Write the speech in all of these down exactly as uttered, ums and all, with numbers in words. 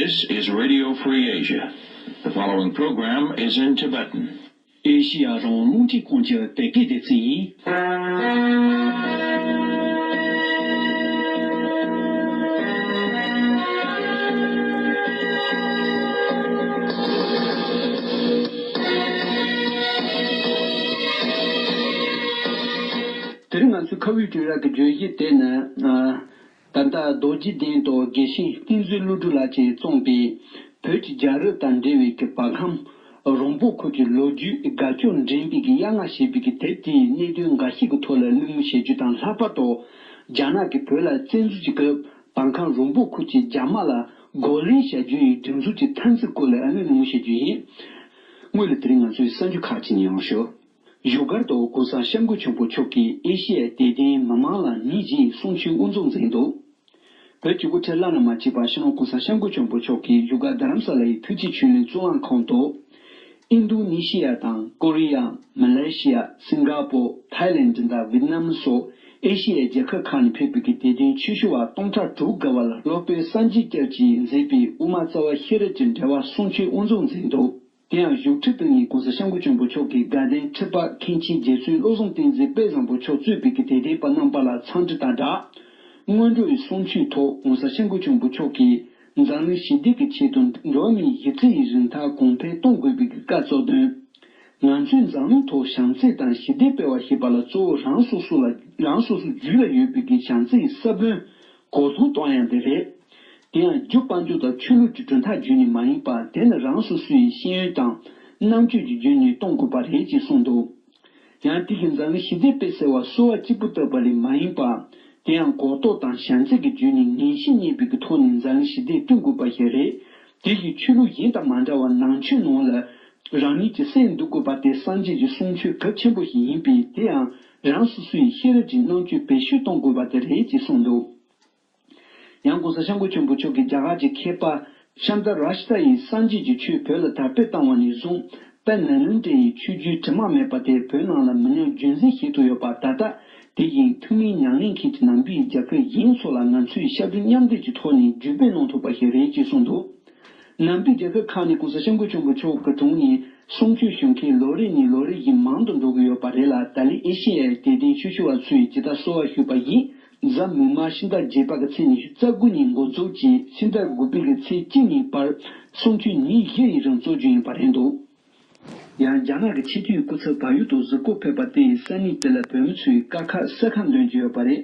This is Radio Free Asia. The following program is in Tibetan. ཨེ་ཤི་ཡ་རང་དབང་རླུང་འཕྲིན་ཁང་གི་བོད་སྐད་སྡེ་ཚན་ཡིན། དེ་རིང་ང་ཚོའི་ཁ་བའི་དྲི་ར་གི་བརྗོད་གཞི་དེ་ནི། ད་ལྟ་རྡོ་རྗེ་གདན་དུ་དགེ་བཤེས་བསྟན་འཛིན་ཀླུ་སྒྲུབ་ལགས་ཀྱིས་བརྩམས་པའི་བོད་ཀྱི་རྒྱལ་རབས་དང་འབྲེལ་བའི་གི་བར་ཁམས་རོང་པོ་ཁུལ་གྱི་ལོ་རྒྱུས་དགའ་སྐྱོ་འདྲེན་པའི་གི་གཡང་ང་ཞེས་པའི་གི་དེབ་དེའི་གནད་དོན་འགའ་ཤས་ཀྱི་ཐོག་ལ་གླེང་མོལ་བྱེད་རྒྱུ་དང་། ལྷག་པར་དུ་རྒྱ་ནག་གིས་བོད་ལ་བཙན་འཛུལ་གྱི་སྐབས་བར་ཁམས་རོང་པོ་ཁུལ་གྱི་རྒྱ་དམག་ལ་རྒོལ་ལན་བྱ་རྒྱུ་ཡི་སྒྲིག་འཛུགས་ཀྱི་ཐབས་འཛིན་སྐོར་ལ་ཨ་ནི་གླེང་མོལ་བྱེད་རྒྱུ་ཡིན། སྔོན་ལ་དེ་རིང་ང་ཚོའི་གསར་འགྱུར་ཁག་ཅིག་ཉན་རོགས་ཞུ། བཞུགས་སྒར་དུ་གོང་ས་སྐྱབས་མགོན་ཆེན་པོ་མཆོག་གིས་ཨེ་ཤེ་ཡའི་དད་ལྡན་མི་མང་ལ་ཉིན་བཞིའི་གསུང་ཆོས་དབུ་འཛུགས་མཛད་འདུག་བོད་ཀྱི་དབུ་ཁྲིད་བླ་ན་མ་མཆིས་པ་སྤྱི་ནོར་གོང་ས་སྐྱབས་མགོན་ཆེན་པོ་མཆོག་གིས་བཞུགས་སྒར་རྡ་རམ་ས་ལ་ཡི་ཐུགས་རྗེ་ཆོས་གླིང་གཙུག་ལག་ཁང་དུ། ཨིན་རྡུ་ནི་ཤི་ཡ་དང་ཀོ་རི་ཡ། མ་ལེ་ཤི་ཡ། སིང་ག་པོ། ཐའི་ལེན་ཌི་དང་ཝེད་ནམ་སོགས་ཨེ་ཤེ་ཡའི་རྒྱལ་ཁབ་ཁག་ནས་ཕེབས་པའི་གི་དད་ལྡན་ཆོས་ཞུ་བ་སྟོང་ཕྲག་དྲུག་བརྒལ་བ་ལ་སློབ་དཔོན་སངས་རྒྱས་སྐྱབས་ཀྱིས་མཛད་པའི་དབུ་མ་རྩ་བ་ཤེས་རབ་ཀྱི་འགྲེལ་པ་གསུང་ཆོས་དབུ་འཛུགས་མཛད་འདུག་དེ་ཡང་བཞུགས་ཁྲི་དེ་ཉིད་གོང་ས་སྐྱབས་མགོན་ཆེན་པོ་མཆོག་གི་དགའ་ལྡན་ཁྲི་པ་མཁན་ཆེན་རྗེ་བཙུན་བློ་བཟང་བསྟན་འཛིན་དཔལ་བཟང་པོ་མཆོག་གཙོས་པའི་གི་དད་ལྡན་པ་རྣམ་པ་ལ་འཚམས་འདྲི་དང་སྦྲགས། སྔོན་འགྲོ་ཡི་གསུང་ཆོས་ཐོག་གོང་ས་སྐྱབས་མགོན་ཆེན་པོ་མཆོག་གིས་འཛམ་གླིང་ཞི་བདེ་གི་ཆེད་དུ་འགྲོ་བ་མིའི་གཞི་རྩའི་རིན་ཐང་གོང་འཕེལ་གཏོང་དགོས་པའི་གི་བཀའ་སྩལ་དོན། ང་ཚོས་འཛམ་གླིང་ཐོག་བྱམས་བརྩེ་དང་ཞི་བདེ་སྤེལ་བ་ཞེས་པ་ལ་གཙོ་བོ་རང་སོ་སོ་ལ་རང་སོ་སོའི་རྒྱུད་ལ་ཡོད་པའི་གི་བྱམས་བརྩེ་ཡི་ས་བོན་གོ་མཐོང་གཏོང་ཡ་དེ་རེད། དེ་ཡང་རྒྱུ་དཔལ་འབྱོར་དང་ཆོས་ལུགས་ཀྱི་གྲུབ་མཐའ་བརྒྱུད་ནས་མ་ཡིན་པར། དེ་ནི་རང་སོ་སོ་ཡི་ཤེས་ཡོན་དང་རྣམ་དཔྱོད་ཀྱི་བརྒྱུད་ནས་གཏོང་དགོས་པ་རེད་ཅེས་གསུངས་འདུག་ཡང་དེ་བཞིན་འཛམ་གླིང་ཞི་བདེ་སྤེལ་ཟེར་བ་གསོལ་བ་གཅིག་པུ་བཏབ་པ་ལས་མ་ཡིན་པར། དེ་ཡང་གོ་རྟོགས་དང་བྱམས་བརྩེ་གི་བརྒྱུད་ནས་ངེས་ཤེས་རྙེད་པའི་གི་ཐོག་ནས་འཛམ་གླིང་ཞི་བདེ་བསྐྲུན་དགོས་པ་ཞིག་རེད། དེ་བཞིན་ཆོས་ལུགས་གཞན་དང་མ་འདྲ་བར་ནང་ཆོས་ནང་ལ་རང་ཉིད་ཀྱི་སེམས་འདུལ་དགོས་པ་དེ་སངས་རྒྱས་ཀྱི་གསུང་ཆོས་གལ་ཆེན་པོ་ཞིག་ཡིན་པས། དེ་ཡང་རང་སོ་སོ་ཡི་ཤེས་རབ་ཀྱི་རྣམ་དཔྱོད་བེད་སྤྱོད་གཏོང་དགོས་པ་དེ་རེད་ཅེས་གསུངས་འདུག་ཡང་གོང་ས་སྐྱབས་མགོན་ཆེན་པོ་མཆོག་གིས་རྒྱ་གར་གྱི་མཁས་པ་ཤཱནྟ་རཱ་ཤི་ཏ་ཡིས་སངས་རྒྱས་ཀྱི་ཆོས་བོད་ལ་དར་སྤེལ་བཏང་བ་ནས་བཟུང་དཔལ་ནཱ་ལེནྡྲ་ཡི་ཆོས་བརྒྱུད་དྲི་མ་མེད་པ་དེ་བོད་ནང་ལ་མི་ཉམས་རྒྱུན་འཛིན་བྱེད་ཐུབ་ཡོད་པ། ད་ལྟ་དེ་བཞིན་ཐུན་མིན་ཉམས་ལེན་མཁན་གྱི་ནང་པའི་རྒྱལ་ཁབ་གཞན་ཚོ་ལ་ང་ཚོས་ཞབས་ཞུ་མཉམ་འདེགས་ཀྱི་ཐོག་ནས་བརྒྱུད་སྤེལ་གནང་ཐུབ་པ་ཞིག་རེད་ཅེས་གསུངས་འདུག་ནང་པའི་རྒྱལ་ཁབ་ཁག་ནས་གོང་ས་སྐྱབས་མགོན་ཆེན་པོ་མཆོག་གི་དྲུང་ནས་གསུང་ཆོས་ཞུ་མཁན་ལོ་རེ་ནས་ལོ་རེ་བཞིན་མང་དུ་འགྲོ་གི་ཡོད་པ་རེད་ལ། ད་ལན་ཨེ་ཤེ་ཡའི་དད་ལྡན་ཆོས་ཞུ་བ་ཚོས་ཇི་ལྟར་གསོལ་བ་ཞུས་པ་བཞིན། གཟའ་མིག་དམར་ཕྱི་ཟླ་བརྒྱད་པ་གི་ཚེས་ཉི་ཤུ་རྩ་དགུ་ཉིན་འགོ་འཛུགས་ཀྱིས་ཕྱི་ཟླ་དགུ་པའི་གི་ཚེས་གཅིག་ཉིན་བར་གསུང་ཆོས་ཉིན་བཞི་ཡི་རིང་སྩོལ་རྒྱུ་ཡིན་པ་རེད་འདུག་ཡང་རྒྱ་ནག་གི་ཆེས་མཐོའི་སྐུ་ཚབ་བལ་ཡུལ་དུ་གཟིགས་སྐོར་ཕེབས་པ་དེ་ཡིས་ས་གནས་དེ་ལ་བོད་མི་ཚོས་དཀའ་ཁག་སེལ་ཁ་འདོན་གྱི་ཡོད་པ་རེད།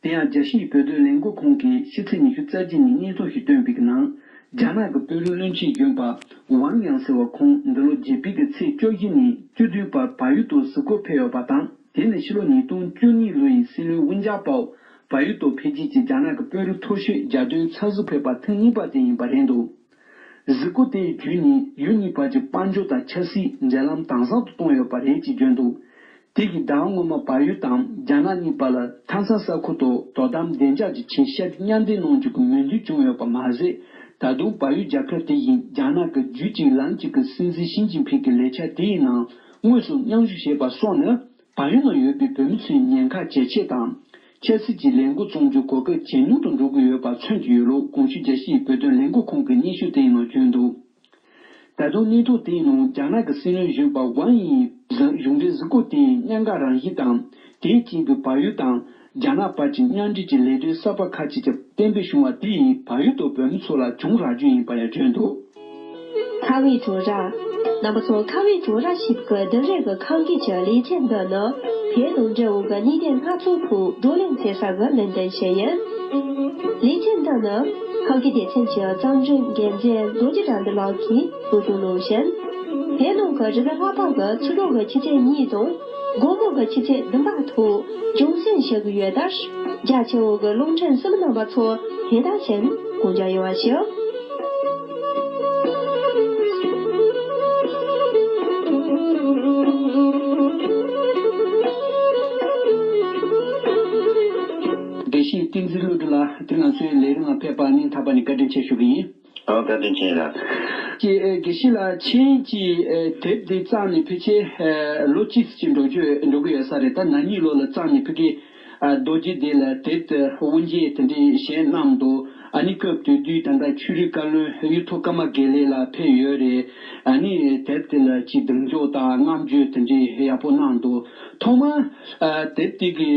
དེ་ཡང་རྒྱལ་སྤྱིའི་བོད་དོན་ལས་འགུལ་ཁང་གིས་ཕྱི་ཚེས་ཉི་ཤུ་རྩ་གཅིག་ཉིན་སྙན་ཐོ་ཞིག་བཏོན་པའི་ནང་། རྒྱ་ནག་གི་དཔོན་རིགས་བློན་ཆེན་གཞོན་པ་ཝང་ཡང་ཟེར་བ་ཁོང་འདི་ལོ་བརྒྱད་པའི་གི་ཚེས་བཅུ་བཞི་ཉིན་བཅུ་བདུན་བར་བལ་ཡུལ་དུ་གཟིགས་སྐོར་ཕེབས་ཡོད་པ་དང་། དེ་ནི་ཕྱི་ལོ་ཉིས་སྟོང་བཅུ་གཉིས་ལོ་ཡི་སྲིད་བློན་དབུ་འཇགས་པའོ་བལ་ཡུལ་དུ་ཕེབས་རྗེས་ཀྱི་རྒྱ་ནག་གི་དཔོན་རིགས་མཐོ་ཤོས་གྱ་སྟོན་ཚབ་ཟུར་ཕེབས་པ་ཐེངས་གཉིས་པ་དེ་ཡིན་པ་རེད་འདུག་གཟིགས་སྐོར་དེ་ཡི་བརྒྱུད་ནས་ཡུལ་གཉིས་བར་གྱི་དཔལ་འབྱོར་དང་ཆབ་སྲིད་འབྲེལ་ལམ་དམ་ཟབ་ཏུ་བཏང་ཡོད་པ་རེད་ཅེས་བརྗོད་འདུག་དེ་བཞིན་ཟླ་བ་སྔོན་མ་བལ་ཡུལ་དང་རྒྱ་ནག་གཉིས་བར་ལ་ཐང་སང་ས་ཁུལ་དུ་དོ་དམ་བདེ་འཇགས་ཀྱི་ཆེད་ཞབས་ཞུ་མཉམ་འདེགས་གནང་རྒྱུ་གི་མོས་མཐུན་བྱུང་ཡོད་པ་མ་ཟད། ད་དུང་བལ་ཡུལ་རྒྱལ་ཁབ་དེ་བཞིན་རྒྱ་ནག་གི་རྒྱུད་གཅིག་ལམ་གཅིག་གི་སྲིད་འཛིན་ཞི་ཅིན་ཕིང་གི་ལས་འཆར་དེ་ཡི་ནང་དངོས་སུ་མཉམ་ཞུགས་བྱས་པ་སོགས་ནི། བལ་ཡུལ་ནང་ཡོད་པའི་བོད་མི་ཚོའི་ཉེན་ཁ་ཇེ་ཆེ་དང་། ཆབ་སྲིད་ཀྱི་ལས་འགུལ་བརྩམས་རྒྱུ་གོ་སྐབས་ཇེ་ཉུང་དུ་འགྲོ་གི་ཡོད་པ་མཚོན་གྱི་ཡོད་ལུགས། གོང་ཞུས་རྒྱལ་སྤྱིའི་བོད་དོན་ལས་འགུལ་ཁང་གི་སྙན་ཞུ་དེའི་ནང་བརྗོད་འདུག་ད་དུང་སྙན་ཐོ་དེའི་ནང་རྒྱ་ནག་གི་སྲིད་བློན་གཞོན་པ་ཝང་ཡིས་གཞུང་འབྲེལ་གཟིགས་སྐོར་དེའི་གནད་འགག་རང་བཞིན་དང་། དེའི་རྐྱེན་གྱིས་བལ་ཡུལ་དང་རྒྱ་ནག་བར་གྱི་མཉམ་འབྲེལ་གྱི་ལས་དོན་གསར་པ་ཁག་ཅིག་ཀྱང་གཏན་འབེབས་བྱུང་བ་དེ་ཡིས་བལ་ཡུལ་དུ་བོད་མི་ཚོ་ལ་བྱུང་རག་རྒྱུ་ཡིན་པ་ཡང་བརྗོད་འདུག་ཁ་བའི་བྲོ་ར། རྣམ་པ་ཚོ། ཁ་བའི་བྲོ་ར་ཞེས་པའི་དེང་རབས་ཀྱི་ཁང་གི་ཀྱི་ལེ་ཚན་འདི་ནི་བོད་དང་འབྲེལ་བའི་གནས་བརྟན་སྣ་ཚོགས་ཐོག་བགྲོ་གླེང་མཛད་ས་གི་ལེ་ཚན་ཞིག་ཡིན། ལེ་ཚན་འདི་ནི་ཁང་གི་སྡེ་ཚན་གྱི་རྩོམ་སྒྲིག་འགན་འཛིན་རྡོ་རྗེ་དགྲ་འདུལ་ལགས་ཀྱིས་གཙོ་སྐྱོང་གནང་ཞིང་། བོད་ནང་གི་རིག་གནས་བསླབ་པ་གི་ཚིག་གྲོགས་ཀྱི་ཆུ་ཚོད་གཉིས་དང་། དགོང་མོ་གི་ཆུ་ཚོད་བདུན་པ་ཐོག་སྦྱོང་བརྩོན་བྱེད་ཀྱི་ཡོད་དུས། རྒྱ་ཆེ་བོ་གི་རླུང་འཕྲིན་གསུམ་རྣམ་པ་ཚོ་དེ་དང་གཞན་དགོངས་འཇགས་ཡོང་བ་ཞུ། དགེ་བཤེས་བསྟན་འཛིན་ཀླུ་སྒྲུབ་ལགས་དེ་ང་ཚོའི་ལས་རིམ་ལ་ཕེབས་པར་སྙིང་ཐག་པ་ནས་བཀའ་དྲིན་ཆེ་ཞུ་གི་ཡིན། ཨོ་བཀའ་དྲིན་ཆེ་ལགས། ཀྱི་ཨེ་དགེ་བཤེས་ལགས་ཆེན་གྱི་ཨེ་དེབ་འདི་བརྩམས་ནས་ཕལ་ཆེར་ཨེ་ལོ་གཅིག་ཙམ་འགྲོ་རྒྱུ་འགྲོ་གི་ཡོད་ས་རེད། ད་ན་ནིང་ལོ་ལ་བརྩམས་ནས་ཕ་གི་ རྡོ་རྗེ་གདན་ལ་དེབ་དེ་དབུ་འབྱེད་དེ་འདྲའི་བྱས་གནང་འདུག་ཨ་ནི་སྐབས་དེ་དུས་ད་ལྟ་ཆོས་རིག་བཀའ་བློན་གཡུ་ཐོག་ཀརྨ་དགེ་ལེགས་ལགས་ཕེབས་ཡོད་རེད། ཨ་ནི་དེབ་དེ་ལ་ཅིག་གདེང་འཇོག་དང་བསྔགས་བརྗོད་དེ་འདྲའི་ཡག་པོ་གནང་འདུག་ཐོག་མར་དེབ་དེ་གི་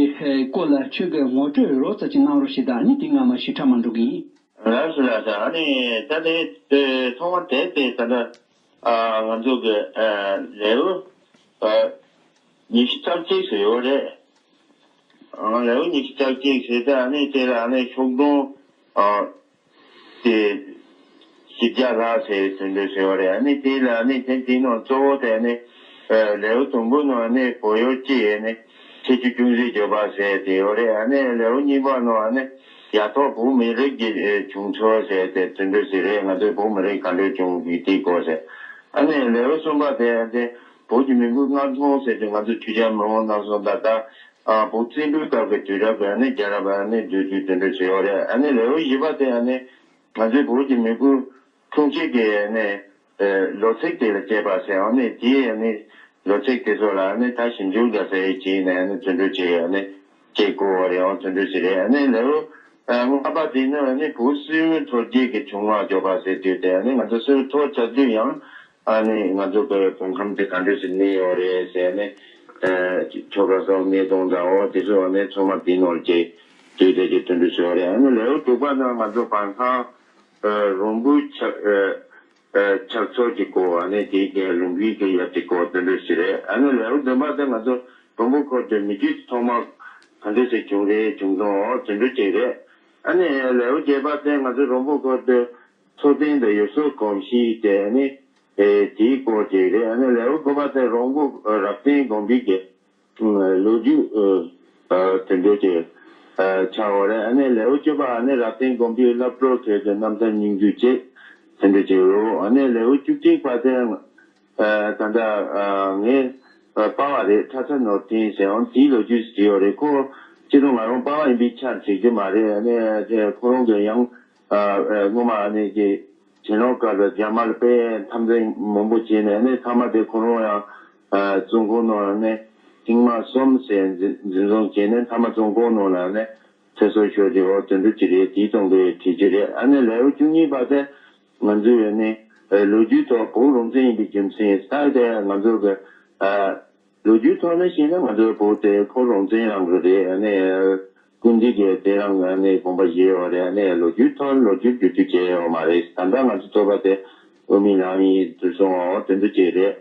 སྐོར་ལ་ཁྱོད་ཀྱི་ངོ་སྤྲོད་རོབ་ཙམ་ཅིག་གནང་རོགས་ཞེས་དང་། ཨ་ནི་དེ་སྔ་མ་ཞིབ་ཕྲ་མ་འགྲོ་གི་ཡིན། ལགས་སོ་ལགས་སོ། ཨ་ནི་ད་ལྟའི་ཐོག་མ་དེབ་དེ་ད་ལྟ་ང་ཚོ་གི་ལེའུ་ཉི་ཤུ་རྩ་གཅིག་ཟེར་ཡོད་རེད། ལེའུ་ཉི་ཤུ་རྩ་གཅིག་ཟེར་ཏེ་ཨ་ནི་དེ་ལ་ཨ་ནི་ཤོག་གྲངས་དེ་བཞི་བརྒྱ་ལྷག་ཟེར་དོན་འགྲོ་ཟེར་བ་རེད། ཨ་ནི་དེ་ལ་ཨ་ནི་དེ་དེ་ནང་གཙོ་བོ་དེ་ཨ་ནི་ལེའུ་དང་པོ་ནང་ཨ་ནི་བོད་ཡུལ་སྤྱི་ཨ་ནི་ཁྱད་ཆོས་ཅུང་ཟད་བརྗོད་པ་ཟེར་དེ་ཡོད་རེད། ཨ་ནི་ལེའུ་གཉིས་པ་ནང་ཨ་ནི་ཡ་ཐོག་བོད་མི་རིགས་ཀྱི་བྱུང་ཚུལ་ཟེར་དེ་དོན་འགྲོ་ཟེར་རེད། ང་ཚོའི་བོད་མི་རིགས་ག་འདྲ་བྱུང་ཡོད་དེའི་སྐོར་ཟེར། ཨ་ནི་ལེའུ་གསུམ་པ་དེ་ཨ་ནི་བོད་ཀྱི་མི་འབོར་མངའ་ཐང་ཟེར་དེ་ང་ཚོ་ཆོས་རྒྱལ་མེས་དབོན་རྣམ་གསུམ་ད་ལྟ་ཨ་བོད་བཙན་པོའི་སྐབས་ཀྱི་དུས་རབས་ཀྱི་ཨ་ནི་རྒྱལ་རབས་ཨ་ནི་བསྡུས་དུས་དོན་འགྲོ་བྱས་ཡོད་རེད། ཨ་ནི་ལེའུ་བཞི་པ་དེ་ཨ་ནི་ང་ཚོའི་བོད་ཀྱི་མི་བུ་འཁྲུངས་སྐྱེས་ཀྱི་ཨ་ནི་ལོ་ཚིགས་དེ་ལ་དཔྱད་པ་ཟེར་ཨ་ནི་དེའི་ཨ་ནི་ལོ་ཚིགས་དེ་ཚོ་ལ་ཨ་ནི་ད་ཞིབ་འཇུག་འདྲ་ཟེར་བྱས་ནས་ཨ་ནི་དོན་འགྲོ་བྱས་ཨ་ནི་དཔྱད་དགོས་པ་རེད། ཨང་དོན་འགྲོ་ཟེར་རེད། ཨ་ནི་ལེའུ་ལྔ་པ་དེ་ནི་ཨ་ནི་བོད་སིལ་བུའི་མཐོ་རྒྱལ་གྱི་བྱུང་བ་བརྗོད་པ་ཟེར་དུས་དེ་ཨ་ནི་ང་ཚོ་སིལ་བུ་མཐོ་ཆགས་དུས་ཡང་ཨ་ནི་ང་ཚོ་གི་བོད་ཁམས་དེ་ག་འདྲ་ཞིག་གནས་ཡོད་རེད་ཟེར་ནས། ཆོལ་ཁ་གསུམ་གནས་སྟངས་དང་འོ་དེ་ཚོ་ཨ་ནི་ཚང་མ་དེའི་ནང་ལ་བྱས་དུས་དེ་གི་དོན་འགྲོ་ཟེར་བ་རེད། ཨ་ནི་ལེའུ་དྲུག་པ་ནི་ང་ཚོ་བར་ཁང་རོང་པོའི་ཆགས་ཆགས་ཚུལ་གྱི་སྐོར་ཨ་ནི་དེའི་གི་ལུང་པའི་གི་ཡབ་ཀྱི་སྐོར་དོན་འགྲོ་ཞིག་རེད། ཨ་ནི་ལེའུ་བདུན་པ་དེ་ང་ཚོ་རོང་པོ་ཁུལ་དུ་མི་རྒྱུད་ཐོག་མ་ག་འདྲ་ཞིག་བྱུང་རེད་བྱུང་སོང་འོ་དོན་འགྲོ་ཅིག་རེད། ཨ་ནི་ལེའུ་བརྒྱད་པ་དེ་ང་ཚོ་རོང་པོ་ཁུལ་དུ་མཚོ་སྟེང་དུ་ཡུལ་སྲོལ་གོམས་གཤིས་དེ་ཨ་ནི་དེའི་སྐོར་ཅིག་རེད། ཨ་ནི་ལེའུ་དགུ་པ་དེ་རོང་པོ་རབ་བརྟན་དགོན་པའི་གི་ལོ་རྒྱུས་དེ་འདྲ་ཅིག་ཆགས་ཡོད་རེད། ཨ་ནི་ལེའུ་བཅུ་པ་ཨ་ནི་རབ་བརྟན་དགོན་པའི་སློབ་གྲོགས་ཁྲོད་དུ་རྣམ་ཐར་སྙིང་བསྡུས་བཅས་དེ་འདྲ་ཅིག་ཡོད། ཨ་ནི་ལེའུ་བཅུ་གཅིག་པ་དེ་ད་ལྟ་ངས་པ་བ་རེད། ཁྲ་ཚ་ནོར་བརྟན་ཟེར་ཨང་དེའི་ལོ་རྒྱུས་བྲིས་ཡོད་རེད། ཁོ་སྤྱི་དང་ང་རང་པ་བ་ཡིན་པའི་ཆ་བྲིས་རྒྱུ་མ་རེད། ཨ་ནི་ཁོ་རང་གི་ཡང་སྔོན་མ་ཨ་ནི་གི་བྱིན་རླབས་སྐབས་ལ་རྒྱ་དམར་ལ་དཔེ་འཐབ་འཛིང་མང་པོ་བྱས་ནས་ནི་མཐའ་མ་དེ་ཁོ་རང་ཡང་བཙོན་ཁང་ནང་ནས་ཐེངས་མ་གསུམ་ཟེར་འཛིན་འཛིན་བཟུང་བྱས་ནས་མཐའ་མ་བཙོན་ཁང་ནང་ལ་ནི་ཚེ་སྲོག་ཤོར་རྒྱུ་འོ་དོན་འགྲུབ་ཀྱི་རེད། དེའི་སྟེང་དུ་བྲིས་རྒྱུ་རེད། ཨ་ནི་ལེའུ་བཅུ་གཉིས་པ་དེ་ང་ཚོས་ནི་ལོ་རྒྱུས་ཐོག་བོད་རང་བཙན་ཡིན་པའི་རྒྱུ་མཚན་ད་དེ་ང་ཚོ་གི་ལོ་རྒྱུས་ཐོག་ནས་བཤད་ན་ང་ཚོའི་བོད་དེ་བོད་རང་བཙན་རང་གི་རེད། ཨ་ནི་སྐུ་མདུན་གྱིས་དེ་རང་གི་ཨ་ནི་དགོངས་པ་བཞེས་ཡོད་རེད། ཨ་ནི་ལོ་རྒྱུས་ཐོག་ལོ་རྒྱུས་བསྒྱུར་བཅོས་བྱས་ཡོད་མ་རེད། ད་ལྟ་ང་ཚོ་ཐོབ་པ་དེ་དབུ་མའི་ལམ་ཡིན་ཟེར་སོང་བ་དེ་འདྲ་ཅིག་རེད།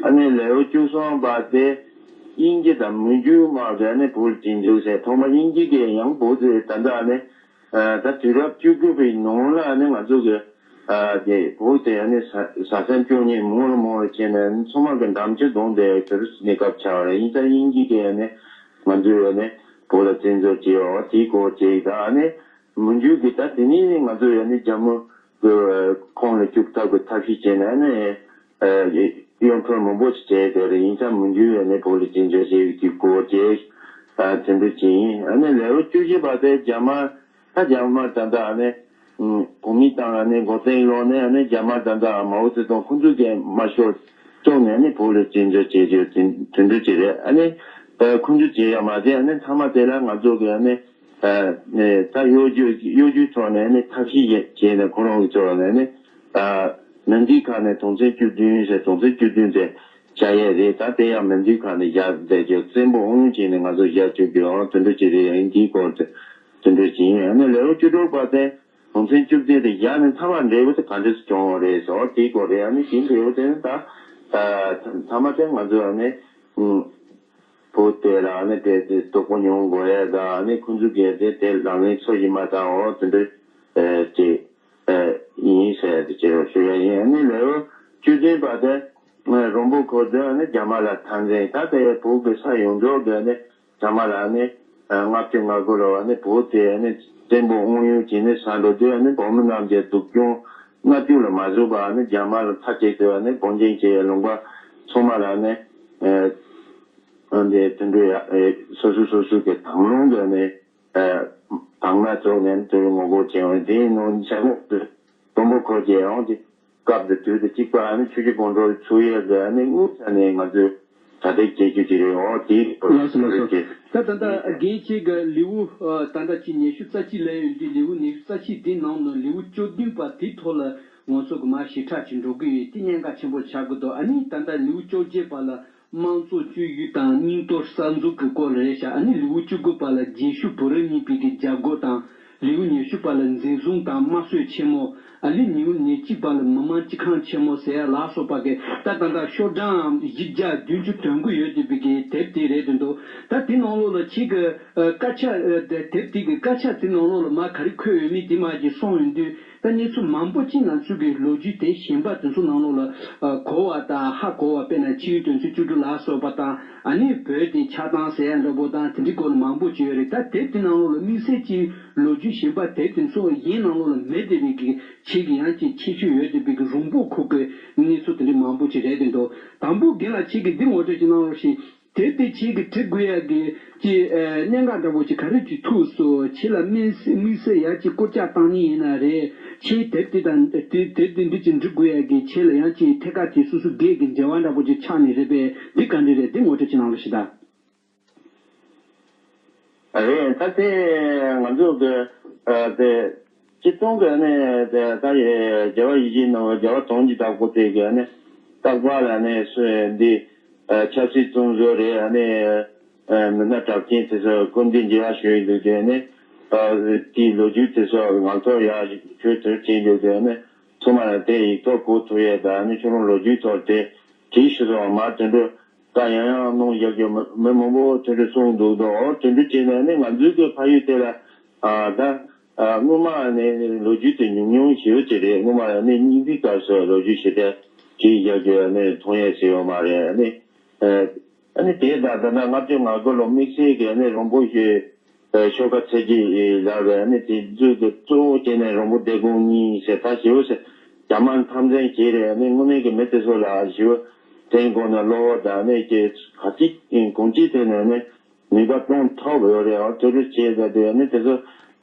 ཨ་ནི་ལེའུ་བཅུ་གསུམ་པ་དེ་དབྱིན་ཇི་དང་མན་ཇུ་དམག་གིས་ཨ་ནི་བོད་ལ་བཙན་འཛུལ་བྱས། ཐོག་མ་དབྱིན་ཇི་གིས་ཡང་བོད་དེ་ད་ལྟ་ཨ་ནི་ད་དུས་རབས་བཅུ་དགུ་པའི་ནང་ལ་ཨ་ནི་ང་ཚོ་གི་ཨ་དེ་བོད་དེ་ཨ་ནི་ས་ས་ས་བཅུ་གཉིས་མང་ལ་མང་ལ་བྱས་ནས་ཚང་མ་གི་འགྲམ་ལྕག་རྡུང་བསྡད་དུས་རབས་གནས་སྐབས་ཆགས་པ་རེད། ཡིན་ཙང་དབྱིན་ཇི་གིས་ཨ་ནི་ང་ཚོའི་ཨ་ནི་བོད་ལ་བཙན་འཛུལ་བྱས་ཡོད་དེའི་སྐོར་བྱས་ཡིན། ད་ཨ་ནི་མན་ཇུ་གིས་ད་དེ་ནས་ང་ཚོའི་ཨ་ནི་རྒྱ་མི་གི་ཁོང་ལ་སྐྱུག་ཐབས་ཀྱི་ཐབས་ཤེས་བྱས་ནས་ཨ་ནི་ཨ་གཡོ་འཕྲོག་མང་པོ་ཞིག་བྱས་དེ་རེད། ཡིན་ཙང་མན་ཇུ་ཨ་ནི་བོད་ལ་བཙན་འཛུལ་བྱས་ཡོད་དེའི་སྐོར་བྱས་ཨ་དེ་འདྲ་བྱས་ཡིན། ཨ་ནི་ལེའུ་བཅུ་བཞི་པ་དེ་རྒྱ་དམར་ད་རྒྱ་དམར་ད་ལྟ་ཨ་ནི་གོ་མིན་ཏང་ཨ་ནི་མགོ་རྟིང་སློག་ནས་ཨ་ནི་རྒྱ་དམར་ད་ལྟ་མའོ་ཙེ་ཏུང་ཁོང་ཚོ་གིས་དམར་ཤོག་བཙུགས་ནས་ཨ་ནི་བོད་ལ་བཙན་འཛུལ་བྱས་རྒྱུ་དེ་དེ་འདྲ་ཅིག་རེད། ཨ་ནི་ཁོང་ཚོ་བྱས་ཡོད་མ་རེད། ཨ་ནི་མཐའ་མ་དེ་ལ་ང་ཚོ་གིས་ཨ་ནི་ད་གཡོ་སྒྱུ་གཡོ་སྒྱུའི་ཐོག་ནས་ཨ་ནི་ཐབས་ཤེས་བྱས་ནས་ཁོ་རང་གི་ཕྱོགས་ནས་ཨ་ནི་མི་འདུས་ཁ་ནས་དོན་ཚན་བཅུ་བདུན་ཟེར་དོན་ཚན་བཅུ་བདུན་དེ་བཞག་ཡས་རེད། ད་དེ་ཡང་མི་འདུས་ཁ་ནས་བཞག་བསྡད་རྒྱུ་བཙན་པོ་དབང་ཡོད་བྱས་ནས་ང་ཚོ་བཞག་བཅུག་རྒྱུ་ཨང་དེ་འདྲ་ཅིག་རེད། ཨ་ནི་འདིའི་སྐོར་དེ་དེ་འདྲ་ཅིག་ཡིན། ཨ་ནི་ལེའུ་བཅུ་དྲུག་པ་དེ་དོན་ཚན་བཅུ་བདུན་དེ་བཞག་ནས་མཐའ་མ་འབྲས་བུ་དེ་ག་འདྲ་སེ་བྱུང་བ་རེད་ཟེར་བ་དེའི་སྐོར་རེད། ཨ་ནི་དེའི་འབྲས་བུ་དེ་ནི་ད་མཐའ་མ་དེ་ང་ཚོ་ཨ་ནི་བོད་དེ་ལ་ཨ་ནི་དཔེ་དེ་སྡུག་པོ་མྱོང་དགོས་ཡས་དང་ཨ་ནི་ཁོང་ཚོ་གིས་དེ་དེ་ལག་ལེན་འཚོལ་བཞིན་པ་དང་འོ་དེ་འདྲ་ཅིག་ཡིན་ཟེར་དེ་ཅིག་ཞུ་ཡས་ཡིན། ཨ་ནི་ལེའུ་བཅུ་བདུན་པ་དེ་རོང་པོ་ཁུལ་དུ་ཨ་ནི་རྒྱ་དམར་ལ་འཐབ་འཛིང་ད་དེ་བོད་ཀྱི་ས་ཡོངས་རྫོགས་ཀྱི་ཨ་ནི་ཚང་མ་ལ་ནི་ལྔ་བཅུ་ང་དགུ་ལོ་ནི་བོད་དེ་ནི་བཙན་པོ་དབང་ཡོད་ཀྱི་ནི་ས་འགྲོ་དུས་ནི་བོད་མི་རྣམས་ཀྱི་སྡུག་སྦྱོང་མནར་གཅོད་ལ་མ་བཟོད་པ་ནི་རྒྱ་དམར་མཐའ་གཅིག་ཏུ་ནི་དབང་ཆེན་གྱི་ལུང་པ་ཚང་མ་ལ་ནི་འདི་དེ་འདྲའི་སོ་སོ་སོ་སོ་གི་དང་བླངས་ཀྱི་ནི་དང་སྣ་ཚོགས་ནས་དེ་ངོ་རྒོལ་བྱས་འོང་། དེའི་ནང་ཆ་ལག་དུ་དུམ་བུ་འཁོར་གྱི་ཡང་དེ་སྐབས་དེ་དུས་དེ་གཅིག་པ་ནི་ཆུ་བཞི་སྒང་དྲུག་ཚོགས་ཡས་ཀྱི་ནི་དངོས་ས་ནས་ང་ཚོས་ གྲ་སྒྲིག་བྱེད་རྒྱུ་ཅིག་རེད། འོ་དེའི་སྐོར་ལ་ལགས་སོ་ལགས་སོ། ད་ད་ལྟ་རྒན་ཁྱེད་ཀྱི་ལེའུ་ད་ལྟ་ཅིག་ཉི་ཤུ་རྩ་གཅིག་ལབ་ཡོད་དུས། ལེའུ་ཉི་ཤུ་རྩ་གཅིག་དེའི་ནང་ནས་ལེའུ་བཅུ་བདུན་པ་དེའི་ཐོག་ལ་ང་ཚོ་གི་མར་ཞིབ་ཕྲ་ཅིག་འགྲོ་གི་ཡོད། དེ་གནད་འགག་ཆེན་པོ་ཆགས་ཀྱི་འདུག་ཨ་ནི་ད་ལྟ་ལེའུ་བཅོ་བརྒྱད་པ་ལ་དམངས་གཙོ་སྤྱོད་ཡུལ་དང་སྙིང་སྟོབས་གསར་འཛུགས་ཀྱི་སྐོར་ལ་རེད་ཤག་ཨ་ནི་ལེའུ་བཅུ་དགུ་པ་ལ་རྗེས་ཤུལ་བོད་རིགས་རྙིང་པའི་གི་རྒྱལ་སྒོ་དང་། ལེའུ་ཉི་ཤུ་པ་ལ་འཛིན་བཟུང་དང་དམར་གསོད་ཆེན་མོ། ཨ་ལེའུ་ཉི་གཅིག་པ་ལ་མི་དམངས་སྤྱི་ཁང་ཆེན་མོ་ཟེར་ཡ་ལ་སོགས་པ་གི་ད་ད་ལྟ་ཤོག་གྲངས་བཞི་བརྒྱ་བདུན་ཅུ་དོན་དགུ་ཡོད་བསྡད་པའི་གི་དེབ་དེ་རེད་འདུག་ད་དེ་ནང་ལོགས་ལ་ཁྱེད་ཀྱི་ཨ་དཀར་ཆག་ཨ་དེབ་དེ་གི་དཀར་ཆག་དེ་ནང་ལོགས་ལ་མར་ག་རེ་འཁོད་ཡོད་མེད་དེ་མར་ཅིག་གསུངས་ཡོང་དུས། ད་གནས་ཚུལ་མང་པོ་ཅིག་ང་ཚོའི་གི་ལོ་རྒྱུས་དེབ་གཞན་པ་དེ་ཚོ་ནང་ལོགས་ལ་ཨ་གོ་བ་དང་ཧ་གོ་བ། དཔེར་ན་ཆིངས་ཡིག་དོན་ཚན་བཅུ་དྲུག་ལ་སོགས་པ་དང་། ཨ་ནི་བོད་དེ་ཆགས་སྟངས་ཟེར་ཡ་འདྲ་པོ་དང་དེ་འདྲའི་སྐོར་ལ་མང་པོ་ཅིག་ཡོད་རེད། ད་དེབ་དེ་ནང་ལོགས་ལ་དམིགས་བསལ་གྱི་ལོ་རྒྱུས་གཞན་པ་དེབ་དེ་ཚོ་གཞན་ནང་ལོགས་ལ་མེད་བསྡད་པའི་གི་ཁྱེད་ཀྱི་ཡང་ཅིག་ཁྱད་ཆོས་ཡོད་བསྡད་པའི་གི་རོང་པོ་ཁུལ་གི་གནས་ཚུལ་དེ་འདྲའི་མང་པོ་ཅིག་རེད་དེ་འདུག་དང་པོ་རྒན་ལགས་ཁྱེད་ཀྱིས་འདི་ངོ་སྤྲོད་ཅིག་གནང་རོགས་ཞེས། དེབ་དེ་ཁྱེད་ཀྱིས་འབྲི་དགོས་ཡ་གི་ཅིག་ཨ་གནད་འགག་འདྲ་པོ་ཅིག་ག་རེ་ཅིག་ཐུག་སོང་། ཁྱེད་ལ་དམིགས་དམིགས་བསལ་ཡ་ཅིག་སྐུལ་ལྕག་བཏང་མཁན་ཡིན་ན་རེད། ཁྱེད་དེབ་དེ་དང་དེ་དེབ་དེ་འདི་ཅིག་འབྲི་དགོས་ཡ་གི་ཁྱེད་ལ་ཡང་ཅིག་ཐད་ཀར་གྱི་སོ་སོ་སྒེར་གྱི་འབྲེལ་བ་འདྲ་པོ་ཅིག་ཆགས་ནས་རེད་པས། འདི་ག་འདྲ་རེད། འདི་ངོ་སྤྲོད་ཅིག་གནང་རོགས་ཞེས་ད། རེད། ད་དེ་ང་ཚོ་གི་ཨ་དེ་སྤྱིར་བཏང་གི་ནི་དེ་ད་ཡི་རྒྱལ་བ་ཡིད་བཞིན་ནོར་བུ་རྒྱལ་བ་དོན་གྱི་བདག་པོ་དེ་གི་ནི་རྟག་པར་ལ་ནི་སུ་འདི་ཨ་ཆབ་སྲིད་བཙོན་ཟུར་རེད། ཨ་ནི་ཨ་མི་སྣ་གྲགས་ཅན་དེ་ཚོ་སྐུ་མདུན་མཇལ་བ་ཞུ་ཡི་འདུག་དེ་ནི་ཨ་དེའི་ལོ་རྒྱུས་དེ་ཚོ་ངག་ཐོག་ཡར་ཞུ་ཐུབ་ཅིག་འདུག་དེ་ནི་ཚང་མ་ལ་དེ་ཡིག་ཐོག་གོ་ཐུབ་ཡས་དང་། ཨ་ནི་ཁྱོད་རང་ལོ་རྒྱུས་ཐོག་དེ་བྲིས་ཤི་སོང་བ་མ་དེ་འདྲ། ད་ཡང་ཡང་གནང་བཞག་རྒྱུ་མི་མི་མང་པོ་དེ་འདྲ་གསུངས་འདུག་དོ། དེ་འདྲ་བྱས་ནས་ནི་ང་ཚོའི་གི་ཕ་ཡུལ་དེ་ལ་ཨ་ད་ཨ་སྔོན་མ་ནས་ལོ་རྒྱུས་དེ་ཉུང་ཉུང་ཞེ་པོ་ཅིག་རེད། སྔོན་མ་ནི་སྙིང་རྗེའི་སྐབས་སུ་ལོ་རྒྱུས་ཞེ་དྲག་བྲིས་བཞག་རྒྱུ་ནི་མཐོང་ཡས་ཞིག་ཡོད་མ་རེད། ནི་ཨ་ནི་དེ་ད་ད་ལྟ་ལྔ་བཅུ་ང་དགུ་ལོ་དམིགས་བསལ་གྱི་ནི་རོང་པོ་ཞེས། ཨ་ཆོལ་ཁ་ཚེ་སྐྱིད་ལགས་ཀྱིས་ནི་དེ་ཚོའི་གི་གཙོ་བོ་བྱས་ནས་རོང་པོ་སྡེ་དགོན་གཉིས་ཟེར། ད་ཞེ་པོ་ཟེར་རྒྱ་དམར་འཐབ་འཛིང་བྱས་རེད། ནི་དངོས་གནས་ཀྱི་མི་དེ་ཚོ་ལ་ཞེ་པོ་དྲན་དགོས་ན་བློ་དང་ནི་ཀྱི་ག་ཅི་གང་ཅིའི་ཐད་ནས་ནི་ནུས་པ་གཏོང་ཐུབ་ཡོད་རེད། འོ་དེ་འདྲ་བྱས་ད་དེ་ནི་དེ་ཚོ་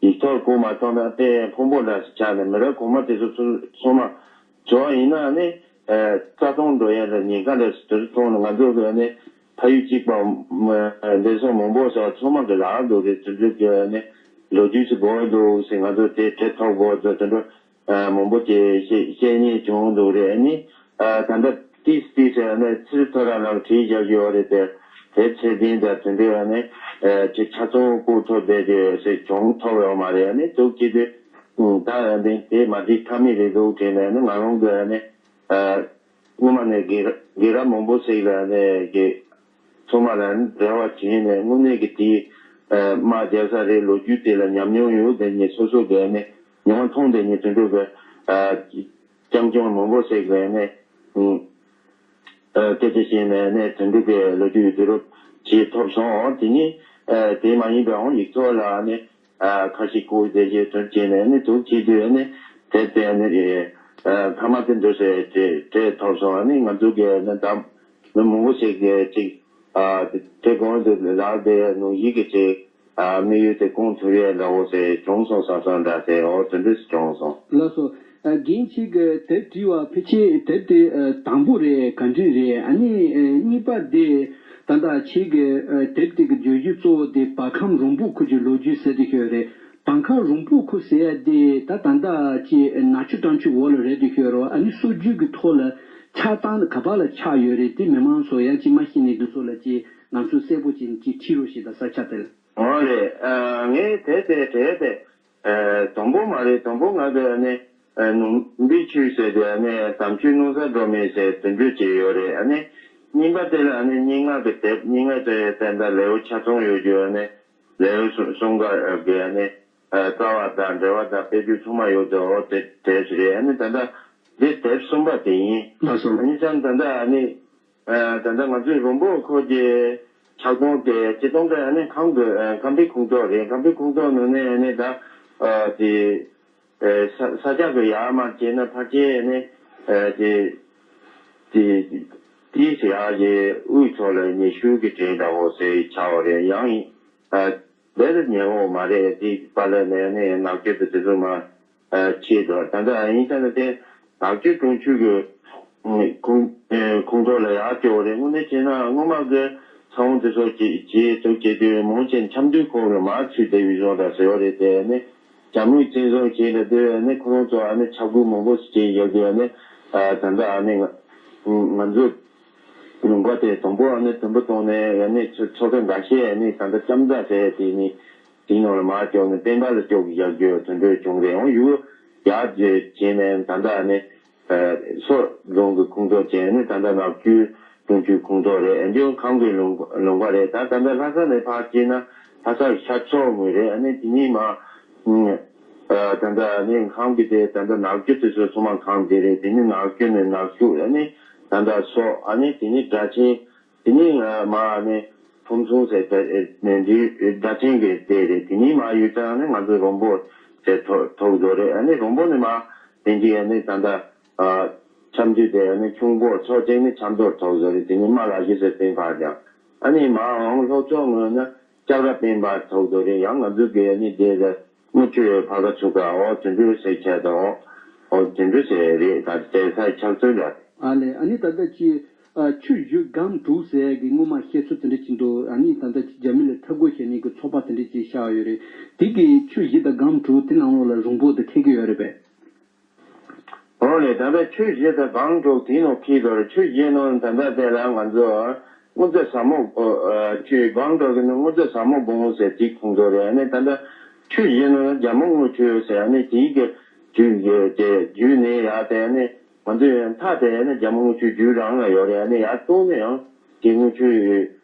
ཡིག་ཐོག་གོ་མ་ཐུབ་ན་དཔེ་ཕངས་པོ་འདྲ་ཞིག་ཆགས་ནས། མི་རབས་གོང་མ་དེ་ཚོ་ཚོ་ཚང་མ་བྱས་པ་ཡིན་ན་ནི་ཨ་རྩ་སྟོང་འགྲོ་ཡ་ལ་ཉེན་ཁ་འདྲ་ཞིག་དེ་ཚོ་མཐོང་ནས། ང་ཚོ་གི་ནི་ཕ་ཡུལ་གཅིག་པ་མ་ལས་ཚོགས་མང་པོ་ཟེར་བ་ཚང་མ་གི་ལག་འདུག་རེད། དེ་ཚོ་གི་ནི་ལོ་རྒྱུས་ཚོ་དགོས་འདུག་ཟེར། ང་ཚོ་དེ་བྲིས་ཐུབ་དགོས་ཚོ་དེ་འདྲ་ཨ་མང་པོ་ཅིག་བཤད་བཤད་མཁན་བྱུང་འདུག་རེད། ནི་ཨ་ད་ལྟ་ཏིས་ཏིས་ཟེར་ནི་ཚུར་ཐོ་ར་ནང་བྲིས་བཞག་ཡོད་རེད་དེ། དེ་ཚད་ལྡན་དང་དེ་འདྲ་ནི་ཨ་ཅིག་ཆ་ཚང་བཀོད་ཐུབ་བསྡད་རྒྱུ་ཟེར་བྱུང་ཐུབ་ཡོད་མ་རེད། ནི་འདུག་བྱེད་དུས་ད་ནི་དེ་མ་བྲིས་ཐབས་མེད་རེད་འདུག་དྲན་ནས་ནི་ང་རང་གི་ནི་ཨ། སྔོན་མ་ནས་རྒན་རྒན་རབས་མང་པོ་ཞིག་ལ་ནས་རྒན་ཚང་མ་ལ་འབྲེལ་བ་བྱས་ནས་དངོས་གནས་ཀྱི་དེའི་ཨ་དམག་རྒྱག་ས་རེད། ལོ་རྒྱུས་དེ་ལ་ཉམས་མྱོང་ཡོད་དེ་ཉིད་སོ་སོ་གི་ནས་མྱོང་མཐོང་དེ་ཉིད་དེ་འདྲ་གི་ཨ་རྐྱང་རྐྱང་མང་པོ་ཞིག་ལ་ནས་ཨ་སྐད་ཆ་བཤད་ནས་ནས་དེ་འདྲ་གི་ལོ་རྒྱུས་བསྡུ་རུབ་བྱེད་ཐུབ་སོང་། དེ་ནི་ཨ་དེ་མ་ཡིན་པའང་ཡིག་ཐོག་ལ་ནས། ཨ་ཁ་ཤས་བཀོད་དེ་བྱས་དོན་བྱས་ནས་ནི་འདུག་བྱེད་དུས་ནི་དེབ་དེ་ནི་ཨ་མཐའ་མ་དེ་འདུག་ཟེར་དེ་དེ་ཐོབ་སོང་། ནི་ང་ཚོ་གི་ནི་ད་མི་མང་པོ་ཞིག་གིས་ཅིག་ཨ་དེ་དེ་གོང་དུ་ལགས་དེ་ནང་བཞིན་གྱི་ཅིག་ཨ་དམིགས་ཡུལ་དེ་སྐོང་ཐུབ་ཡས་འདྲ་བོ་ཟེར་བྱུང་སོང་བསམ་བསམ་འདྲ་ཟེར། འོ་དེ་འདྲ་ཞིག་བྱུང་སོང་། ལགས་སོ། ཨ་རྒན་ཁྱེད་ཀྱི་དེབ་བྲིས་པ་ཕལ་ཆེར་དེབ་དེ་ཨ་དང་པོ་རེད། ག་འདྲ་རེད། ཨ་ནི་ཨ་གཉིས་པ་དེ་ད་ལྟ་ཁྱེད་ཀྱི་ཨ་དེབ་དེ་གི་བརྗོད་གཞི་གཙོ་བོ་དེ་བར་ཁམས་རོང་པོ་ཁུལ་གྱི་ལོ་རྒྱུས་ཟེར་དེ་ཤོད་རེད། བར་ཁམས་རོང་པོ་ཁུལ་ཟེར་ཡ་དེ་ད་ད་ལྟ་ཅི་ནག་ཆུ་བཀྲ་ཆུ་འོག་ལ་རེད་དེ་ཤོད་རོ། ཨ་ནི་སྲོལ་རྒྱུན་གྱི་ཐོག་ལ་ཆགས་སྟངས་ག་པ་ལ་ཆགས་ཡོད་རེད། དེ་མི་མང་ཚོ་ཡང་ཅི་མ་ཤེས་ནས་དེ་ཚོ་ལ་ཅི་ང་ཚོས་གསལ་པོ་ཅིག་ཅིག་ཁྲིད་རོགས་ཞེས་ད་ས་ཆ་དེ་ལ། འོ་རེད། ཨ་ངས་དེ་དེ་དྲན་དེ། ཨ་དང་པོ་མ་རེད། དང་པོ་ང་གི་ནི་ཨ་ནུམ་བི་ཆུ་ཟེར་དེ་ནི་དམ་ཆོས་སྣང་ས་སྒྲོན་མེ་ཟེར་དེ་འདྲ་བྱས་ཡོད་རེད། ཨ་ནི་གཉིས་པ་དེ་ལ་ནི་སྙན་ངག་གི་དེབ། སྙན་ངག་དེ་ད་ལྟ་ལེའུ་ཆ་ཚང་ཡོད་རྒྱུ། ཨ་ནི་ལེའུ་གསུམ་གསུམ་ག་གི་ནི་ཨ་རྩ་བ་དང་འགྲེལ་པ་དང་དཔེ་བརྗོད་ཚང་མ་ཡོད་དེ། འོ་དེ་དེབ་ཞིག་རེད། ཨ་ནི་ད་ལྟ་འདི་དེབ་གསུམ་པ་དེ་ཡིན། ལགས་སོ། ཨ་ནི་ཙང་ད་ལྟ་ཨ་ནི། ཨ་ད་ལྟ་ང་ཚོའི་རོང་པོ་ཁུལ་གྱི་ཆགས་སྟངས་དེ་སྤྱིར་བཏང་གི་ཨ་ནི་ཁམས་ཀྱི་ཨ་ཁམས་པའི་ཁོངས་གཏོགས་རེད། ཁམས་པའི་ཁོངས་གཏོགས་ནང་ནས་ཨ་ནི་ད་ཨ་དེ་ཨ་ས་ས་ཆ་གི་ཡར་མར་བྱས་ན་ཕལ་ཆེར་ཨ་ནི་ཨ་དེ་དེ་དེའི་ཡར་གྱི་དབུས་ཕྱོགས་ལ་ཉི་ཤུ་གི་གྲས་འདྲ་བོ་ཟེར་ཆགས་པ་རེད། ཡང་ཨ་དེ་ལས་ཉེ་བོ་མ་རེད། དེའི་བར་ལ་ནས་ཨ་ནི་ནག་ཆུ་དེ་དེ་ཚོ་མར་ཨ་ཕྱེས་འགྲོ། ད་ལྟ་ཡིན་ཙང་ནི་དེ་ནག་ཆུ་གྲོང་ཁྱེར་གྱི་ ཁོང་ཁོང་ཚོ་ལ་ཡག་སྐྱོ་བ་རེད། དངོས་གནས་བྱས་ན་སྔོན་མ་གི་ཚ་བོང་དེ་ཚོ་བྱེད་བྱེད་ཚུགས་བྱེད་དུས་མང་ཆེ་འཆམ་མཐུན་ཁོག་ལ་མར་ཚུད་བསྡད་པའི་བཟོ་འདྲ་ཟེར་བ་རེད། དེ་ནི་རྒྱ་མིས་བཙན་བཟུང་བྱས་ལ་དེ་ནི་ཁོ་རང་ཚོ་ཨ་ནི་ཆབ་འགུལ་མང་པོ་ཞིག་བྱས་ཡོད་དུས་ཨ་ནི་ད་ལྟ་ཨ་ནི་ང་ང་ཚོ་ལུང་པ་དེ་དང་པོ་ཨ་ནི་དུམ་བུ་བཏང་ནས་ཨ་ནི་ཚོ་ཚོ་ཁ་འགའ་ཤས་ཨ་ནི་ད་ལྟ་ལྕམ་རྩ་ཟེར་དེ་ནི་དེའི་ནང་ལ་མར་བསྐྱོད་ནས་སྤེན་པ་ལ་སྐྱོད་གི་ཡར་རྒྱུ་དོན་འགྲོས་བྱུང་རེད། འོང་ཡུལ་ཡར་བྱས་ནས་ད་ལྟ་ཨ་ནི། སོག་རྫོང་གི་ཁོངས་གཏོགས་བྱས་ནས་ད་ལྟ་ནག་ཆུ་གྲོང་ཆུང་ཁོངས་གཏོགས་རེད། འདི་ཁམས་ཀྱི་ལུང་ལུང་པ་རེད། ད་ད་ལྟ་ལྷ་ས་ནས་ཕར་སྐྱེལ་ན་ལྷ་ས་ཤར་ཕྱོགས་ངོས་རེད། ཨ་ནི་དེ་ནས་མ་ད་ལྟ་ནི་ཁམས་ཀྱི་དེ་ད་ལྟ་ནག་ཆུ་དེ་ཚོ་ཚང་མ་ཁམས་དེ་རེད། དེ་ནས་ནག་ཆུ་ནས་ནག་ཆུ་ཨ་ནི་ད་ལྟ་སོག་ཨ་ནི་དེ་ནས་སྦྲ་ཆེན། དེ་ནས་མ་ནི་ཕུན་ཚོགས་ཟེར་ད་འདི་སྦྲ་ཆེན་གྱི་སྡེ་རེད། དེ་ནས་མ་ཡོད་ཙང་ནི་ང་ཚོ་རོང་པོ་ཟེར་ཐོ་ཐོག་བཟོ་རེད། ཨ་ནི་རོང་པོ་ནས་མ་དེ་འདི་ཨ་ནི་ད་ལྟ་ཨ་ཆབ་མདོ་དེ་ཨ་ནི་ཁྱུང་པོ་ཚོ་ཅན་ནི་ཆབ་མདོར་ཐོག་བཟོ་རེད། དེ་ནས་མ་ལ་ཞི་ཟེར་སྟེང་ཕར་ཀྱང་ཨ་ནི་མ་འོང་ལྷོ་ཕྱོགས་ངོས་ན་ལྕགས་ར་སྤེན་པ་ཐོག་བཟོ་རེད། ཡང་ང་ཚོ་གི་ཨ་ནི་སྡེ་ཟེར་དངུལ་ཆུ་ཕ་ག་ཚུ་ག་འོ་དོན་འགྲུལ་ཟེར་ཁྱད་དང་འོ་དོན་འགྲུལ་ཟེར་རེད། ད་ལྟ་ས་ཆགས་ཚུལ་འདྲ་རེད། ཨ་ལས། ཨ་ནི་ད་ལྟ་ཅི། ཨ་ཆུ་བཞི་སྒང་དྲུག་ཟེར་གི་སྔོན་མ་བཤད་ཚུལ་དེ་འདྲ་ཅིག་འདུག་ཨ་ནི་ད་ལྟ་ཅི་རྒྱ་མི་ལ་འཐབ་རྒོལ་བྱེད་ནི་གི་ཚོགས་པ་དེ་འདྲ་ཅིག་ཤར་ཡོད་རེད། དེ་གི་ཆུ་བཞི་དང་སྒང་དྲུག་དེ་ནང་ལོགས་ལ་རོང་པོ་དེ་ཐེ་གི་ཡོད་རེད་པས། འོ་ལས། ད་ལྟ་ཆུ་བཞི་དང་སྒང་དྲུག་དེའི་ནང་འཁེལ་འགྲོ་རེད། ཆུ་བཞི་ནང་ད་ལྟ་དེ་ལ་ང་ཚོ་དངུལ་རྩ་ཟབ་མོ་ཨ་ཆུ་སྒང་དྲུག་གི་ནང་དངུལ་རྩ་ཟབ་མོ་སྒང་ཟེར་དེ་ཁོངས་གཏོགས་རེད། ཨ་ནི་ད་ལྟ་ཆུ་བཞི་ནང་རྒྱ་མི་དངུལ་ཆུ་ཟེར་ཨ་ནི་དེའི་གི་རྒྱུད་དེ་རྒྱུད་ནས་ཡར་དེ་ཨ་ནི། ང་ཚོའི་མཐའ་དེ་ནི་རྒྱ་མི་དངུལ་ཆུ་རྒྱུད་རང་ལ་ཡོད་རེད། ཨ་ནི་ཡར་སྟོད་ནས་ཡང་དེ་དངུལ་ཆུ་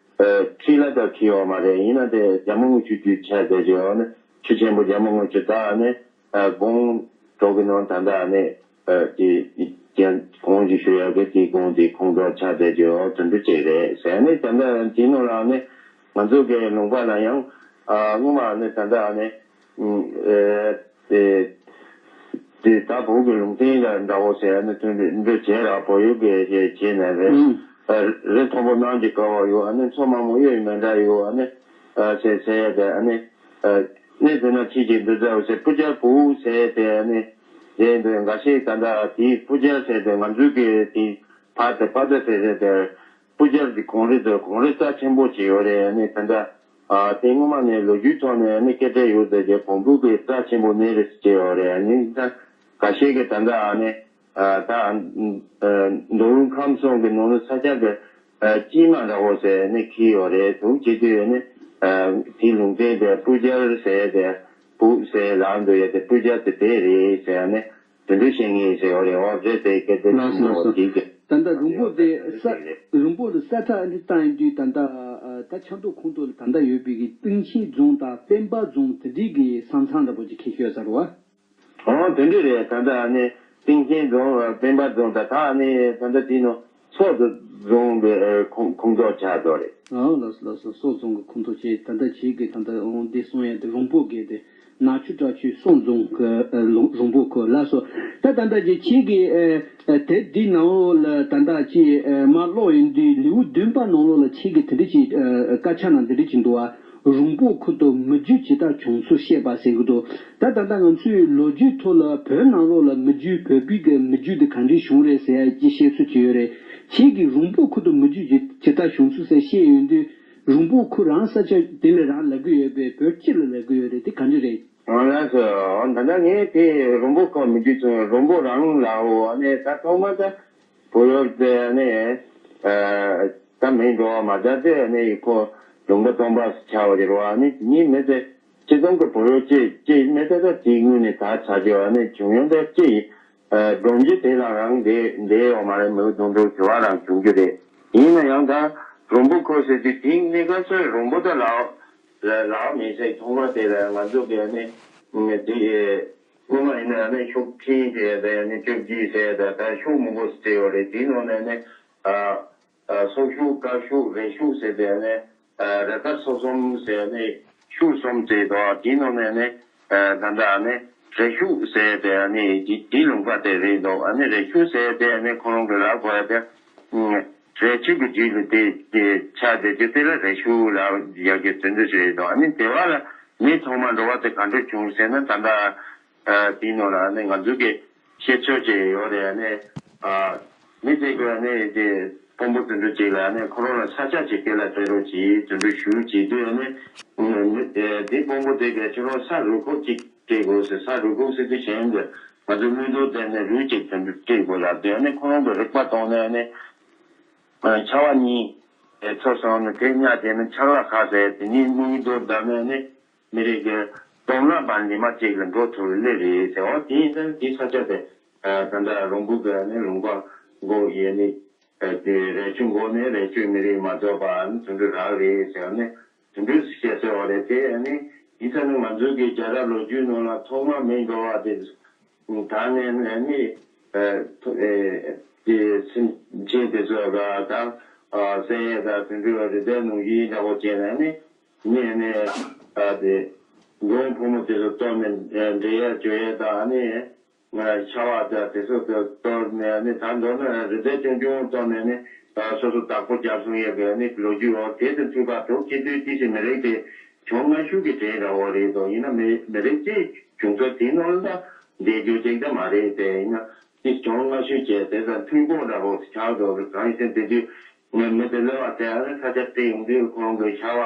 འཁྲིས་ལ་ད་འཁེལ་ཡོད་མ་རེད། ཡིན་ན་དེ་རྒྱ་མི་དངུལ་ཆུ་རྒྱུད་ཆགས་བསྡད་ཀྱི་ཡོད། ཨ་ནི་ཆུ་ཆེན་པོ་རྒྱ་མི་དངུལ་ཆུ་ད་ཨ་ནི་སྒང་དྲུག་གི་ནང་ད་ལྟ་ཨ་ནི་དེ་གོང་ཞུ་ཞུ་ཡག་གི་དེ་སྒང་དེ་ཁོངས་གཏོགས་ཆགས་བསྡད་ཀྱི་ཡོད། དོན་འགྲུལ་བྱས་རེད་ཟེར། ཨ་ནི་ད་ལྟ་དེ་ནང་ལ་ཨ་ནི་ང་ཚོ་གི་ལུང་པ་ལ་ཡང་སྔོན་མ་ཨ་ནི་ད་ལྟ་ཨ་ནི། དེ་དེ་ད་བོད་ཀྱི་ལུང་བསྟན་ལ་འདྲ་བོ་ཟེར་ནས་དོན་འགྲེལ་བྱས་ར་བོད་ཡིག་གི་བྱས་ནས་རེད། ཨུམ། རེ་མཐོན་པོ་གནམ་གྱི་ཀ་བ་ཡོད། ཨ་ནི་མཚོ་དམའ་མོ་གཡུ་ཡི་མཎྜལ་ཡོད། ཨ་ནི་ཟེར་ཟེར་ཡ་དེ་ཨ་ནི་གནས་དེ་ན་ཁྱེད་ཀྱིས་འདི་ཟེར་བ་ཟེར་སྤུ་རྒྱལ་བུ་ཟེར་དེ་ཨ་ནི་དེ་འདི་འགའ་ཤས་ད་ལྟ་དེའི་སྤུ་རྒྱལ་ཟེར་དེ་ང་ཚོའི་གི་དེ་ཕར་དེ་པ་ད་ཟེར་ཟེར་དེ། སྤུ་རྒྱལ་གྱི་གངས་རི་དེ་གངས་རི་རྩ་ཆེན་པོ་ཅིག་ཡོད་རེད། ཨ་ནི་ད་ལྟ་ཨ་དེ་སྔོན་མ་ནས་ལོ་རྒྱུས་ཐོག་ནས་ཨ་ནི་སྐད་ཆ་ཡོད་ཟེར་གྱི་བོན་པོ་གི་རྩ་ཆེན་པོ་གནས་རི་ཅིག་ཡོད་རེད། ཨ་ནི་ད་འགའ་ཤས་ཀྱིས་ད་ལྟ་ཨ་ནི་ཨ་ད་ཨ་མདོ་དབུས་ཁམས་གསུམ་གྱི་ནང་ནས་ས་ཆ་གི་ཨ་དཀྱིལ་མ་འདྲ་བོ་ཟེར་ཨ་ནི་འཁེལ་ཡོད་རེད། དུ་བྱེད་དུས་ཨ་ནི་ཨ་དེའི་ལུང་བསྟན་དེ་སྤུ་རྒྱལ་ཟེར་དེ་བུ་ཟེར་ལབ་འདུག་ཡ། དེ་སྤུ་རྒྱལ་དེ་དེ་རེད་ཟེར་ཨ་ནི་དེ་འདྲ་བཤད་མཁན་ཟེར་ཡོད་རེད། འོ་རེད་དེ་སྐད་དེ་ལགས་སོ་ལགས་སོ། དེ་གི་ད་ལྟ་རོང་པོ་དེ་ས་རོང་པོ་ལ་ས་ཁྲ་ཨ་ནི་བཏང་ཡིན་དུས་ད་ལྟ་ཨ་ད་ཆབ་མདོ་ཁོངས་གཏོགས་ལ་ད་ལྟ་ཡོད་པའི་གི་སྟེང་ཆེན་རྫོང་དང་སྤེན་པ་རྫོང་དེ་འདྲའི་གི་ས་མཚམས་འདྲ་པོ་ཅིག་འཁེལ་ཤོད་ས་རེད་བ། ཨོ་དེ་འདྲ་རེད། ད་ལྟ་ཨ་ནི་སྟེང་ཆེན་རྫོང་སྤེན་པ་རྫོང་དང་ད་ཨ་ནི་ད་ལྟ་དེ་ནང་སོག་རྫོང་གི་ཁོངས་ཁོངས་གཏོགས་ཆགས་འགྲོ་རེད། ཨོ་ལགས་སོ་ལགས་སོ། སོག་རྫོང་གི་ཁོངས་གཏོགས་བྱས། ད་ལྟ་བྱེད་ཀྱི་ད་ལྟ་ཨོ་འདི་གསུང་ཡ་དེ་རོང་པོ་གི་དེ། ནག་ཆུ་བྲག་ཆུ་སོག་རྫོང་གི་ཨ་ལུང་རོང་པོ་ཁུལ་ལགས་སོ། ད་ད་ལྟ་ཅིག་ཁྱེད་ཀྱིས་ཨ་ཨ་དེབ་འདི་ནང་ལོགས་ལ་ད་ལྟ་ཅིག་ཨ་མར་ཀློག་ཡོང་དུས་ལེའུ་བདུན་པ་ནང་ལོགས་ལ་ཁྱེད་ཀྱིས་དེ་འདྲ་ཅིག་ཨ་དཀར་ཆག་ནང་འདི་འདྲ་ཅིག་འདུག་ཨ། རོང་པོ་ཁུལ་དུ་མི་རྒྱུད་ཇི་ལྟར་བྱུང་ཚུལ་བཤད་པ་ཟེར་གྱི་འདུག་ད་ད་ལྟ་ང་ཚོའི་ལོ་རྒྱུས་ཐོག་ལ་བོད་ནང་ལོགས་ལ་མི་རྒྱུད་བོད་པའི་གི་མི་རྒྱུད་འདི་ག་འདྲ་བྱུང་རེད་ཟེར་ཡ་ཅིག་བཤད་ཚུལ་ཅིག་ཡོད་རེད། ཁྱེད་ཀྱིས་རོང་པོ་ཁུལ་དུ་མི་རྒྱུད་ཇི་ཇི་ལྟར་བྱུང་ཚུལ་ཟེར་བཤད་ཡོང་དུས། རོང་པོ་ཁོ་རང་ས་ཆ་དེ་ལ་རང་ལབ་ཀྱི་ཡོད་པས་བོད་སྤྱི་ལ་ལབ་ཀྱི་ཡོད་རེད། དེ་ག་འདྲ་རེད། ང་ལ་སོ་ད་ལྟ་ངས་དེ་རོང་པོ་ཁོ་མི་རྒྱུད་ཚོ་རོང་པོ་རང་ལའོ། ཨ་ནི་ད་ཐོག་མ་ད་བོད་ཡོད་དེ་ཨ་ནི་ད་མིང་འགྲོ་བ་མ་ད་དེ་ཨ་ནི་ཁོ་ལུང་པ་སྟོང་པ་ཆགས་པ་དེ་རོ། ཨ་ནི་དེ་ཉིད་མི་དེ་སྤྱི་བཏང་གི་བོད་ཡོད་ཅེས་ཅེས་མི་དེ་ད་དེ་དངོས་ནས་ད་ཆ་རྒྱུ་ཨ་ནི་བྱུང་ཡོད་ད་ཅེས། སྒྲོམ་གཞི་དེ་ལ་རང་བསྡད་བསྡད་ཡོད་མ་རེད། མི་གདོང་དྲུག་དེ་བ་རང་བྱུང་རྒྱུ་རེད། ཡིན་ན་ཡང་ད་རོང་པོ་ཁོ་ཟེར་དུས་དེ་གནས་སྐབས་སུ་རོང་པོ་ད་ལའོ་ལའོ་མེད་ཟེར། ཐོག་མ་དེ་ལ་ང་ཚོ་གི་ནི་དེ་སྔོན་མ་ཡིན་ན་ནི་ཤོག་ཁྲིན་ཟེར་ཡ་ད་ཡ་ནི་བཅོ་བརྒྱད་ཟེར་ཡ་ད་ད་ཤོག་མང་པོ་ཟེར་ཡོད་རེད། དེའི་ནང་ནས་ནི་ཨ། ཨ་སོག་ཤུག་དཀར་ཤུག་རེ་ཤུག་ཟེར་ཏེ་ནི་ཨ་རེ་དཀར་སོག་གསུམ་ཟེར་ནི་ཤུག་གསུམ་ཟེར་དོ། དེའི་ནང་ནས་ནི་ཨ་ད་ལྟ་ནི་རེ་ཤུག་ཟེར་ཏེ་ནི་དེ་དེའི་ལུང་པ་དེ་རེད་འདུག་ཨ་ནི་རེ་ཤུག་ཟེར་ཏེ་ནི་ཁོ་རང་གི་ལབ་དགོས་ཡ་དེ་རེ་ཆུ་གི་རྒྱུད་ལ་དེ་དེ་ཆགས་བསྡད་རྒྱུ་དེ་ལ་རེ་ཤུག་ལབ་ཡ་གི་དོན་དུ་ཞིག་རེད་འདུག་ཨ་ནི་དེ་བ་ལ་མི་ཐོག་མ་འགྲོ་བ་དེ་ག་འདྲ་བྱུང་ཟེར་ན་ད་ལྟ་ཨ་དེའི་ནང་ལ་ནི་ང་ཚོ་གི་ཤེས་ཚོད་ཅིག་ཡོད་རེད། ནི་ཨ། མི་དེ་ག་ནས་དེ་དཔོན་པོ་དེ་འདྲ་ཅིག་ལ་ནས་ཁོ་རང་ལ་ས་ཆ་ཅིག་སྐྱེལ་ལ་སྤྲད་རོགས་གྱིས་དེ་འདྲ་ཞུ་བྱེད་དུས་ནས་དེ་དཔོན་པོ་དེ་ག་ཁྱོད་རང་ས་རུ་ཁག་ཅིག་སྤྲད་དགོས་ཟེར། ས་རུ་ཁག་ཟེར་དུས་གཞན་གྱི་ང་ཚོ་མིག་ཏོ་བསྟན་ནས་རུས་ཅིག་དེ་འདྲ་སྤྲད་དགོས་ལབ་དུས་ནས་ཁོ་རང་གི་རིག་པ་བཏང་ནས་ནས་ཆར་པ་གཉིས་ཚུར་སོང་ནས་དེ་ཉག་དེ་ནས་ཆར་པ་ཁ་ཟེར་དེ་ནས་མིག་ཏོ་བསྡམས་ནས་ནས། མི་རིགས་ཀྱི་སྟོང་ལ་བར་ཉི་མ་གཅིག་ལ་འགྲོ་ཐུབ་སླེབས་རེད་ཟེར། འོ་དེ་ཡིན་ཙང་དེ་ས་ཆ་དེ་ད་ལྟ་རོང་པོ་གི་ནི་ལུང་པ་མགོ་ཡས་ནི་དེ་རས་ཆུ་མགོ་ནས་རས་ཆུ་མི་རིགས་མ་གཏོགས་པ་ནི་དུད་འགྲོ་རག་རེད་ཟེར་ནི་དུད་འགྲོ་བཤད་ཟེར་བ་རེད། དེ་ནི་ཡིན་ཙང་ནི་ང་ཚོའི་གི་རྒྱལ་རབས་ལོ་རྒྱུས་ནང་ལ་ཐོག་མ་མི་འགྲོ་བ་དེ། ད་ནས་ནས་ནི་དེ་སེམས་ཅན་དེ་ཚོ་ལ་ད་བསད་ཡས་དང་དུད་འགྲོ་རི་དྭགས་ནང་བཞིན་འདྲ་བོ་བྱས་ནས་ནི་ནས་ནས་དེ་འབྲོང་ཕོ་མོ་དེ་ཚོ་གཏོར་ནས་འདྲེ་ཡས་བཅོ་ཡས་དང་ནི་ཆར་པ་དང་དེ་ཚོ་གཏོར་ནས་ནི་ད་མདོར་ན་རི་དྭགས་ཆུང་ཆུང་གཏོར་ནས་ནི་སོ་སོ་བདག་པོ་རྒྱབ་སོང་ཡས་གི་ནི་ལོ་རྒྱུས་འོ་དེ་དང་མཐུན་པ་འདུག་དེ་དུས་དེ་སྲིད་མི་རིགས་དེ་བྱུང་སྔ་ཤོས་ཀྱི་གྲས་འདྲ་བོ་རེད་དོ། ཡིན་ན་མི་མི་རིགས་དེ་བྱུང་ས་དེ་ནང་ལ་བསྡད་རྒྱུ་ཅིག་ད་མ་རེད། དེ་ཡིན་ན་དེ་བྱུང་སྔ་ཤོས་བྱས་དེ་ཚོ་མཐུན་པོ་འདྲ་བོ་ཆགས་འགྲོ་གི། གང་ཡིན་ཟེར་དེ་དུས་ངས་མི་དེ་ལོས་པ་དེ་ཨ་ནི་ས་ཆ་དེ་ཡོང་དུས་ཁོང་གི་ཤ་བ་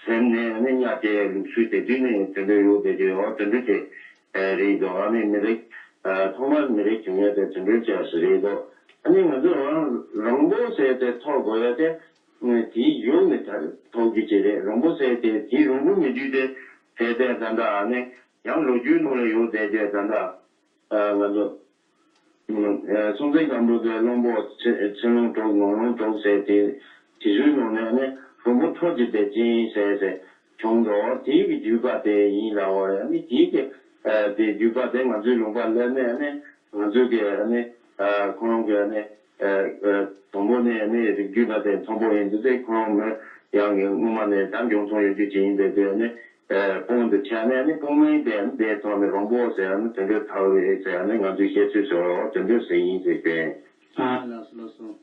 ཟིན་ནས་ཨ་ནི་གཉའ་བཅད་ལུགས་སྲོལ་དེ་དུས་ནས་དེ་འདྲ་ཡོད་དེ་དུས་འོ་དེ་འདྲ་དེ་རེད་དོ། ཨ་ནི་མི་རིགས་ཐོག་མར་མི་རིགས་བྱུང་ཡས་དེ་དེ་འདྲ་བྱས་སུ་རེད་དོ། ཨ་ནི་ང་ཚོ་རང་རོང་པོ་ཟེར་དེ་ཐོག་དགོས་ཡས་དེ། དེའི་ཡུལ་ནས་ཐོག་རྒྱུ་ཅིག་རེད། རོང་པོ་ཟེར་དེ་དེའི་རོང་པོ་མི་རྒྱུད་དེ་ཟེར་དེ་ད་ལྟ་ཨ་ནི་ཡང་ལོ་རྒྱུས་ནང་ལ་ཡོད་དེ་དེ་ད་ལྟ་ང་ཚོ་སྲོང་བཙན་སྒམ་པོ་དེ་བློན་པོ་ཚེ་ཚེ་ལོང་གྲོགས་ནོར་ལོང་གྲོགས་ཟེར་དེ་དེ་ཚོའི་ནང་ནས་ཨ་ནི་རོང་པོ་ཁྲོ་ཆུ་བདེ་ཆེན་ཟེར་ཟེར་བྱུང་འདུག་དེའི་གི་བརྒྱུད་པ་དེ་ཡིན་ལབ་པ་རེད། ཨ་ནི་དེའི་གི་དེ་བརྒྱུད་པ་དེ་ང་ཚོའི་ལུང་པ་སླེབས་ནས་ཨ་ནི་ང་ཚོའི་གི་ཨ་ནི་ཁོང་རང་གི་ཨ་ནི། དང་པོ་ནས་ནི་རིགས་རྒྱུད་ལ་དེ་མཐོན་པོ་ཡིན་དུས་དེ་ཁོང་མི་ཡང་གི་སྔོན་མ་ནས་ད་འབྱུང་ཁུངས་ཡོད་རྒྱུ་ཅིག་ཡིན་པས་དེ་ནི་དཔུང་དུ་ཆགས་ནས་ནི་དཔུང་མིང་དེ་དེ་ཐོག་ནས་རོང་པོ་ཟེར་ནི་དེ་འདྲའི་ཐག་རེད་ཟེར་ནི་ང་ཚོས་བཤད་ཚུལ་བཟོ་འོ་དེ་འདྲ་ཟེར་ཡིན་ཟེར་བྱས། ཨ་ལགས་སོ་ལགས་སོ།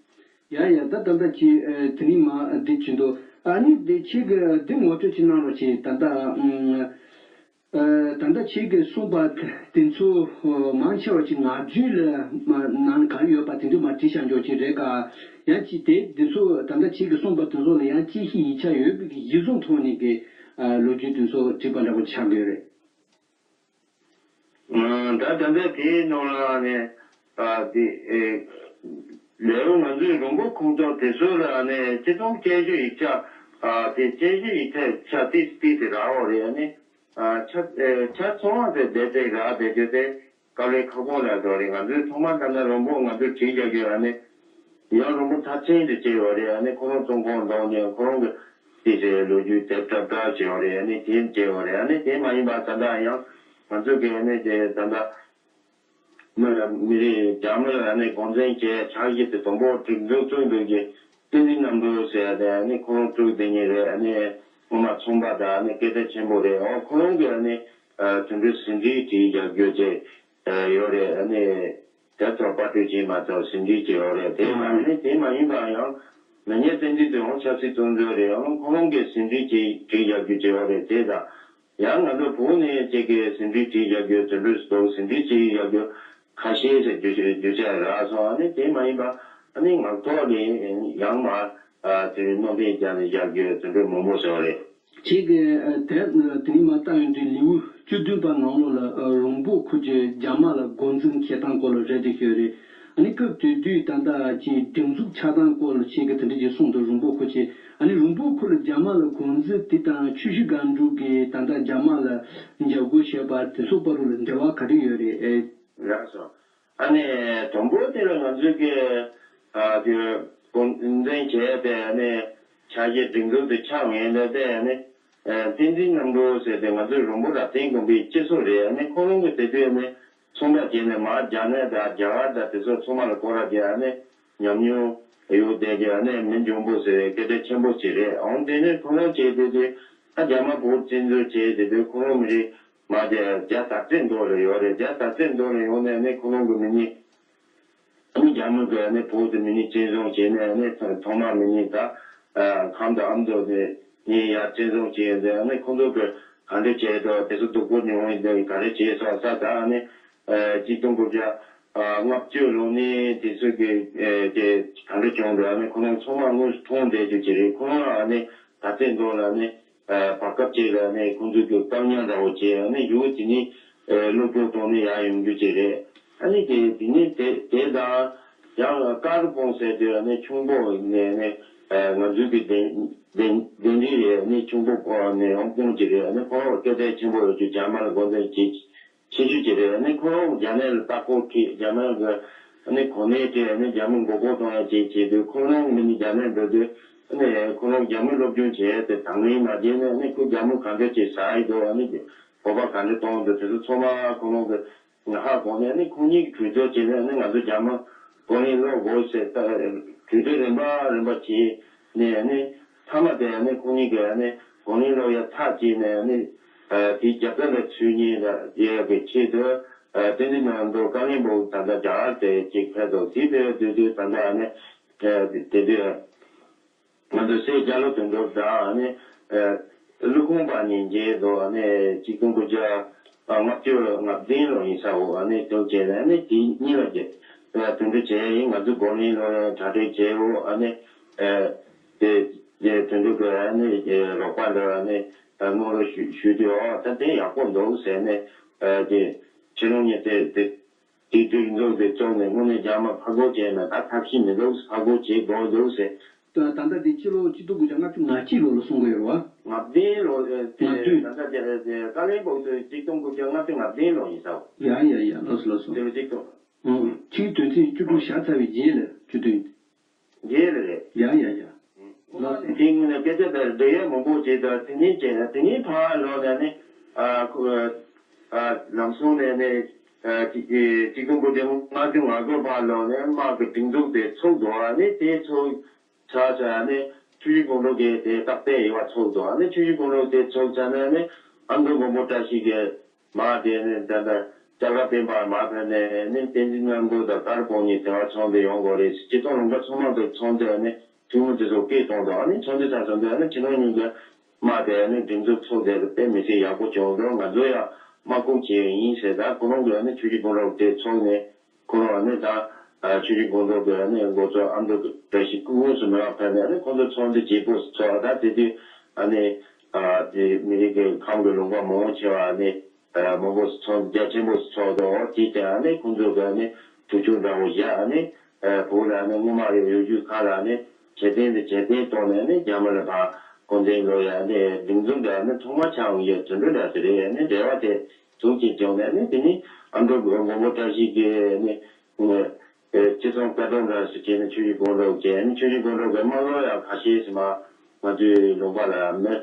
ཡ་ཡ་ད་ད་ལྟ་ཅི་དེ་ནི་མ་འདི་བྱུང་འདུག་ཨ་ནི་དེ་ཁྱེད་ཀྱི་འདི་ངོ་སྤྲོད་ཅིག་གནང་རོགས་བྱེད། ད་ལྟ་ཨ། ད་ལྟ་ཁྱེད་ཀྱིས་གསུངས་པ་དེ་ཚོ་མང་ཆེ་བ་ཅིག་ངག་རྒྱུན་ལ་ནང་གང་ཡོད་པ་དེ་ཚོ་མར་བྲིས་བཞག་འཇོག་ཅིག་རེད་ག་ཡང་ཅིག་དེ་དེ་ཚོ་ད་ལྟ་ཁྱེད་ཀྱིས་གསུངས་པ་དེ་ཚོ་ལ་ཡང་ཅིག་ཤེས་ཡིག་ཆ་ཡོད་པའི་གི་གཞི་བཟུང་ཐོག་ནས་ཀྱི་ལོ་རྒྱུས་དེ་ཚོ་བྲིས་པ་འདྲ་པོ་ཆགས་ཀྱི་ཡོད་རེད། ད་ད་ལྟ་དེའི་ནང་ལ་ནས་དེ་ལེའུ་ང་ཚོའི་རོང་པོ་ཁོངས་གཏོགས་དེ་ཚོ་ལ་ནས་སྤྱི་སྟོང་དཔྱད་བརྗོད་ཡིག་ཆ་དེ་དཔྱད་བརྗོད་ཡིག་ཆ་ཆ་ཏིས་ཏིས་དེ་རག་འོ་རེད། ཨ་ནི། ཆ་ཆ་ཚང་བ་དེ་བསྡད་དེ་རག་བསྡད་རྒྱུ་དེ་དཀའ་ལས་ཁག་པོ་ལ་འགྲོ་རེད། ང་ཚོས་ཐོག་མར་ད་ལྟ་རོང་པོ་ང་ཚོས་བྲིས་རྒྱག་རྒྱུ་ཨ་ནི་ཡང་རོང་པོ་མཐར་ཕྱིན་དུ་སྐྱེལ་ཡོད་རེད། ཨ་ནི་ཁོ་རང་ཙོང་ཁོང་འདོགས་ནས་ཁོ་རང་གི་ཏི་ཟེར་ལོ་རྒྱུས་དེབ་གྲབས་གྲབས་བྱས་ཡོད་རེད། ཨ་ནི་དེ་སྐྱེལ་ཡོད་རེད། ཨ་ནི་དེ་མ་ཡིན་པ་ད་ལྟ་ཡང་ང་ཚོ་གི་ཨ་ནི་དེ་ད་ལྟ། མི་མི་རིགས་རྒྱ་མི་ལ་ནི་དགོངས་འཛིན་བྱས་ཕྱག་བཞེས་དེ་དང་པོ་སྒྲིག་འཛུགས་བཙུགས་འདུག་གི། བསྟན་འཛིན་རྣམ་གྲོལ་ཟེར་ཡ་དེ་ནི་ཁོ་རང་བཙུགས་བསྡད་མཁན་རེད། ཨ་ནི་སྔོན་མ་ཚོང་པ་དང་ནི་སྐད་གྲགས་ཆེན་པོ་རེད། འོ་ཁོ་རང་གིས་ནི་དུད་འགྲོའི་ཟིན་བྲིས་བྲིས་བཞག་རྒྱུ་བཅས་ཡོད་རེད། ཨ་ནི་དེབ་ཐོག་པར་སྐྲུན་བྱས་མ་ཐག་ཟིན་བྲིས་བྱས་ཡོད་རེད། དེ་ཨ་ནི་དེ་མ་ཡིན་པ་ཡང་མི་ཉག་བསྟན་འཛིན་དེ་འོང་ཆབ་སྲིད་བཙོན་འཛུལ་རེད། འོང་ཁོ་རང་གིས་ཟིན་བྲིས་བྲིས་བྲིས་བཞག་རྒྱུ་བཅས་ཡོད་རེད། དེ་དང་། ཡང་ང་ཚོ་བོད་ནས་ཅིག་གི་ཟིན་བྲིས་བྲིས་བཞག་རྒྱུ་དེ་འདྲ་ཟོག་ཟིན་བྲིས་བྲིས་བཞག་རྒྱུ་ཁ་ཤས་ཤིག་རྒྱུ་རྒྱུ་ཆ་རག་སོང་། ཨ་ནི་དེ་མ་ཡིན་པ་ཨ་ནི་ངག་ཐོག་ནས་ཡང་མ་དེ་རིང་སྣོན་པ་རྒྱག་ནས་བཞག་རྒྱུ་དེ་འདྲ་མང་པོ་ཟེར་བ་རེད། ཁྱེད་ཀྱིས་དེབ་དེ་རིང་མ་བལྟ་ཡོང་དུས་ལེའུ་བཅུ་བདུན་པ་ནང་ལོགས་ལ་རོང་པོ་ཁུལ་གྱི་རྒྱ་དམག་ལ་དགོངས་འཛིན་བྱེད་སྟངས་སྐོར་ལ་རེ་འདུན་ཞུས་རེད། ཨ་ནི་སྐབས་དེ་དུས་ད་ལྟ་ཀྱི་སྒྲིག་འཛུགས་ཆགས་སྟངས་སྐོར་ལ་ཁྱེད་ཀྱིས་དེ་འདྲ་ཅིག་གསུངས་འདུག་རོང་པོ་ཁུལ་གྱི། ཨ་ནི་རོང་པོ་ཁུལ་ལ་རྒྱ་དམག་ལ་དགོངས་འཛིན་དེ་དང་ཆུ་བཞི་སྒང་དྲུག་གི་ད་ལྟ་རྒྱ་དམག་ལ་འཇབ་རྒོལ་བྱས་པ་དེ་ཚོ་བར་དུ་ལ་འབྲེལ་བ་ག་རེ་ཡོད་རེད། ལགས་སོ། ཨ་ནི་དང་པོ་དེ་ལ་ང་ཚོས་ཀྱི་ཨ་དེ་དགོངས་འཛིན་བྱས་ཏེ་ཨ་ནི་ཕྱག་བཞེས་སྒྲིག་འཛུགས་དེ་ཆགས་ཡོང་དེ་ཨ་ནི་བསྟན་འཛིན་རྣམ་གྲོལ་ཟེར་ཏེ་ང་ཚོའི་རོང་པོ་རབ་བརྟན་དགོན་པའི་སྤྱི་ཚོགས་རེད། ཨ་ནི་ཁོ་རང་གི་དེ་དུས་ཨ་ནི། ཚོང་པ་བྱས་ནས་མར་རྒྱ་ནག་དང་རྒྱ་གར་དང་དེ་ཚོ་ཚང་མ་ལ་སྐོར་ར་བྱས་ནས་ཉམས་མྱོང་ཡོད་བསྡད་ཀྱི་ནས་མི་འཇོན་པོ་ཟེར་བའི་སྐད་ཆ་ཆེན་པོ་ཅིག་རེད། འོང་དེ་ནས་ཁོ་རང་བྱས་དེ་དུས་ཨ་རྒྱ་དམར་པོ་བཙན་འཛུལ་བྱས་དེ་དུས་ཁོ་རང་མི་རིགས་མ་དེ་རྒྱ་དར་རྩེ་མདོ་ལ་ཡོད་རེད། རྒྱ་དར་རྩེ་མདོ་ལ་ཡོང་ནས་ནས་ཁོ་རང་གི་མི་ཉིད་ཨ་ནི་རྒྱ་མི་གི་ནས་བོད་དུ་མི་ཉིད་བཙན་བཟུང་བྱས་ནས་ནས་ཐོག་མ་མི་ཉིད་ད་ཁམས་དང་ཨ་མདོ་ནས་ནས་ཡར་བཙན་བཟུང་བྱས་ཡོད་དེ་ནས་ཁོ་ཚོ་གི་ག་འདྲ་བྱས་དོ་དེ་ཚོ་སྡུག་པོ་མྱོང་ཡོད་དེ་ག་རེ་བྱས་སོགས་ས་ད་ནས་གཅིག་སྟོང་དགུ་བརྒྱ་ ལྔ་བཅུ་ལོ་ནས་དེ་ཚོ་གི་དེ་ག་འདྲ་བྱུང་འདུག་ཨ་ནི་ཁོ་རང་ཚང་མ་དངོས་སུ་མཐོང་བསྡད་རྒྱུ་ཅིག་རེད། ཁོ་རང་ཨ་ནི་ད་ལྟའི་མདོ་ལ་ནི་བར་སྐབས་ཅིག་ལ་ནི་ཁོང་ཚོ་གི་བཀག་ཉར་འདྲ་བོ་བྱས་ཨ་ནི་ཡུལ་དེ་ནི་སློབ་སྦྱོང་གཏོང་ནི་ཡར་ཡོང་རྒྱུ་ཅིག་རེད། ཨ་ནི་དེ་དེ་ནི་དེ་དེ་དང་ཡང་ཀར་སྤོང་ཟེར་དུས་ཨ་ནི་ཁྱུང་པོ་ནས་ནི་ང་ཚོའི་གི་གདན་གདན་གདན་འདྲེན་རེད། ཨ་ནི་ཁྱུང་པོ་ནས་ཨོང་སྤོང་ཅིག་རེད། ཨ་ནི་ཁོ་རང་སྐད་གྲགས་ཆེན་པོ་ཡོད་རྒྱུ་རྒྱ་དམར་འགོ་འཛིན་བྱས། ཆེ་ཤོས་ཅིག་རེད། ཨ་ནི་ཁོ་རང་རྒྱ་ནག་ལ་ལྟ་སྐོར་ཁྲིད། རྒྱ་ནག་གི་ཨ་ནི་གོ་གནས་སྤྲད། ཨ་ནི་རྒྱ་མི་མགོ་སྐོར་གཏོང་ཡ་བྱེད་བྱེད་དུས་ཁོ་རང་མི་ནི་རྒྱ་ནག་འགྲོ་དུས་ཨ་ནི་ཁོ་རང་རྒྱ་མི་སློབ་སྦྱོང་བྱས་ཏེ་དང་ལེན་མ་བྱས་ནས་ཨ་ནི་ཁོ་རྒྱ་མི་གང་འདྲ་ཅིག་ཟ་ཡི་འདུག་ཨ་ནི་བོད་པ་གང་འདྲ་གཏོང་འདུག་དེ་ཚོ་ཚང་མ་ཁོ་རང་གི་ཧ་གོ་ནས་ཨ་ནི་ཁོ་གཉིས་ཀྱི་གྲོས་བསྡུར་བྱས་ནས་ཨ་ནི་ང་ཚོ་རྒྱ་མི་གོ་གནས་སློག་དགོས་ཟེར་ད་གྲོས་བསྡུར་རིམ་པ་རིམ་པ་བྱས་ནས་ཨ་ནི་མཐའ་མ་དེ་ཨ་ནི་ཁོ་གཉིས་ཀྱི་ཨ་ནི་གོ་གནས་སློག་ཡ་ཐག་བཅད་ནས་ཨ་ནི། དེའི་རྒྱབ་རྟེན་ལ་ཚུད་ཉེན་ལ་ཡོད་པའི་ཆེད་དུ། བསྟན་འཛིན་རྣམ་གྲོལ་བཀའ་བློན་པོ་ད་ལྟ་རྒྱ་གར་དེ་གཅིག་ཕེབས་འདུག་དེའི་ཕེབས་དུས་དུས་ད་ལྟ་ནི། དེ་དུས། ང་ཚོ་སྲས་རྒྱ་ལོ་དོན་གྲུབ་དང་ནི། ཀླུ་ཁོང་པ་གཉིས་མཇལ་འདུག་ནི་གཅིག་སྟོང་དགུ་བརྒྱ་ལྔ་བཅུ་ང་བདུན་ལོ་ཡིན་ས་འོ་ནི་དུ་བྱས་ནས་ནི་དེ་གཉིས་ལ་མཇལ། དོན་གྲུབ་བྱས་ཡིན་ང་ཚོ་གོ་གླེང་ལོ་གྲ་སྒྲིག་བྱས་འོ་ནི། དེ་དེ་དོན་གྲུབ་ཀྱི་ནི་རོགས་པ་འདྲ་བ་ནི་གནང་རོགས་ཞུ་ཞུ་དུས་ཨོ་ད་དེ་ཡག་པོ་འདུག་ཟེར་ནས་དེ་ཕྱི་ལོགས་ནས་དེ་དེ་དེ་སྒྲིག་འཛུགས་དེ་བཙུགས་ནས་དངོས་གནས་རྒྱ་མ་ཕར་རྒོལ་བྱས་ན་ད་ཐབས་ཤེས་མི་འདུག་ཕར་རྒོལ་བྱེད་དགོས་འདུག་ཟེར། ད་ད་ལྟ་དེ་ཕྱི་ལོ་ཆིག་སྟོང་དགུ་བརྒྱ་ལྔ་བཅུ་ང་གཅིག་ལོ་ལ་གསུང་གི་ཡོད་རེད་བ། ང་བདུན་ལོ་དེ་ང་བདུན། ད་ལྟ་དེ་དེ་བཀའ་བློན་པོ་ཚོས་ཆིག་སྟོང་དགུ་བརྒྱ་ལྔ་བཅུ་ང་བདུན་ལོ་ཡིན་ས། ཡ་ཡ་ཡ་ལགས་སོ་ལགས་སོ། དེ་ལོ་ཆིག་སྟོང་། ཨོ། ཆིག་དོན་ཚན་བཅུ་དྲུག་བཞག་ཚར་བའི་རྗེས་ལ་བཅུ་དོན། རྗེས་ལ་རེད། ཡ་ཡ་ཡ། ལགས་སོ། དེ་སྔོན་ནས་སྐད་ཆ་དེར་འབྲེལ་ཡོད་མང་པོ་བྱས་ཏེ་དེ་ནས་བྱས་ན་དེ་ནས་ཕར་ལོག་ནས་ནི་ཨ་ཁོ་ཨ་ལམ་སང་ནས་ནི་ཨ་ཅིག་ཅིག་སྟོང་དགུ་བརྒྱ་ལྔ་བཅུ་ང་དགུ་བར་ལོག་ནས་དམག་གི་སྒྲིག་འཛུགས་དེ་ཚུགས་འདུག་ཨ་ནི་དེ་ཚུགས་ཚར་ཚར་ནི་ཆུ་བཞི་སྒང་དྲུག་གི་དེ་རྟག་བརྟན་ཡོད་པ་ཚུགས་འདུག་ཨ་ནི་ཆུ་བཞི་སྒང་དྲུག་དེ་ཚུགས་ཚར་ནས་ནི་ཨ་མདོ་མགོན་པོ་བཀྲ་ཤིས་ཀྱི་མ་དེ་ནི་ད་ལྟ་ལྕགས་ར་སྤེན་པ་མ་ཕེབས་ནས་ནི་བསྟན་འཛིན་རྣམ་གྲོལ་དང་ཀར་སྤོང་གཉིས་དེ་བ་ཚོགས་འདུ་ཡོང་དགོས་རེད། སྤྱི་ཚོགས་ལུང་པ་ཚང་མ་དུ་ཚོགས་འདུ་ནི་ཐུན་མོང་དེ་ཚོ་སྐད་གཏོང་དང་ནི་ཚོགས་འདུ་ཚར་སོང་དུས་ནི་ཕྱི་ནང་གཉིས་ཀྱི་དམག་དེ་ནི་སྒྲིག་འཛུགས་ཚོགས་དེ་དཔེ་མི་སྲིད་ཡག་པོ་བྱུང་འདུག་ང་ཚོ་ཡང་དམག་འཁུར་བྱས་ཡིན་ཟེར། ད་ཁོ་རང་གིས་ནི་ཆུ་བཞི་སྒང་དྲུག་དེ་ཚོགས་ནས་ཁོ་རང་ནི་ད་ཆུ་བཞི་སྒང་དྲུག་གི་ནི་འགོ་གཙོ་ཨ་མདོ་བཀྲ་ཤིས་སྐུ་དངོས་སུ་མི་མངགས་ཕེབས་ནས་ནི་ཁོ་ཚོ་ཚོགས་འདུ་བྱེད་པོ་ཚོགས། ད་དེ་དུས་ཨ་ནི་དེ་མི་རིགས་ཀྱི་ཁམས་ཀྱི་ལུང་པ་མང་ཆེ་བ་ནི། མང་པོ་ཚོགས་རྒྱ་ཆེན་པོ་ཚོགས་དང་དེ་ལྟར་ནི་ཁོང་ཚོ་གི་ནི་གྲོས་ཆོད་འདྲ་བོ་བཞག་ནི་བོད་ལ་ནི་སྔོན་མ་ཡོད་ཡོད་རྒྱུ་ཁག་ལ་ནི་ཇེ་བརྟན་དུ་ཇེ་བརྟན་གཏོང་ནས་ནི་རྒྱ་མི་ལ་ཕར་གོ་འཛིན་ལོ་ཡ་ནི་སྒྲིག་འཛུགས་འདྲ་ནི་ཐོག་མ་ཆགས་འོང་ཡོད་དོན་འགྲུབ་འདྲ་ཟེར་རེད། ནི་འབྲེལ་བ་དེ་ཚུགས་ཀྱི་བྱུང་ནས་ནི་དེ་ནི་ཨ་མདོ་མགོན་པོ་བཀྲ་ཤིས་ཀྱི་ནི་ཅི་སོང་སྐད་གྲགས་འདྲ་ཞིག་བྱས་ནས་ཆུ་བཞི་སྒང་དྲུག་བྱས་ནི་ཆུ་བཞི་སྒང་དྲུག་གི་དམག་ལོ་ཡ་ཁ་ཤས་ཟིན་མ་ང་ཚོའི་ལུང་པ་ལ་མི།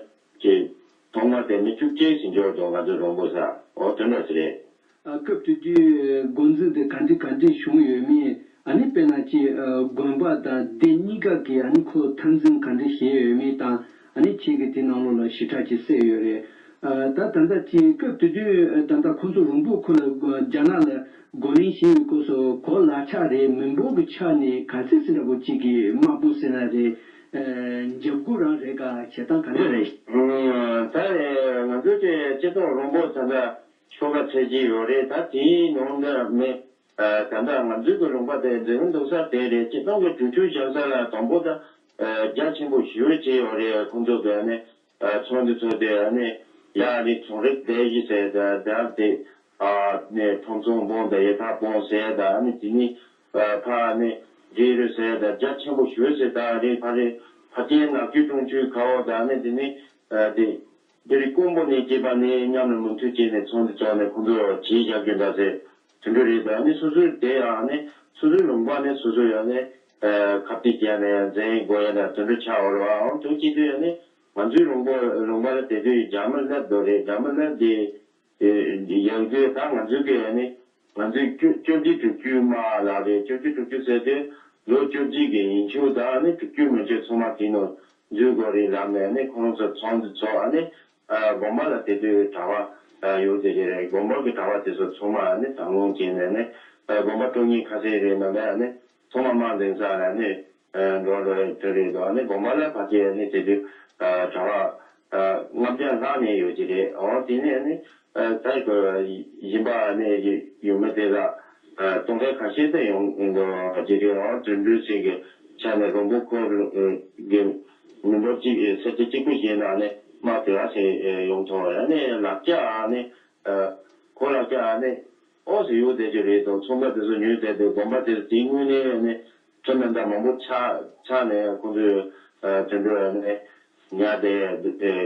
ཅེས། ཐོག་མ་དེ་མི་བཅུ་གཅིག་ཟིན་འཇོག་དང་ང་ཚོ་རོང་པོ་ས་འོ་དོན་འདྲ་ཞིག་རེད། ཨ་སྐབས་དེ་དུས་འགོ་འཛིན་དེ་ག་འདྲ་ག་འདྲ་བྱུང་ཡོད་མེད། ཨ་ནི་དཔེར་ན་ཅིག་དགོན་པ་དང་སྡེ་གཉིས་ཀ་གི་ཨ་ནི་ཁོ་འཐབ་འཛིང་ག་འདྲ་བྱས་ཡོད་མེད་དང་ཨ་ནི་ཁྱེད་ཀྱིས་དེ་ནང་ལོགས་ལ་ཞིབ་ཕྲ་ཅིག་གསལ་ཡོད་རེད། ཨ་ད་ད་ལྟ་ཅིག་སྐབས་དེ་དུས་ད་ལྟ་ཁོ་ཚོ་རོང་པོ་ཁུལ་ལ་རྒྱ་ནག་ལ་རྒོལ་ལན་བྱས་ཡོད་སྐབས་སུ་གོ་ལག་ཆ་རེད་མི་འབོར་གྱི་ཆ་ནས་ག་ཚད་ཟིན་འདྲ་པོ་གཅིག་གི་དམག་དཔུང་ཟེར་ན་རེད། འཇབ་རྒོལ་རང་རེད་ག་བྱེད་སྟངས་ག་འདྲ་རེད། ད་རེད་ང་ཚོ་ཚོས་སྤྱི་ཚོགས་རོང་པོ་ད་ལྟ་ཤོག་ཁ་ཚད་ཀྱི་ཡོད་རེད། ད་དེའི་ནང་འདྲ་མེད། ད་ལྟ་ང་ཚོའི་གི་ལུང་པ་དེ་འཛིན་འདུག་ས་དེ་རེད། སྤྱི་བཏང་གི་གྲོས་ཆོད་བཞག་ས་ལ་དང་པོ་ད་རྒྱ་ཆེན་པོ་ཞེ་པོ་ཅིག་ཡོད་རེད། ཁོང་ཚོ་གི་ནི། ཚོགས་འདུ་ཚོགས་དུས་ཨ་ནི་ཡ་ཨ་ནི་ཚོང་རིགས་སྡེ་བཞི་ཟེར་ད་ད་དེ་ཨ་ནི་ཁྲོམ་ཚོང་དཔོན་དང་ཡོད་ཐག་དཔོན་ཟེར་ད་ཨ་ནི་དེ་ནི་ཕ་ཨ་ནི་འབྲི་རུ་ཟེར་ད་རྒྱ་ཆེན་པོ་ཞུ་ཟེར་ད་རེད། ཕ་རེད་ཕ་སྐྱེས་ནག་ཆུ་གྲོང་ཆུ་ཁ་འོག་ད་ཨ་ནི་དེ་ནི་དེ་དེ་རིགས་དཀོན་པོ་ནས་སྐྱེས་པ་ནི་མཉམ་ལ་མུ་མཐུད་བྱས་ནས་ཚོགས་འདུ་ཚོགས་ནས་ཁོང་ཚོ་བྱེད་བཞག་རྒྱུ་འདྲ་ཟེར། དེ་འདྲ་རེད། ད་ནི་སོ་སོའི་དེ་ཡང་ནི་སོ་སོའི་ལུང་པ་ནས་སོ་སོ་ཡང་ནི་ཁ་གཏད་བཅག་ནས་འཛིན་དགོས་ཡ་ད་དེ་འདྲ་ཆགས་ཡོད་རེད་བ། འོ་དེ་བྱེད་དུས་ཡང་ནི་ང་ཚོའི་ལུང་པ་ལུང་པ་ལ་དེ་དུས་རྒྱ་མི་སླེབས་འདུག་རེད། རྒྱ་མི་སླེབས་དེ་ཡང་དུས་ད་ང་ཚོའི་གི་ཡང་ནི་ང་ཚོའི་བཅུ་བཅོ་བརྒྱད་དྲུག་ཅུ་མ་ལགས་རེད། བཅོ་བརྒྱད་དྲུག་ཅུ་ཟེར་དུས་ལོ་བཅོ་བརྒྱད་ཀྱི་ཡིན་ཆོག་ད་ནི་དྲུག་ཅུ་མན་ཆད་ཚང་མ་དེ་ནང་འཛུལ་དགོས་རེད་ལབ་ནས་ནི་ཁོང་ཚོ་ཚོགས་འདུ་ཚོགས་ཨ་ནི། དགོན་པ་ལ་དེ་དུས་གྲྭ་པ་ཡོད་དེ་རེད། དགོན་པ་གི་གྲྭ་པ་དེ་ཚོ་ཚང་མ་ནི་དང་བླངས་བྱས་ནས་ནི་དགོན་པ་སྤྲོ་ཉེ་ཁ་ཤས་རེད་ན་ལས་ནི་ཚང་མ་དམག་འཛིང་ས་ལ་ནི་འགྲོ་འགྲོ་དེ་རེད་དོ། ནི་དགོན་པ་ལ་ཕ་གི་ནི་དེ་དུས་གྲྭ་པ་ལྔ་བརྒྱ་ལྷག་ནས་ཡོད་ཀྱི་རེད། འོ་དེ་ནས་ནི་ད་གཞན་པ་ནི་ཡུལ་མི་དེ་ལ་ གཏོང་མཁན་ཁ་ཤས་དེ་ཡོང་འདུག་ཅེས་རེད། འོ་དོན་འགྲུལ་ཚིག་གི་ཆ་ནས་རོང་པོ་ཁོ་གི་མི་འབོར་གཅིག་ས་ཆ་གཅིག་པུ་ཞིག་ནང་ནས་དམག་དེ་ག་ཟེ་ཡོང་ཐོག་ཡ་ནས་ལག་ཆ་ནས་ཁོ་ལག་ཆ་ནས་ཨོ་ཟེ་ཡོད་དེ་ཅོ་རེད་དོ། ཚོང་པ་དེ་ཚོ་ཉོས་དེ་དེ་དགོན་པ་དེ་དེའི་སྔོན་ནས་ནས་ཁྲོམ་མེ་མདའ་མང་པོ་ཆགས་ཆགས་ནས་ཁོ་ཚོས་དོན་འགྲུལ་ནས། ཉར་ཏེ་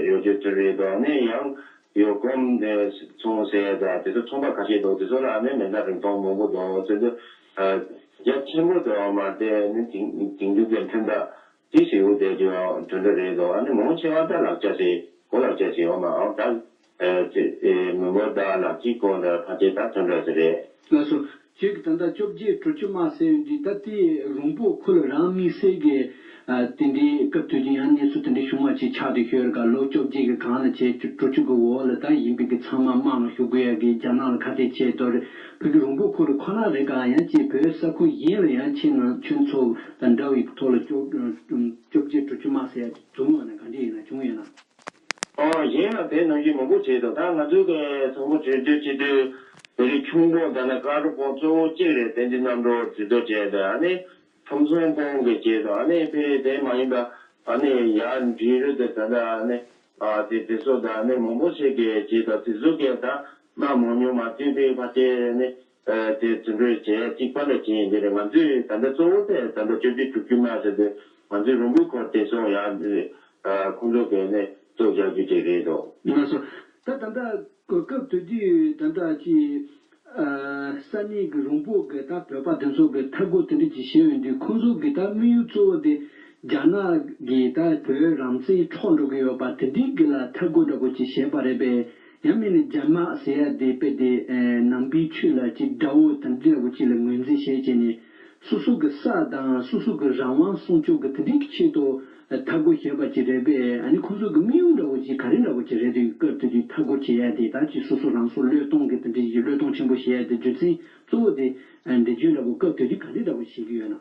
ཡོད་རྒྱུ་དེ་རེད་དོ། ཨ་ནི་ཡང་ཡོད་གོམ་དེ་ཚོང་ཟེར་ད་དེ་ཚོ་ཚོང་པ་ཁ་ཤས་འདུག་དེ་ཚོ་ལ་ཨ་ནི་མེ་མདའ་རིང་ཐུང་མང་པོ་འདུག་དེ་ཚོ་རྒྱ་ཆེན་པོ་དེ་བ་མ་དེ་ནི་དེང་དེང་དུས་ཀྱི་འཕྲུལ་མདའ་ཏི་ཞིག་ཡོད་དེ་རྒྱུ་དོན་འདྲ་རེད་དོ། ཨ་ནི་མང་ཆེ་བ་ད་ལག་ཆ་ཟེར་གོ་ལག་ཆ་ཟེར་བ་མ་ཨང་ད་མི་མོ་ད་ལག་ཅིག་གོ་འདྲ་ཕ་ཆེ་ད་དོན་འདྲ་ཟེར་རེད། ལགས་སོ། ཁྱེད་ཀྱི་ད་ལྟ་བཅོ་བརྒྱད་དྲུག་ཅུ་མ་ཟེར་ཡོང་དུས་ད་ལྟའི་རོང་པོ་ཁུལ་རང་དམིགས་བསལ་གྱི་དེ་འདྲའི་སྐབས་དུས་ཀྱི་ཡང་གནས་ཚུལ་དེ་འདྲའི་བྱུང་བ་ཅིག་ཆགས་བསྡད་ཡོད་རེད་ག་ལོ་བཅོ་བརྒྱད་ཀྱི་གང་ལ་བྱས་དྲུག་ཅུ་གི་འོག་ལ་ད་ཡིན་པའི་གི་ཚང་མ་དམག་ནང་ཞུགས་དགོས་ཡ་གི་རྒྱ་ནག་ལ་ཁ་གཏད་བྱས་དོར་བོད་ཀྱི་རོང་པོ་ཁུལ་ཁོ་ན་རེད་ག་ཡང་ཅིག་བོད་ས་ཁུལ་གཞན་ལ་ཡང་ཁྱེད་རང་ཁྱོད་ཚོ་དང་འདྲ་བའི་ཐོག་ལ་བཅོ་བཅོ་བརྒྱད་དྲུག་ཅུ་མ་ཟེར་ཡ་ཅིག་བྱུང་ཡོད་ན་ག་འདྲ་ཡིན་ན་བྱུང་ཡོད་ན། ཨོ་གཞན་ཡང་དེ་ནང་བཞིན་མང་པོ་བྱས་འདུག་ད་ང་ཚོའི་གི་དང་པོ་བྱེད་དུས་བྱེད་དུས་དེ་རིང་ཁྱུང་པོ་ད་ནི་ཀ་རུ་པོ་གཙོ་བོ་གཅིག་རེད། བསྟན་འཛིན་རྣམ་གྲོལ་གྲོས་བསྡུར་བྱས་འདུག་ཨ་ནི་ཁམས་སྲུང་པོ་གི་བྱས་འདུག་ཨ་ནི་ཕེ་རེ་དེ་མ་ཡིན་པ་ཨ་ནི་ཡར་འབྲི་རུ་དེ་ད་ལྟ་ཨ་ནི་ཨ་དེ་དེ་ཚོ་ད་ཨ་ནི་མང་པོ་ཞིག་གི་བྱས་འདུག་དེ་ཚོ་གི་ད་མ་མང་ཉུང་མ་བསྟུན་པའི་ཕ་ཆེ་ནི་དེ་དེ་འདྲ་བྱས་གཅིག་པ་འདྲ་བྱས་ཡིན་དེ་རེད། ང་ཚོས་ད་ལྟ་གཙོ་བོ་དེ་ད་ལྟ་བཅོ་བརྒྱད་དྲུག་ཅུ་མ་ཟེར་དུས་ང་ཚོའི་རོང་པོའི་ཁུལ་དེ་ཚོ་ཡར། ཁོང་ཚོ་གིས་ནི་གཙོ་བཞག་རྒྱུ་ཅིག་རེད་འདུག་ལགས་སོ། ད་ད་ལྟ་གོ་སྐབས་དེ་དུས་ད་ལྟ་ཅིག་ས་གནས་ཀྱི་རོང་པོ་གི་ད་བོད་པ་དེ་ཚོ་གི་མཐའ་སྒོ་དེ་འདྲ་ཅིག་བྱས་ཡོང་དུས་ཁོང་ཚོ་གི་ད་དམིགས་ཡུལ་གཙོ་བོ་དེ་རྒྱ་ནག་གིས་ད་བོད་རང་བཙན་འཕྲོག་འགྲོ་གི་ཡོད་པ་དེ་འདྲའི་གི་ལ་མཐའ་སྒོ་འདྲ་པོ་ཅིག་བྱས་པ་རེད་པས། ཡང་མིན་ནི་རྒྱ་དམག་ཟེར་ཡ་དེ་དཔེ་དེ་ནང་པའི་ཆོས་ལ་ཅིག་དགྲ་བོ་དེ་འདྲ་པོ་ཅིག་ལ་ངོས་འཛིན་བྱས་བྱས་ནས། སོ་སོ་གི་ས་དང་སོ་སོ་གི་རང་དབང་སྲུང་སྐྱོབ་ཀྱི་དེ་འདྲའི་གི་ཆེད་དུ་མཐའ་སྒོ་བྱས་པ་ཅིག་རེད་པས། ཨ་ནི་ཁོང་ཚོ་གི་དམིགས་ཡུལ་འདྲ་བོ་ཅིག་ག་རེ་འདྲ་བོ་ཅིག་རེད་འདུག་སྐབས་དེ་དུས་མཐའ་སྒོ་བྱེད་ཡ་དེ་ད་ཅིག་སོ་སོ་རང་སྲོག་བློས་གཏོང་གི་དེ་འདྲའི་བློས་གཏོང་ཆེན་པོ་བྱེད་ཡ་དེ་རྒྱུ་མཚན་གཙོ་བོ་དེ་འགྲེལ་བརྗོད་འདྲ་བོ་སྐབས་དེ་དུས་ག་རེ་འདྲ་བོ་བྱེད་ཀྱི་ཡོད་ན།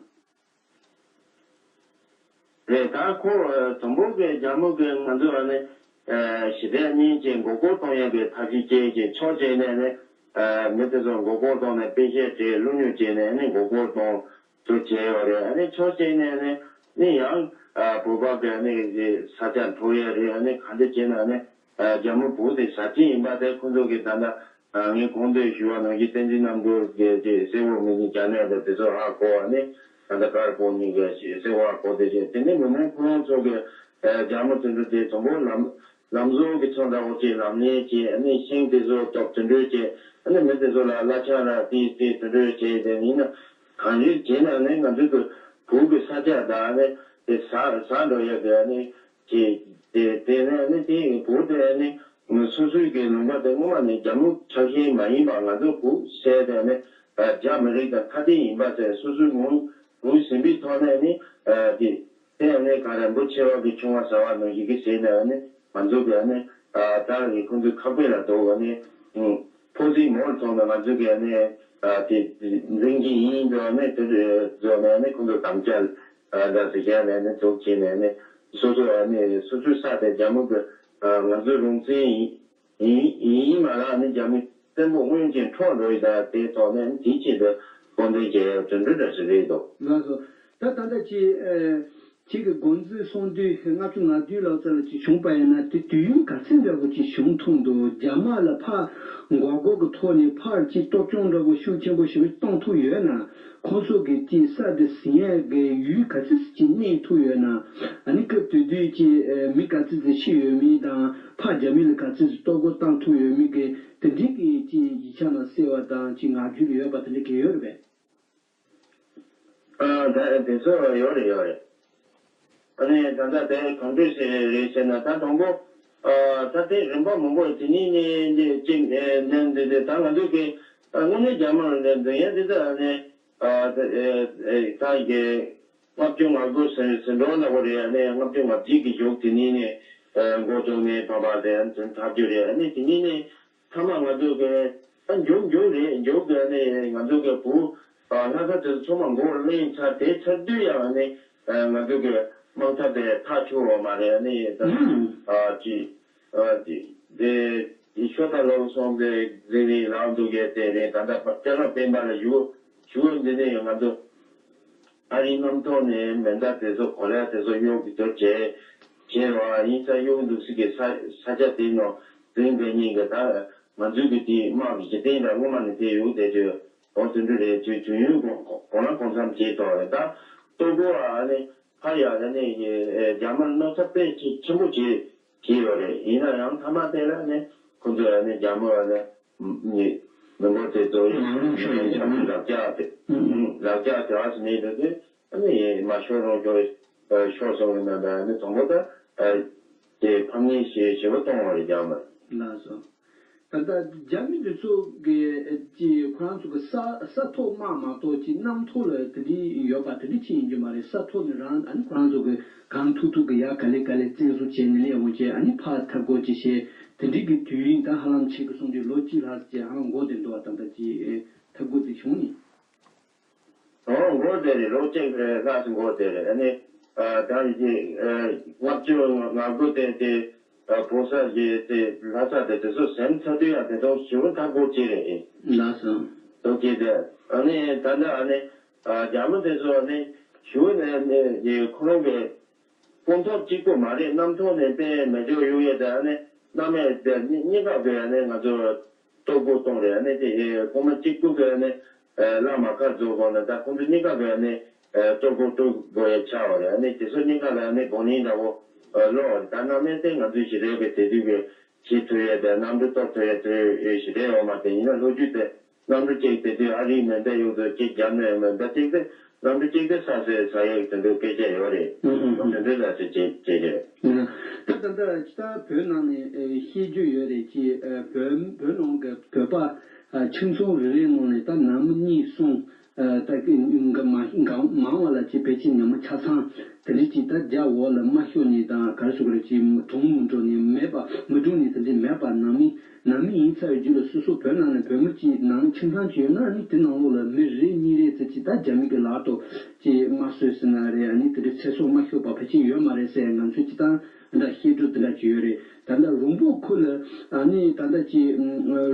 རེད། ད་ཁོ་དང་པོ་གི་རྒྱ་མོ་གི་ང་ཚོ་ཨ་ནི་ཞི་བདེ་གཉིས་ཀྱི་མགོ་སྐོར་གཏོང་ཡ་གི་ཐབས་ཤེས་བྱས་ཀྱི་ཕྱོགས་གཅིག་ནས་ནི་མི་དེ་ཚོ་མགོ་སྐོར་གཏོང་ནས་དཔེ་ཆ་བྲིས་བླུ་ཉོ་བྱས་ནས་ནི་མགོ་སྐོར་གཏོང་དུ་བྱས་ཡོད་རེད། ཨ་ནི་ཕྱོགས་གཅིག་ནས་ནི་ནི་ཡང་བོད་པ་གི་ནི་ས་ཆ་འཕྲོག་ཡ་རེད། ཨ་ནི་ག་འདྲ་བྱས་ན་ནི་རྒྱ་མོ་བོད་དེ་ཟ་ཁྲིད་ཡིན་པ་དེ་ཁོ་ཚོ་གི་ད་ལྟ། ངས་གོང་དུ་ཞུས་པ་ནང་བཞིན་བསྟན་འཛིན་རྣམ་གྲོལ་གྱི་ཅིག་གསལ་བོ་མི་ཉིད་རྒྱ་ནག་དང་དེ་ཚོ་ཧ་གོ་བ་ནི་ད་ལྟ་ཀར་པོ་གཉིས་ཀྱི་ཅིག་གསལ་བོ་ཧ་གོ་དེ་བྱས་དེ་ནས་མི་མང་ཁོ་རང་ཚོ་གི་རྒྱ་མོ་དེ་འདྲ་དེ་དང་པོ་ལམ་ལམ་བཟོ་གི་ཚོ་འདྲ་བོ་ཅིག་ལམ་ལེན་བྱས་ཨ་ནི་ཤིང་དེ་ཚོ་གཏོར་དེ་འདྲ་བྱས་ཨ་ནི་མི་དེ་ཚོ་ལ་གླ་ཆ་ར་ཏིས་ཏིས་དེ་འདྲ་བྱས་དེ་ཡིན་ན་གང་རེད་བྱས་ན་ནི་ང་ཚོ་གི་བོད་ཀྱི་ས་ཆ་དང་ནི་དེ་ཟ་ཟ་འགྲོ་ཡ་གི་ནི། ཅེས་དེ་དེ་ནས་ནི་དེ་བོད་དེ་ནི་སོ་སོའི་གི་ལུང་པ་དེ་སྔོན་མ་ནས་རྒྱ་མི་ཆགས་ཤིང་མ་ཡིན་པ་ང་ཚོ་བོད་ཟེར་དེ་ནི་རྒྱ་མི་རིགས་དང་ཐ་དད་ཡིན་པ་ཟེར་སོ་སོའི་ངོས་ངོས་ཟིན་པའི་ཐོག་ནས་ནི་དེ་དེ་ནི་ག་རེ་རིན་པོ་ཆེ་བ་གི་ཆུང་བ་ཟ་བ་ནང་བཞིན་གི་ཟེར་ནས་ནི་ང་ཚོ་གི་ནི་ད་རེས་ཁོང་ཚོའི་ཁ་དཔེ་ལ་འདུག་ནི་ཕོ་སྲིད་མོར་ཐོག་ནས་ང་ཚོ་གི་ནི་དེ་འཛིན་གྱི་ཡིན་འགྲོ་ནི་དེ་འགྲོ་ནས་ནི་ཁོང་ཚོ་དམ་བཅའ། ཨ་ད་ཟེར་བྱས་ནས་ནི་འདུག་བྱས་ནས་ནི་སོ་སོ་ཨ་ནི་སོ་སོའི་ས་དེ་རྒྱ་མི་གི་ང་ཚོའི་རང་བཙན་ཡིན་ཡིན་ཡིན་མ་རེད། ཨ་ནི་རྒྱ་མི་བཙན་པོ་དབང་ཆེན་འཕྲོག་འགྲོ་ཡི་ད་དེའི་ཐོག་ནས་དེའི་ཆེད་དུ་དགོངས་དོན་བྱས་དོན་འགྲུལ་འདྲ་ཞིག་རེད་འདུག་ལགས་སོ། ད་ད་ལྟ་ཅི་ཁྱེད་ཀྱི་དགོངས་ཚུལ་གསུང་དུས་ལྔ་བཅུ་ང་བདུན་ལོ་ཙམ་ལ་ཅིག་བྱུང་པ་ཡིན་ན་དེ་དུས་ཡུན་ག་ཚད་འདྲ་བོ་ཅིག་བྱུང་ཐུབ་འདུག་རྒྱ་དམག་ལ་ཕར་མགོ་སྐོར་གྱི་ཐོག་ནས་ཕར་ཅིག་གཏོར་སྐྱོན་འདྲ་བོ་ཤུགས་ཆེན་པོ་ཞེ་པོ་གཏོང་ཐུབ་ཡོད་ན། ཁོང་ཚོ་གི་ཅིག་ས་དེ་ཟིན་ཡས་ཀྱི་ཡུལ་ག་ཚོད་ཅིག་གནས་ཐུབ་ཡོད་ན། ཨ་ནི་སྐབས་དེ་དུས་ཅིག་མི་ག་ཚོད་ཅིག་ཤི་ཡོད་མེད་དང་ཕར་རྒྱ་མི་ལ་ག་ཚོད་ཅིག་གཏོར་རྒོལ་བཏང་ཐུབ་ཡོད་མེད་ཀྱི་དེ་འདྲའི་གི་ཅིག་ཡིག་ཆ་ནང་གསལ་བ་དང་ཅིག་ངག་རྒྱུན་ལ་ཡོད་པ་དེ་འདྲ་གི་ཡོད་རེད་པས། ཨ་ད་དེ་ཚོ་ཡོད་རེད་ཡོད་རེད། ཨ་ནི་ད་ལྟ་དེ་གང་འདྲ་ཞིག་རེད་ཟེར་ན་ད་དང་པོ་ཨ་ད་དེ་རིམ་པ་མང་པོ་དེ་ནས་ནི་འདི་གཅིག་ནས་འདི་འདི་ད་ང་ཚོ་གི་དངོས་གནས་རྒྱ་དམར་འདི་འཛིན་ཡ་འདི་ད་ནི་ཨ་ད་ཨེ་ཨེ་ད་གི་ལྔ་བཅུ་ང་དགུ་ཟིན་ཟིན་འགྲོ་ལ་བ་རེད། ཨ་ནི་ལྔ་བཅུ་ང་བརྒྱད་ཀྱི་གཞུག་དེ་ནས་ནི་ཨ་འགོ་བཙུགས་ནས་ཕམ་པ་དེ་འཛིན་ཐག་རྒྱུ་རེད། ཨ་ནི་དེ་ནས་ནི། ཚང་མ་ང་ཚོ་གི་ཨ་མཇུག་མཇུག་རེད། མཇུག་གི་ཨ་ནི་ང་ཚོ་གི་བུ་ཨ་ལྷ་ས་དེ་ཚོ་ཚང་མ་མགོ་ལེན་ཚར་དེ་ཚར་དུས་ཡང་ཨ་ནི་ཨ་ང་ཚོ་གི་དམག་འཐབ་དེ་ཐག་ཆོད་བ་མ་རེད། ཨ་ནི་ད་ཨ་ཅི་ཨ་ཅི་དེ་ དེ་ཤོ་ད་ལོག་སོང་སྟེ་རེ་རེ་ལངས་འདུག་གས་དེ་རེད། ད་ལྟ་སྐྱབས་མགོན་སྤེན་པ་ལ་ཞུ་ཞུ་འདི་ནས་ང་ཚོ་ཨ་རིའི་གནམ་ཐོག་ནས་མེ་མདའ་དེ་ཚོ་གོ་ལ་དེ་ཚོ་གཡུག་གི་འདུག་བྱས་བྱས་རོགས་ཨ་ཡིན་ས་གཡུག་འདུག་སྲིད་ཀྱི་ས་ས་ཆ་དེ་ནོ་འཛིན་མཁན་གཉིས་ཀྱི་ད་ང་ཚོའི་གི་དེ་དམག་གི་གཞི་རྟེན་འདྲ་སློབ་མ་ནས་དེ་ཡོད་དེ་དུས་འོ་དེ་འདྲ་རེད། དུས་དུས་ཡུན་གོང་གོང་ལ་གོང་མཚམས་བྱས་ཐོག་རེད། ད་ལྟོ་གོ་ཨ་ནི་ཕ་ཡ་ལ་ནི་རྒྱ་མར་མནོ་ཚབས་དཔེ་ཆེ་ཆེན་པོ་བྱས། བྱས་ཡོད་རེད། ཡིན་ན་ཡང་མཐའ་མ་དེ་ལ་ནི་ཁོ་ཚོས་ནི་རྒྱ་མི་ལ་ནི་མི་འབོར་དེ་ཚོ་ཡང་ལག་ཆ་དེ་ལག་ཆ་དེ་ཨ་ཙི་མེད་འགྲོ་དུས་ཨ་ནི་མ་ཤོར་རོགས་ཤོར་ཤོར་སོང་གི་མེད་པ་ནི་དང་པོ་ད་དེ་ཕམ་ཉེས་ཞེ་ཞེ་པོ་གཏོང་བ་རེད་རྒྱ་མི། ལགས་སོ། ད་ལྟ་རྒྱ་མི་འདི་ཚོ་གི་ཅི་ཁོ་རང་ཚོ་གི་ས་ས་ཐོག་དམག་མ་གཏོགས་ཅི་གནམ་ཐོག་ལ་དེ་འདྲའི་ཡོད་པ་དེ་འདྲའི་ཅི་ཡིན་རྒྱུ་མ་རེད། ས་ཐོག་ནས་རང་ཨ་ནི་ཁོ་རང་ཚོ་གི་གང་ཐུབ་ཐུབ་གི་ཡ་ག་ལེ་ག་ལེ་བཙན་བཟུང་བྱས་ནས་སླེབས་འོང་བྱས་ཨ་ནི་ཕར་འཐབ་དགོས་ཅི་བྱས་དེ་འདྲའི་གི་དུས་ཡུན་ད་ཧ་ལམ་ཕྱེད་ཀ་སོང་དུས་ལོ་གཅིག་ལྷག་ཙམ་ཅིག་ཧ་ལམ་འགོར་བསྡད་འདུག་བ། ད་ལྟ་ཅི་འཐབ་དགོས་དེ་བྱུང་ནི། ཨོ་འགོར་བསྡད་རེད། ལོ་གཅིག་ལྷག་ཙམ་འགོར་བསྡད་རེད། ཨ་ནི་ད་ཡི་གེ་ལྔ་བཅུ་ང་དགུ་དེ་དེ། བོད་ས་གི་དེ་ལྷ་ས་དེ་དེ་ཚོ་ཟིན་ཚར་དུས་ཡང་དེ་ཚོ་ཞི་བ་འཐབ་དགོས་ཀྱི་རེད། ལགས་སོ། དོ་ཀྱེ་དེ་ཨ་ནི་ད་ལྟ་ཨ་ནི་རྒྱ་མི་དེ་ཚོ་ཨ་ནི་ཞི་བ་ནས་ནི་ཁོ་རང་གི་སྤུངས་ཐབས་གཅིག་པོ་མ་རེད། གནམ་ཐོག་ནས་དཔེ་མེ་སྒྱོགས་གཡུག་ཡས་དེ་ཨ་ནི་གནམ་མེད་དེ་གཉིས་ཀ་གི་ཨ་ནི་ང་ཚོ་གཏོར་རྒོལ་གཏོང་རེད། ཨ་ནི་དེ་ཁོང་མ་གཅིག་པུ་གི་ཨ་ནི་བླ་མ་ཁ་རྫོགས་སོང་ན་ད་ཁོང་ཚོ་གཉིས་ཀ་གི་ཨ་ནི། གཏོར་རྒོལ་གཏོར་དགོས་ཡ་ཆགས་པ་རེད། ཨ་ནི་དེ་ཚོ་གཉིས་ཀ་ལ་ཨ་ནི་དགོས་ངེས་འདྲ་བོ་ཀློག་རེད། ད་གནམ་མེད་དེ་ང་ཚོའི་ཞི་བདེ་གི་དེ་དུས་ཀྱི་ཞི་ཐུབ་ཡ་དེ་གནམ་གྲུ་གཏོར་ཐུབ་ཡ་དུས་ཞི་བདེ་ཡོད་མ་རེད། ཡིན་ན་ལྷོ་རྒྱུད་དེ་གནམ་གྲུ་གཅིག་དེ་དུས་ཨ་རིའི་མེ་མདའ་ཡོད་དུས་གཅིག་རྒྱབ་ནས་མེ་མདའ་གཅིག་དེ་གནམ་གྲུ་གཅིག་དེ་ས་སོས་ས་ཡ་གི་དེ་འདྲའི་སྐད་ཆ་ཡོད་རེད། ཨུ་ཧུ། དེ་འདྲའི་ལ་སོས་བྱེད་བྱེད་ཀྱི་རེད། ད་ད་ལྟ་ཅི་ད་བོད་ནང་ནས་ཨེ་བཤད་རྒྱུ་ཡོད་རེད། ཅི་ཨེ་བོད་བོད་ནང་གི་བོད་པ་ཨ་ཁྱིམ་ཚང་རེ་རེའི་ནང་ནས་ད་ནང་མི་གཉིས་གསུམ་ཨ་ད་གི་འགའ་མ་འགའ་མང་བ་ལ་ཅི་ཕལ་ཆེར་ཉི་མ་ཆ་ཚང་དེ་འདྲ་ཅིག་ད་རྒྱ་འོག་ལ་མ་ཤོར་ནས་དང་ག་རེ་ཟེར་དགོས་རེད། ཅི་གྲོངས་མི་འགྲོ་ནས་མེད་པ་མི་གྲོངས་ནས་དེ་འདྲ་མེད་པ་ནང་མི་ནང་མི་ཡིན་ཚར་བའི་རྗེས་ལ་སོ་སོ་བོད་ནང་ནས་བོད་མི་ཅིག་ནང་ཁྱིམ་ཚང་ཅིག་ཡོད་ན་ཨ་ནི་དེ་ནང་ལོགས་ལ་མི་རེ་གཉིས་རེ་ཙམ་ཅིག་ད་རྒྱ་མི་གི་ལག་ཏུ་ཅིག་མ་གསོས་ཟིན་ན་རེད། ཨ་ནི་དེ་འདྲ་ཚེ་སྲོག་མ་ཤོར་བ་ཕལ་ཆེར་ཡོད་མ་རེད་ཟེར། ང་ཚོས་ཅི་ད་འདྲ་བཤད་སྒྲུབ་དེ་འདྲ་ཅིག་ཡོད་རེད། ད་ལྟ་རོང་པོ་ཁུལ་ལ་ཨ་ནི་ད་ལྟ་ཅིག་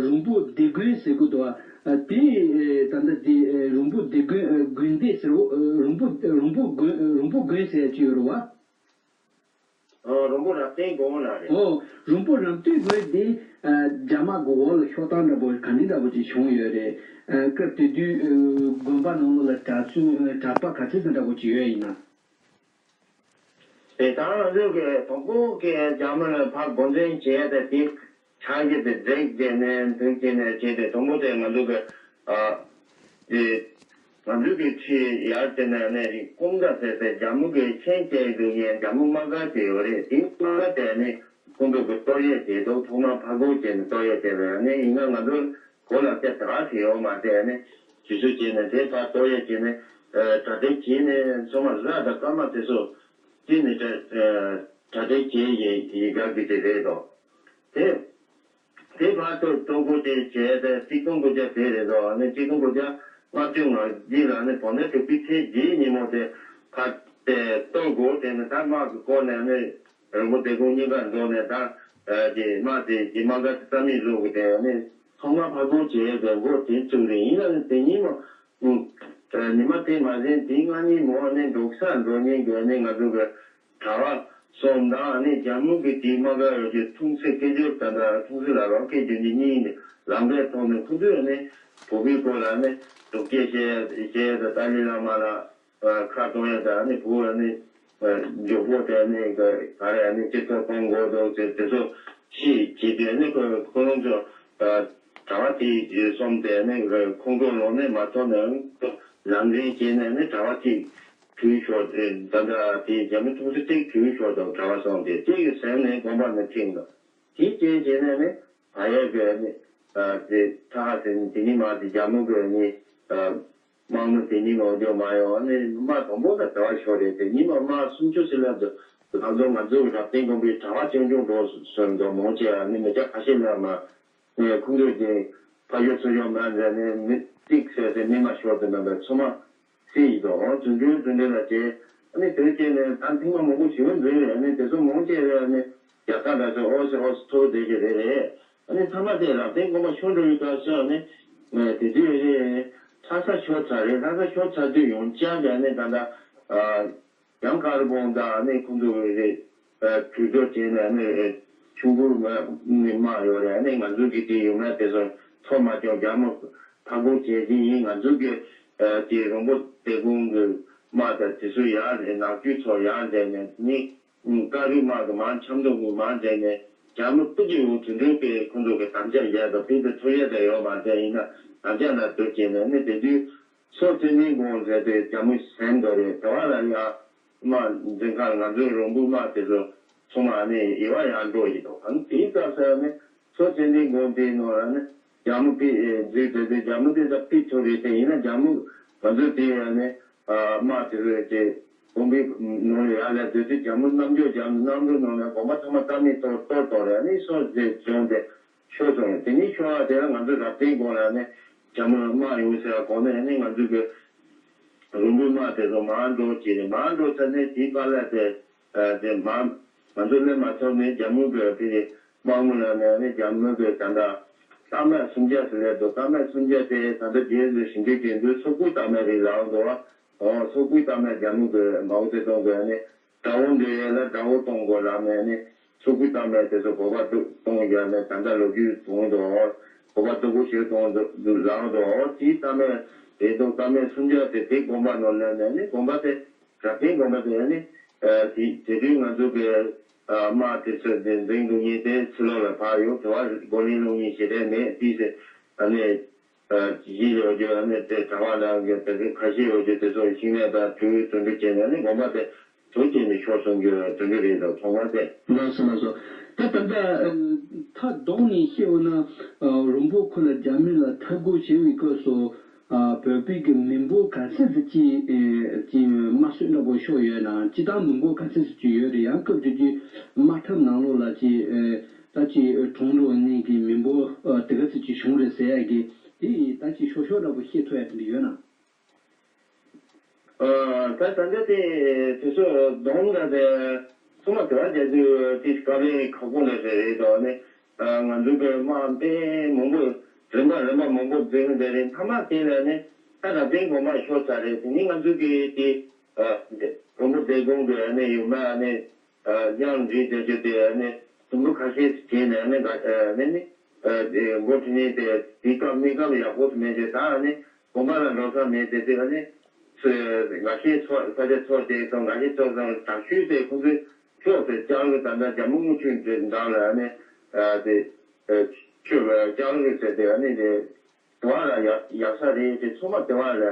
རོང་པོ་སྡེ་དགོན་ཟེར་གི་འདུག་བ། དེ་ད་ལྟ་དེ་རོང་པོ་སྡེ་དགོན་དགོན་སྡེ་ཟེར་བ། རོང་པོ་རོང་པོ་དགོན་རོང་པོ་དགོན་ཟེར་ཅིག་ཡོད་རེད་བ། ཨོ། རོང་པོ་རབ་བརྟན་དགོན་ལ་རེད། ཨོ། རོང་པོ་རབ་བརྟན་དགོན་དེ་ཨ་རྒྱ་དམག་གི་འོག་ལ་ཤོར་སྟངས་འདྲ་པོ་ག་འདྲ་འདྲ་པོ་ཅིག་བྱུང་ཡོད་རེད། ཨ་སྐབས་དེ་དུས་ཨ་དགོན་པ་ནང་ལོགས་ལ་གྲྭ་བཙུན་ཨ་གྲྭ་པ་ག་ཚོད་ཙམ་འདྲ་པོ་ཅིག་ཡོད་ཡིན་ན། དེ་ད་ང་ཚོ་གི་དང་པོ་གི་རྒྱ་མི་ལ་ཕར་འགོ་འཛིན་བྱས་ཏེ་དེ་ཆགས་ཀྱི་དེ་འཛེགས་བྱས་ནས་འཛེགས་བྱས་ནས་བྱས་ཏེ་དང་པོ་དེ་ང་ཚོ་གི་ཨ། དེ་ང་ཚོའི་གི་ཁྲིད་ཡར་དེ་ནས་ནས་རིགས་ཀུན་དགའ་ཟེར་ཏེ་རྒྱ་མི་གི་མཁྱེན་བཅས་འདུག་ཡན་རྒྱ་མི་དམག་སྒར་དེ་ཡོད་རེད། དེ་དམག་སྒར་དེ་ནི་ཁོང་ཚོ་གི་གཏོར་ཡས་བྱས་འདུག་ཐོག་མར་ཕར་རྒོལ་བྱས་ནས་གཏོར་ཡས་བྱས་པ་ཡང་ནི་ཡིན་ན་ང་ཚོ་གོ་ལ་སྐྱ་དེ་ག་ཞིག་ཡོད་མ་རེད། ནི་དུས་ཚོད་བྱས་ནས་དེ་ཕར་གཏོར་ཡས་བྱས་ནས་གྲ་སྒྲིག་བྱས་ནས་ཚང་མ་ར་དང་སྐར་མ་དེ་ཚོ་བརྩིས་ནས་གྲ་གྲ་སྒྲིག་བྱས་ཡས་ཡི་ག་གི་དེ་རེད་དོ། དེ། དེ་བར་དུ་གཏོར་རྒོལ་དེ་བྱས་ཏེ་གཅིག་སྟོང་དགུ་བརྒྱ་དེ་རེད་དོ། ཨ་ནི་གཅིག་སྟོང་དགུ་བརྒྱ་ལྔ་བཅུ་ང་བརྒྱད་ལ་ནི་བོད་ཟླ་དྲུག་པའི་ཚེས་བརྒྱད་ཉིན་མོ་དེ་ཕར་དེ་གཏོར་རྒོལ་དེ་ནི་ད་དམག་གི་སྐོར་ནས་ནི་རོང་པོ་སྡེ་དགོན་གཉིས་ཀ་འགྲོ་ནས་ད་དེ་དམག་དེ་དེ་དམག་སྒར་དེ་རྩ་མེད་བཟོ་གི་དེ་ནི་ཚང་མ་ཕར་རྒོལ་བྱས་ཏེ་འགོ་དེ་བཙུགས་རེད། ཡིན་ན་ནི་དེ་ཉིན་མོ་ཉི་མ་དེ་མ་ཟིན་དེ་སྔ་ཉིན་མོ་ནི་འབྲོག་ས་འགྲོ་ཉིན་གི་ནི་ང་ཚོ་གི་གྲྭ་པ་གསུམ་དང་ནི་རྒྱ་མི་གི་དེའི་དམག་སྒར་ཡོད་ཀྱི་ཐུགས་སྲས་སྐད་སྒྱུར་ད་ལྟ་ཐུགས་སྲས་ལ་རོགས་སྐད་སྒྱུར་གྱི་གཉིས་ལམ་ཁའི་ཐོག་ནས་ཁོ་ཚོས་ནི་བོད་པའི་སྐོར་ལ་ནི་སྡུག་སྐད་བཤད་བཤད་ད་ཏཱ་ལའི་བླ་མ་ལ་ཁ་གཏོང་ཡ་ད་ནི་བོད་ནི་མགྱོགས་པོ་དེ་ནི་ག་རེ་ནི་སྤྱི་ཚོགས་གཏོང་དགོས་འདུག་ཟེར་དེ་ཚོ་ཤེས་བྱེད་དུས་ནི་ཁོ་ཁོ་རང་ཚོ་གྲྭ་པ་དེ་གསུམ་དེ་ནི་ཁོང་ཁྲོ་ལངས་ནས་མ་ཐོན་ནའང་ལམ་འདྲེན་བྱས་ནས་ནི་གྲྭ་པ་གཅིག་བྲོས་ཤོར་ཏེ་ད་ལྟ་དེ་རྒྱ་མི་ཐུགས་སྲས་གཅིག་བྲོས་ཤོར་དང་གྲྭ་པ་སོང་སྟེ་གཅིག་གི་ཟེར་ནས་དགོན་པ་ནས་ཁྲིད་འདུག་དེ་རྐྱེན་བྱས་ནས་ནི་ད་ཡས་གི་ནི་དེ་ཐ་ཧ་ཟེར་ནི་དེ་ཉིན་མ་དེ་རྒྱ་མི་གི་ནི་དམག་མི་དེ་ཉིན་མ་འོ་ཇོ་མ་ཡོང་ནི་དམག་དང་པོ་ལ་གྲྭ་པ་ཤོར་རེད། དེ་ཉིན་མ་དམག་སུམ་ཅུ་ཟེར་ལབ་འདུག་ང་ཚོ་ང་ཚོ་རབ་བརྟན་དགོན་པའི་གྲྭ་པ་ཆུང་ཆུང་འགྲོ་སོང་འདུག་མང་ཆེ་བ་ནི་མི་སྐྱ་ཁ་ཤས་ལ་མ། ངས་ཁོང་ཚོས་ཀྱི་ཕ་ཡུལ་སུ་ཡོང་མ་མཛད་ནས་མི་གཅིག་བཟོས་ཏེ་མི་མ་ཤོར་ཏེ་མེད་པར་ཚང་མ་སྲིད་ཡིན་དོ། འོ་རྫུ་འཕྲུལ་རྫུ་འཕྲུལ་ལ་བྱས་ཨ་ནི་དེ་བྱས་ནས་ད་ཐེངས་མ་མང་པོ་ཞིག་འཛུལ་རེད། ཨ་ནི་དེ་ཚོ་མང་ཆེ་བས་ཨ་ནི་རྒྱ་ཚ་ལ་ཚོ་ཨོ་སི་ཨོ་སི་ཐུག་བསྡད་ཀྱི་རེད་རེད། ཨ་ནི་ཚང་མ་དེ་རབ་བརྟན་དགོན་པ་ཤོར་འགྲོ་ཡི་སྐབས་སུ་ཨ་ནི་དེ་དུས་ཨ་ནི་ལྷ་ས་ཤོར་ཚར་རེད། ལྷ་ས་ཤོར་ཚར་དུས་ཡོངས་ཆགས་ཀྱི་ཨ་ནི་ད་ལྟ་ཡང་དཀར་སྤུངས་དང་ཨ་ནི་ཁོང་ཚོ་རེད། གྲོས་ཚོགས་བྱས་ནས་ཨ་ནི་ཆུང་ཀུ་དམག་ཡོད་རེད། ཨ་ནི་ང་ཚོ་གི་དེ་ཡོད་མེད་དེ་ཚོ་ཚོར་མ་བྱུང་། རྒྱ་མི་ཕར་རྒོལ་བྱས་ཀྱི་ཡིན། ང་ཚོ་གི་དེ་རོང་པོ་སྡེ་དགོན་གྱི་དམག་དང་དེ་ཚོ་ཡར་ནག་ཆུ་ཚོ་ཡར་འཛེགས་ནས་ནི། བཀའ་རིགས་དམག་གི་མང་འཆམ་མདོ་གི་མང་བྱས་ནས་རྒྱ་མི་སྤུ་གི་ཡོང་དུས་འགྲོས་ཀྱི་ཁོང་ཚོ་གི་དམ་བཅའ་བཞག་དང་དཔེ་དེ་ཐུགས་རྗེ་དང་ཡོད་མ་རེད། ཡིན་ན་དམ་བཅའ་ལ་བསྡུར་བྱས་ནས་ནི་དེ་དུས་མཚོ་ཚེ་བརྟན་དགོན་ཟེར་དུས་རྒྱ་མི་ཟིན་འགྲོ་རེད། དེ་བ་ལ་ཡ་དམག་འཛིན་ཁང་ང་ཚོའི་རོང་པོ་དམག་དེ་ཚོ་ཚང་མ་ནི་ཡེ་བ་ཡར་འགྲོ་ཡི་འདུག་ཨ་ནི་དེའི་སྐབས་སུ་ནི་མཚོ་ཚེ་བརྟན་དགོན་དེའི་ནང་ལ་ནི་རྒྱ་མི་ཕི་འཛུལ་དེ་དུས་རྒྱ་མི་དེ་ཚོ་ཕི་ཚོ་རེད་དེ། ཡིན་ན་རྒྱ་མི་ང་ཚོ་དེ་ནི། དམག་དེ་ཚོས་དེ་དགོན་པའི་ནང་ལ་ཡར་ལ་སྡོད་དུས་རྒྱ་མི་རྣམ་འགྱུར་རྒྱ་མི་རྣམ་འགྱུར་ནང་ནས་དགོན་པ་ཚང་མ་རྩ་མེད་གཏོར་གཏོར་གཏོར་རེད། ཨ་ནི་སོ་སོའི་རྫོང་དེ་ཤོར་སོང་རེད། དེ་ནས་ཤོར་བ་དེ་ལ་ང་ཚོ་རབ་བརྟན་དགོན་ལ་ནི་རྒྱ་མི་དམག་ཡོང་ཟེར་བ་གོ་ནས་ཨ་ནི་ང་ཚོ་གི་རོང་པོའི་དམག་དེ་ཚོ་མར་འགྲོ་བྱས་ནས་མར་འགྲོ་ཚར་ནས་དེའི་བཀའ་ལ་དེ་དེ་མར་ང་ཚོ་སླེབས་མ་ཐུབ་ནས་རྒྱ་མི་གི་ཕི་དམག་མི་ལ་ནས་ཨ་ནི་རྒྱ་མི་གི་ད་ལྟ། རྟ་དམག་སུམ་བརྒྱ་ཟེར་ལབ་འདུག་རྟ་དམག་སུམ་བརྒྱ་དེ་ད་ལྟ་རྗེས་སུ་ཞིབ་འཇུག་བྱས་དུས་སོག་པོའི་རྟ་དམག་རེད་ལབ་འདུག་ཨོ་སོག་པོའི་རྟ་དམག་རྒྱ་མི་གི་མའོ་ཙེ་ཏུང་གི་ནི་དགྲ་བོ་འདི་ཡས་ལ་དགྲ་བོ་གཏོང་དགོས་ལབ་ནས་ནི་སོག་པོའི་རྟ་དམག་དེ་ཚོ་བོད་པ་གཏོང་རྒྱག་ནས་ད་ལྟ་ལོ་རྒྱུས་གཏོང་འདུག་བོད་པ་སྡུག་པོ་ཞིག་གཏོང་འདུག་ལབ་འདུག་ཨོ་དེའི་རྟ་དམག་རེད་འདུག་རྟ་དམག་སུམ་བརྒྱ་དེ་དེ་དགོན་པ་ནང་སླེབས་ནས་ནི་དགོན་པ་དེ་རབ་བརྟན་དགོན་པ་དེ་ནི་དེ་དུས་ང་ཚོ་གི་དམག་དེ་ཚོ་འཛིང་འཛིང་འདུག་ཉིན་དེ་ཕྱི་ལོགས་ལ་ཕར་ཡོང་དེ་བ་རྒོལ་ལན་སློང་ཉིན་ཞེ་དྲག་མེད་དེ་ཟེར། ཨ་ནི་གཞིས་ལས་འོ་ཇོ་ཨ་ནི་དེ་གྲྭ་པ་ལ་གི་དེ་ཚོ་ཁ་ཤས་འོ་ཇོ་དེ་ཚོ་ཤིང་ནགས་དང་གྲུ་དུ་འགྲུ་བྱས་ནས་ཨ་ནི་དགོན་པ་དེ་དུ་བྱས་ནས་ཤོར་སོང་རྒྱུ་དུ་འགྲུ་རེད་དོ་ཚོང་པ་དེ། ལགས་སོ་ལགས་སོ། ད་ད་ལྟ་མཐའ་གདོང་ནས་བཤད་འོ་ན་རོང་པོ་ཁུལ་ལ་རྒྱ་མི་ལ་འཐབ་རྒོལ་བྱེད་པའི་སྐབས་སུ། བོད་པའི་གི་མི་འབོར་ག་ཚད་ཙམ་ཅིག་ཅིག་དམར་གསོད་འདྲ་པོ་ཤོར་ཡོད་ན། སྤྱི་བཏང་མི་འབོར་ག་ཚད་ཙམ་ཅིག་ཡོད་རེད། ཡང་སྐབས་དེ་དུས་དམག་འཐབ་ནང་ལོགས་ལ་ཅིག་ད་ཅིག་གྲོངས་འགྲོ་ནི་གི་མི་འབོར་དེ་ག་ཚད་ཅིག་བྱུང་རེད་ཟེར་ཡ་གི་དེ་ད་ཅིག་ཤོག་ཤོག་འདྲ་པོ་ཤེས་ཐུབ་ཡ་དེ་འདྲ་ཡོད་ན། ད་ད་ལྟ་དེ་དེ་ཚོ་གདོང་ལ་དེ་ཚང་མ་དེ་བ་རྒྱ་ཚོས་དེ་བཀའ་ལན་ཁག་པོ་ལས་རེད་རེད་དོ་ནི། ང་ཚོ་གི་དམག་དཔོན་མང་པོ་རིམ་པ་རིམ་པ་མང་པོ་འཛིང་བསྡད་རེད། མཐའ་མ་དེ་ལ་ནི་ད་རབ་བརྟན་དགོན་པ་ཤོར་ཚར་རེད། དེ་ནི་ང་ཚོ་གི་དེ་རོང་པོ་སྡེ་དགོན་གི་ནི་ཡོད་མ་ནི་དབྱངས་འབྲི་བསྡད་རྒྱུ་དེ་ནི་དུམ་བུ་ཁ་ཤས་ཤིག་བྱས་ནས་ནི་ནི་ནི་འགོ་ཁྲིད་ནི་དེ་དེ་སྐབས་གནས་སྐབས་ཡག་པོ་ཞིག་མེད་རྒྱུ། ད་ནི་དགོན་པ་ལ་འགྲོ་ས་མེད་དེ་དེ་ནི་ཚོས་འགའ་ཤས་ཚོགས་ས་ཆ་ཚོགས་བྱས་སོང་། འགའ་ཤས་ཚོགས་སོང་། དྲག་ཤུལ་དེ་ཁོང་ཚོས་ཤོག་ཟེར་ལྕགས་རི་ད་ལྟ་རྒྱ་མི་དངུལ་ཆུ་འདྲ་ལ་ནི་དེ་ཆུ་ལྕགས་རི་ཟེར་དེ་ནི་དེ་དེ་བ་ལ་ཡག་ཡག་ས་རེད། དེ་ཚང་མ་དེ་བ་ལ་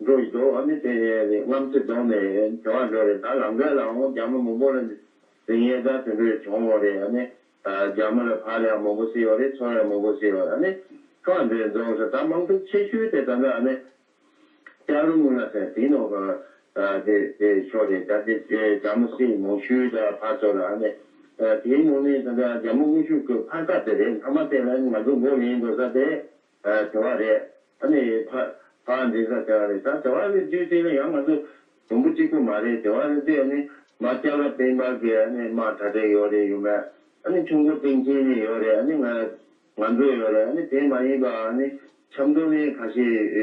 འགྲོ་ཡི་འདུག་ཨ་ནི་དེ་རྔམ་ཚེ་རྫོང་ནས་དེ་བ་འགྲོ་རེད། ད་ལམ་ཁ་ལའང་རྒྱ་མི་མང་པོ་ལ་འཛིང་ཡས་ད་དེ་འདྲ་བྱུང་བ་རེད། ཨ་ནི་རྒྱ་མི་ལ་ཕར་ཡང་མང་པོ་བསད་ཡོད་རེད། ཚུར་ཡང་མང་པོ་བསད་ཡོད་རེད། ཨ་ནི་ཁ་འདྲ་རྫོང་ཟེར་ད་མང་ཚོགས་ཆེ་ཤོས་དེ་ད་ལྟ་ཨ་ནི། ལྕགས་རི་སྨུག་ནག་ཟེར་དེའི་ནང་གི་དེ་དེ་ཤོག་རེད། ད་དེ་རྒྱ་མི་སྲིད་མང་ཤོས་ད་ཕར་ཚུར་ལ་ནི་དེའི་ནང་ནས་ད་ལྟ་རྒྱ་མི་དངོས་ཤུགས་ཀྱི་ཕར་ཁ་དེ་རེད། མཐའ་མ་དེ་ལ་ང་ཚོ་མགོ་ལེན་འགྲོ་ས་དེ་དེ་བ་རེད། ཨ་ནི་ཕར་ཕར་འཛིང་ས་དེ་བ་རེད། ད་དེ་བ་རེད་དུས་དེ་ལ་ཡང་ང་ཚོ་དུམ་བུ་གཅིག་པུ་མ་རེད། དེ་བ་རེད་དེ་ཨ་ནི་མ་ལྕགས་ལ་སྤེན་པ་གི་ཨ་ནི་མ་གྲ་སྒྲིག་ཡོད་རེད་ཡོད་མེད། ཨ་ནི་ཆུང་ཀུ་སྟེང་ཆེན་ནས་ཡོད་རེད། ཨ་ནི་ང་། ང་ཚོ་ཡོད་རེད། ཨ་ནི་དེ་མ་ཡིན་པ་ཨ་ནི་ཆབ་མདོ་ནས་ཁ་ཤས་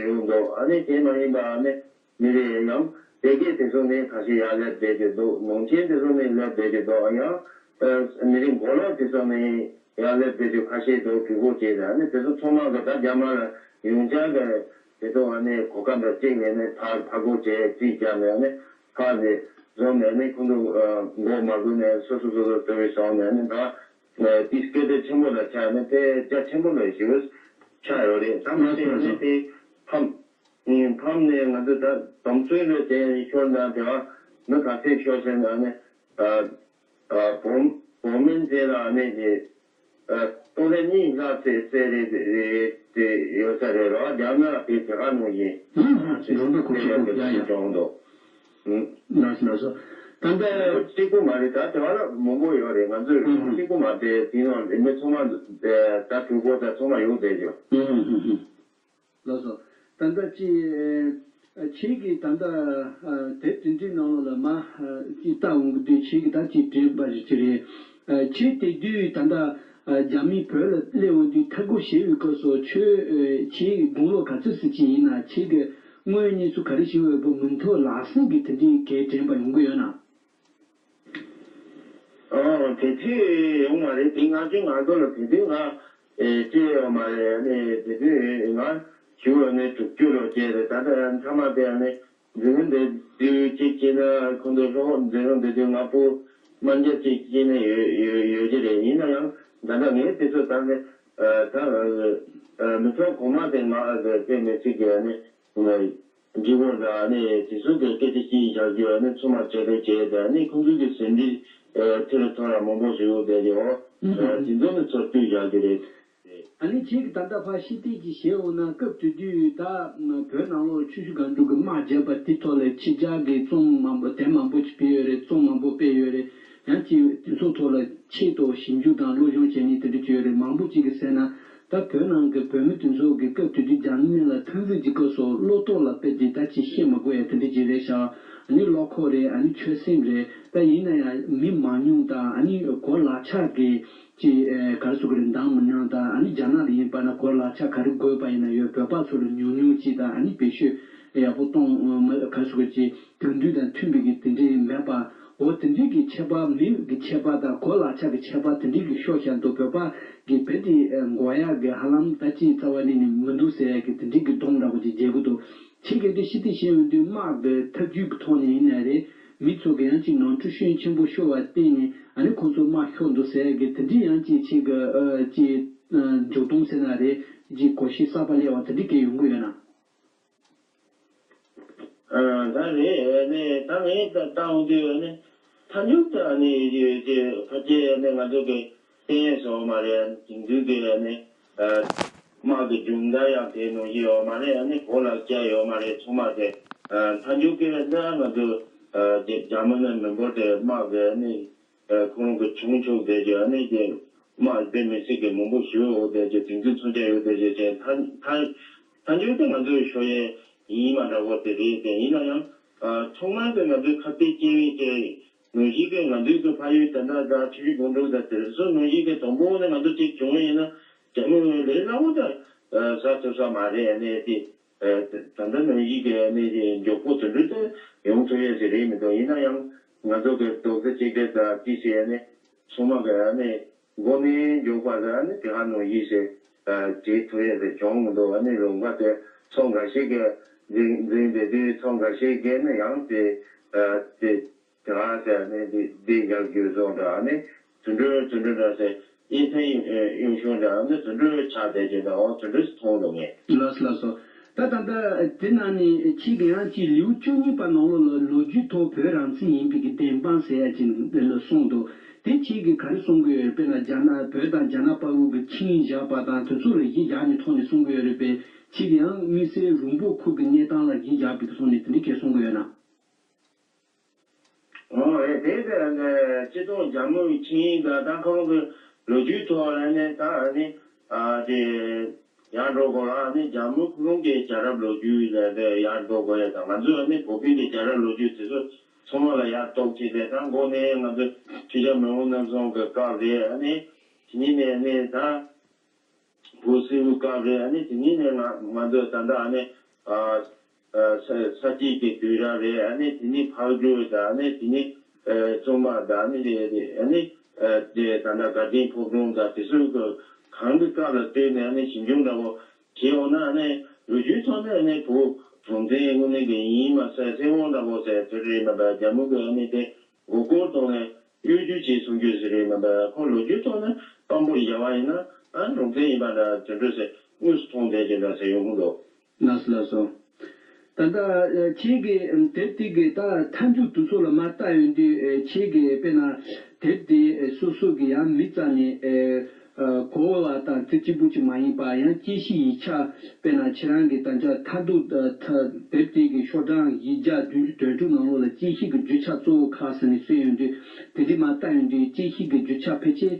ཡོང་འདུག་ཨ་ནི་དེ་མ་ཡིན་པ་ཨ་ནི་མི་རེ་ཡང་སྡེ་དགེ་དེ་ཚོ་ནས་ཁ་ཤས་ཡར་སླེབས་བསྡད་ཀྱི་འདུག་ནང་ཆེན་དེ་ཚོ་ནས་སླེབས་བསྡད་ཀྱི་འདུག་ཡང་མི་རེ་མགོ་ལོག་དེ་ཚོ་ནས་ཡར་སླེབས་བསྡད་ཀྱི་ཁ་ཤས་འདུག་གྲོས་པོ་བྱས་ནས་ཨ་ནི་དེ་ཚོ་ཚང་མ་གི་ད་རྒྱ་དམར་ལ་ཡོངས་རྒྱ་གི་དེ་ཚོ་ཨ་ནི་གོ་སྐབས་འདྲ་གཅིག་ལས་ནས་ཕར་ཕར་རྒོལ་བྱས་རྩིས་བརྒྱབ་ནས་ཨ་ནི་ཕར་ནས་འཛོམས་ནས་ཨ་ནི་ཁོང་ཚོ་མགོ་མ་སྒུར་ནས་སོ་སོ་སོ་སོ་འགྲོ་བའི་སོང་ནས་ཨ་ནི་ད། དེ་སྐད་གྲགས་ཆེན་པོ་ལ་ཆགས་ནས་དེ་རྒྱ་ཆེན་པོ་ལ་ཞེ་པོ་ཆགས་ཡོད་རེད། ད་མ་དེ་ནས་དེ་ཕམ། ཕམ་ནས་ང་ཚོ་ད་སྡོམ་ཚུལ་ལ་དེ་ཤོར་ན་དེ་བ་མི་ག་ཚད་ཤོར་ཟེར་ན་ནི་བོ་བོ་མིན་ཅན་ལ་ནི་དེ་སྟོང་ཕྲག་གཉིས་ལྷག་ཚད་ཚད་རེད་རེད་དེ་ཡོད་ས་རེད་རོ། རྒྱ་ནག་དེ་དེ་ག་ནང་བཞིན་ལགས་སོ་ལགས་སོ། ད་ལྟ་གཅིག་པུ་མ་རེད། ད་ལྟ་གཅིག་པུ་མ་རེད། ད་དེ་བ་ལ་མང་པོ་ཡོད་རེད། ང་ཚོས་གཅིག་པུ་མ་རེད། དེ་ནང་མི་ཚང་མ་ད་གྲོས་པོ་ད་ཚང་མ་ཡོང་བསྡད་ཀྱི། ལགས་སོ། ད་ལྟ་ཅི་ཁྱེད་ཀྱིས་ད་ལྟ་དེབ་དེ་འདྲའི་ནང་ལོགས་ལ་མ་ཅི་ལྟ་འོང་གི་དུས་ཁྱེད་ཀྱིས་ད་ཅི་བྲིས་པ་ཞིག་ཅི་རེད། ཁྱེད་དེ་དུས་ད་ལྟ། རྒྱ་མི་བོད་ལ་སླེབས་འོང་དུས་ཐད་གོ་བཞེས་པའི་སྐབས་སུ་ཁྱོད་ཁྱེད་དགུང་ལོ་ག་ཚོད་ཟིན་གྱི་ཡིན་ན། ཁྱེད་ཀྱི་དངོས་གནས་སུ་ག་རེ་ཞིག་འོས་པ་མི་མཐོ་ལག་སེང་གི་དེ་འདྲའི་གས་དྲན་པ་ཡོང་གི་ཡོད་ན། ཨང་། དེ་དུས་ཡོང་མ་རེད། དེ་ང་ཚོའི་ང་ཚོ་ལ་དེ་དུས་ང་ཨེ་སྐྱེས་ཡོད་མ་རེད། ཨ་ནི་དེ་དུས་ང་ཞུ་ཨ་ནི་དྲུག་ཅུ་ལོ་སྐྱེས་རེད། ད་ལྟ་མཐའ་མ་དེ་ཨ་ནི་འཛིན་བཟུང་བསྡད་དུས་གཅིག་སྐྱེས་ན་ཁོང་ཚོ་ལྷོ་འཛིན་བཟུང་བསྡད་དུས་ང་ཕོ་རྨ་རྒྱ་གཅིག་སྐྱེས་ན་ཡོད་ཡོད་ཡོད་ཀྱི་རེད། ཡིན་ན་ཡང་ད་ལྟ་ངས་དེ་ཚོ་ད་ནི་ད་མི་ཚོགས་གོང་མ་དེ་ང་དཔེ་མི་སྲིད་ཀྱི་ཨ་ནི། འདྲི་བོ་དང་ནི་དེ་ཚོ་གི་སྐད་ཆ་བཤད་བཞག་རྒྱུ་ནི་ཚང་མ་ཁྱད་ལས་བྱས་དང་ནི་ཁོང་ཚོ་གི་ཟིན་བྲིས་ཐེ་རུ་ཐོ་ར་མང་པོ་ཞིག་ཡོད་དེ་ཡོད། དེ་ཚོ་ནི་ཚུར་བསྡུས་བཞག་རྒྱུ་རེད། ཨ་ནི་ཁྱེད་ཀྱིས་ད་ལྟ་ཕར་ཤི་སྟེགས་ཀྱི་ཞེས་འོང་ན་སྐབས་དེ་དུས་ད་བོད་ནང་ལོགས་ཆུ་བཞི་སྒང་དྲུག་གི་དམག་བརྒྱབ་པ་དེ་ཐོག་ལ་ཕྱི་རྒྱལ་གྱི་རྩོམ་མང་པོ་དེབ་མང་པོ་ཅིག་སྤེལ་ཡོད་རེད། རྩོམ་མང་པོ་སྤེལ་ཡོད་རེད། ཡང་ཅིག་དེ་ཚོ་ཐོག་ལ་ཆེད་དུ་ཞིབ་འཇུག་དང་སློབ་སྦྱོང་བྱས་ནས་དེ་འདྲ་བྱས་ཡོད་རེད། མང་པོ་ཅིག་གིས་ཟེར་ན། ད་བོད་ནང་གི་བོད་མི་དེ་ཚོ་གི་སྐབས་དེ་དུས་རྒྱ་མི་ལ་འཐབ་འཛིང་གི་སྐབས་སུ་བློ་ཐོག་ལ་དཔེ་དེ་ད་ཅི་བཤད་མི་དགོས་ཡ་དེ་འདྲ་ཅིག་རེད་ཤག་ཨ་ནི་བློ་ཁོག་རེད། ཨ་ནི་ཆོད་སེམས་རེད། ད་ཡིན་ན་ཡང་མི་མང་ཉུང་དང་ཨ་ནི་གོ་ལག་ཆགས་ཀྱི་ཅི་ག་རེ་ཟེར་དགོས་རེད། འདང་མི་ཉུང་དང་ཨ་ནི་རྒྱ་ནག་ལ་ཡིན་པ་ན་གོ་ལག་ཆགས་ག་རེ་དགོས་པ་ཡིན་ན་ཡོད། བོད་པ་ཚོ་ལ་ཉུང་ཉུང་ཅིག་དང་ཨ་ནི་བེད་སྤྱོད་ཡག་པོ་གཏོང་མ་ག་རེ་ཟེར་དགོས་ཅིག་དེང་དུས་དང་མཐུན་པའི་གི་དེ་འདྲའི་མེད་པ། འོ་དེ་འདྲའི་གི་ཁྱད་པར། མི་གི་ཁྱད་པར་དང་གོ་ལག་ཆགས་ཀྱི་ཁྱད་པར་དེ་འདྲའི་གི་ཤོར་བཞག་འདུག་བོད་པ་གི་བེད་དེ་འགོག་ཡག་གི་ཧ་ལམ་ད་ཅི་རྩ་བ་ནས་ནི་མི་འདུག་ཟེར་ཡག་གི་དེ་འདྲའི་གི་གདོང་འདྲ་པོ་ཅིག་མཇལ་གི་འདུག་ཁྱེད་ཀྱིས་དེ་ཤི་སྟེགས་བཤད་ཡོང་དུས་དམག་གི་ཐབས་ཇུས་ཀྱི་ཐོག་ནས་ཡིན་ནའི་རེད། མི་ཚོ་གི་ཡང་ཅིག་ནོར་འཁྲུལ་ཤུགས་ཆེན་པོ་ཤོར་བ་བརྟེན་ནས་ཨ་ནི་ཁོང་ཚོ་དམག་ཤོར་འདུག་ཟེར་ཡག་གི་དེ་འདྲའི་ཡང་ཅིག་ཁྱེད་ཀྱི་ཅིག་མཇུག་སྡོམ་ཟེར་ན་རེད། ཅིག་གོ་ཤེས་གསར་པ་སླེབས་པ་དེ་འདྲའི་གི་ཡོང་གི་ཡོད་ན། ད་རེད་ནས་ད་ངས་ད་ལྟ་འོང་དུས་ནས་མཐའ་མཇུག་ཏུ་ནས་ཡོད་ཀྱི་ཕལ་ཆེར་ནས་ང་ཚོ་གི་བསྟན་སོགས་མ་རེད། དེང་དུས་ཀྱི་ནས་དམག་གི་སྦྱོང་བརྡར་ཡང་དེ་ནང་བཞིན་ཡོད་མ་རེད། ནས་གོ་ལ་སྐྱ་ཡོད་མ་རེད། ཚང་མ་དེ་མཐའ་མཇུག་གི་འདི་ང་ཚོ་རྒྱ་མི་ནས་མི་འབོར་དེ་དམག་གི་ནས་ཁོང་གི་བྱུང་ཆོག་དེ་ཀྱི་ནས་དེ་དམག་དཔེ་མི་སྲིད་ཀྱི་མང་པོ་ཞིག་འོ་དེ་ཀྱི་དེང་དུས་མཚོན་ཆ་ཡོད་དེ་ཀྱི་ཅན་མཐའ་མཐའ་མཐའ་མཇུག་དེ་ང་ཚོའི་ཤོ་ཡའི་ཡིན་མ་འདྲ་བོ་དེ་རེད་དེ། ཡིན་ན་ཡང་ཨ་ཚང་མ་གི་ང་ཚོའི་ཁ་གཏད་སྐྱེལ་བའི་གི་ནང་བཞིན་གི་ང་ཚོའི་གི་ཕ་ཡུལ་ད་ལྟ་ད་ཆུ་བཞི་སྒང་དྲུག་ད་དེར་སོ་ནང་བཞིན་གི་དང་པོ་ནས་ང་ཚོ་གཅིག་བྱུང་བ་ཡིན་ན་རྒྱ་མི་ལས་སླ་བོ་ད་ཟ་ཐུབ་ས་མ་རེད། ཨ་ནས་དེ་ད་ལྟ་ནང་བཞིན་གི་ཨ་ནས་དེ་མགྱོགས་པོ་དེ་འདྲ་ད་ཡོང་ཐུབ་ཡས་ཟེར་རེད་མི་འདུག་ཡིན་ན་ཡང་ང་ཚོ་གི་རྡོག་རྩ་གཅིག་སྒྲིལ་ད་ཏི་སི་ཨ་ནས་ཚང་མ་གི་ཨ་ནས། མགོ་ནས་མགྱོགས་པ་ལ་ནི་དེ་ཧ་ནོ་ཡིས་ཟེར། བྲིས་ཐུབ་ཡས་ཟེར་བྱུང་མི་འདུག་ཨ་ནི་ལུང་པ་དེ་ཚོ་འགའ་ཞིག་གི་འཛིན་འཛིན་བསྡད་དུས་ཚོ་འགའ་ཞིག་གི་ནི་ཡང་དེ་དེ་དེ་ཧ་ཟེར་ནི་འདི་འདི་རྒྱག་རྒྱུ་བཟོ་འདྲ་ཨ་ནི་དུད་འགྲོ་དུད་འགྲོ་འདྲ་ཟེར་ཨེ་ཐེ་གཡུང་གཞུང་འདྲ་ཨ་ནི་དུད་འགྲོ་ཆགས་བསྡད་ཀྱི་འདྲ་འོ་དུད་འགྲོ་མཐོང་འདུག་ངས། ལགས་སོ་ལགས་སོ། ད་ད་ལྟ་དེ་ནང་ནས་ཁྱེད་ཀྱི་ཡང་ཅིག་ལེའུ་བཅུ་གཉིས་པ་ནང་ལོགས་ལ་ལོ་རྒྱུས་ཐོག་བོད་རང་བཙན་ཡིན་པའི་གི་བདེན་དཔང་ཟེར་ཡ་ཅིག་ལ་གསུངས་འདུག་དེ་ཁྱེད་ཀྱིས་ག་རེ་གསུང་གི་ཡོད་རེད། དཔེར་ན་རྒྱ་ནག་བོད་དང་རྒྱ་ནག་དཔའ་བོ་གི་ཆིངས་བཞག་པ་དང་དེ་ཚོ་ལ་གཞི་བཞག་ནས་ཐོག་ནས་གསུང་གི་ཡོད་རེད་པས། ཁྱེད་ཀྱིས་ཡང་དམིགས་བསལ་རོང་པོ་ཁུལ་གྱི་གནས་སྟངས་ལ་གཞི་བཞག་པའི་གི་ཐོག་ནས་དེ་འདྲ་གས་གསུང་གི་ཡོད་ན། ཨོ་ཨེ་དེ་དེ་སྤྱི་ཚོགས་རྒྱ་མིའི་ཆིངས་ཡིག་དང་ད་ཁོ་རང་གི་ལོ་རྒྱུས་ཐོག་ལ་ནི་ད་ནི་ཨ་དེ་ཡར་འགྲོ་དགོས་ལ་ནི་རྒྱ་མི་ཁོ་རང་གི་རྒྱལ་རབས་ལོ་རྒྱུས་ལ་དེ་ཡར་འགྲོ་དགོས་ཡ་དང་ང་ཚོ་ནི་བོད་པའི་གི་རྒྱལ་རབས་ལོ་རྒྱུས་དེ་ཚོ་ཚང་མ་ལ་ཡར་གཏོགས་བྱས་ཏེ་ད་མགོ་ནས་ང་ཚོ་ཁྲི་ལྕམ་མི་དབང་རྣམ་གསུམ་གི་སྐབས་རེད། ཨ་ནི་དེ་ནི་ནས་ནི་ད། བོད་སིལ་བུའི་སྐབས་རེད། ཨ་ནི་དེ་ནས་ནས་ང་ང་ཚོ་ད་ལྟ་ཨ་ནི་ཨ་ཨ་ས་ས་སྐྱིད་ཀྱི་དུས་རབས་རེད། ཨ་ནི་དེ་ནས་ཕག་གྲུ་དང་ཨ་ནི་དེ་ནས་ཨ་བཙུན་མ་དང་ཨ་ནི་རེད་རེད། ཨ་ནི་ཨ་དེ་ད་ལྟ་དགའ་ལྡན་ཕོ་བྲང་དང་དེ་ཚོའི་གི་གང་གི་སྐབས་ལ་ལྟོས་ནས་ཨ་ནི་ཞིབ་འཇུག་འདྲ་བོ་བྱས་འོང་ན་ཨ་ནི་ལོ་རྒྱུས་ཐོག་ནས་ཨ་ནི་བོད་གྲོང་བཙན་དངོས་གནས་ཀྱི་ཡིན་མ་ཟད་སྲིད་དབང་འདྲ་བོ་ཟེར་དེ་རེད་མ་པ་རྒྱ་མི་གི་ཨ་ནི་དེ་མགོ་སྐོར་བཏང་ནས། གཡོ་སྒྱུ་བྱས་གསུང་རྒྱུ་ཟེར་རེད་མིན་པ། ཁོ་ལོ་རྒྱུས་ཐོག་ནས་དཔང་པོར་བཞག་པ་ཡིན་ན་ཨ་རོང་བཙན་ཡིན་པ་འདྲ་དེ་འདྲ་ཟེར་དངོས་སུ་མཐོང་བསྡད་ཀྱི་འདྲ་ཟེར་ཡོང་གི་འདུག་ལགས་སོ་ལགས་སོ། ད་ལྟ་ཁྱེད་ཀྱི་དེབ་དེ་གི་ད་མཐའ་མཇུག་དུས་ཚོད་ལ་མ་བལྟ་ཡོང་དུས་ཁྱེད་ཀྱི་དཔེར་ན་དེབ་དེ་སོ་སོ་གི་ཡང་མི་རྩ་ནས། གོ་བ་དང་ཙི་གཅིག་པུ་གཅིག་མ་ཡིན་པ་ཡང་དཔྱད་གཞི་ཡིག་ཆ་དཔེར་ན་ཁྱེད་རང་གི་ད་ཆ་མཐའ་བསྡུ་དེབ་དེ་གི་ཤོག་གྲངས་བཞི་བརྒྱ་བདུན་ཅུ་དོན་དྲུག་ནང་ལོགས་ལ་དཔྱད་གཞི་གི་རྒྱུ་ཆ་གཙོ་བོ་ཁག་ཟེར་ནས་གསུངས་ཡོང་དུས་དེ་འདྲ་མ་བལྟ་ཡོང་དུས་དཔྱད་གཞི་གི་རྒྱུ་ཆ་ཕལ་ཆེར་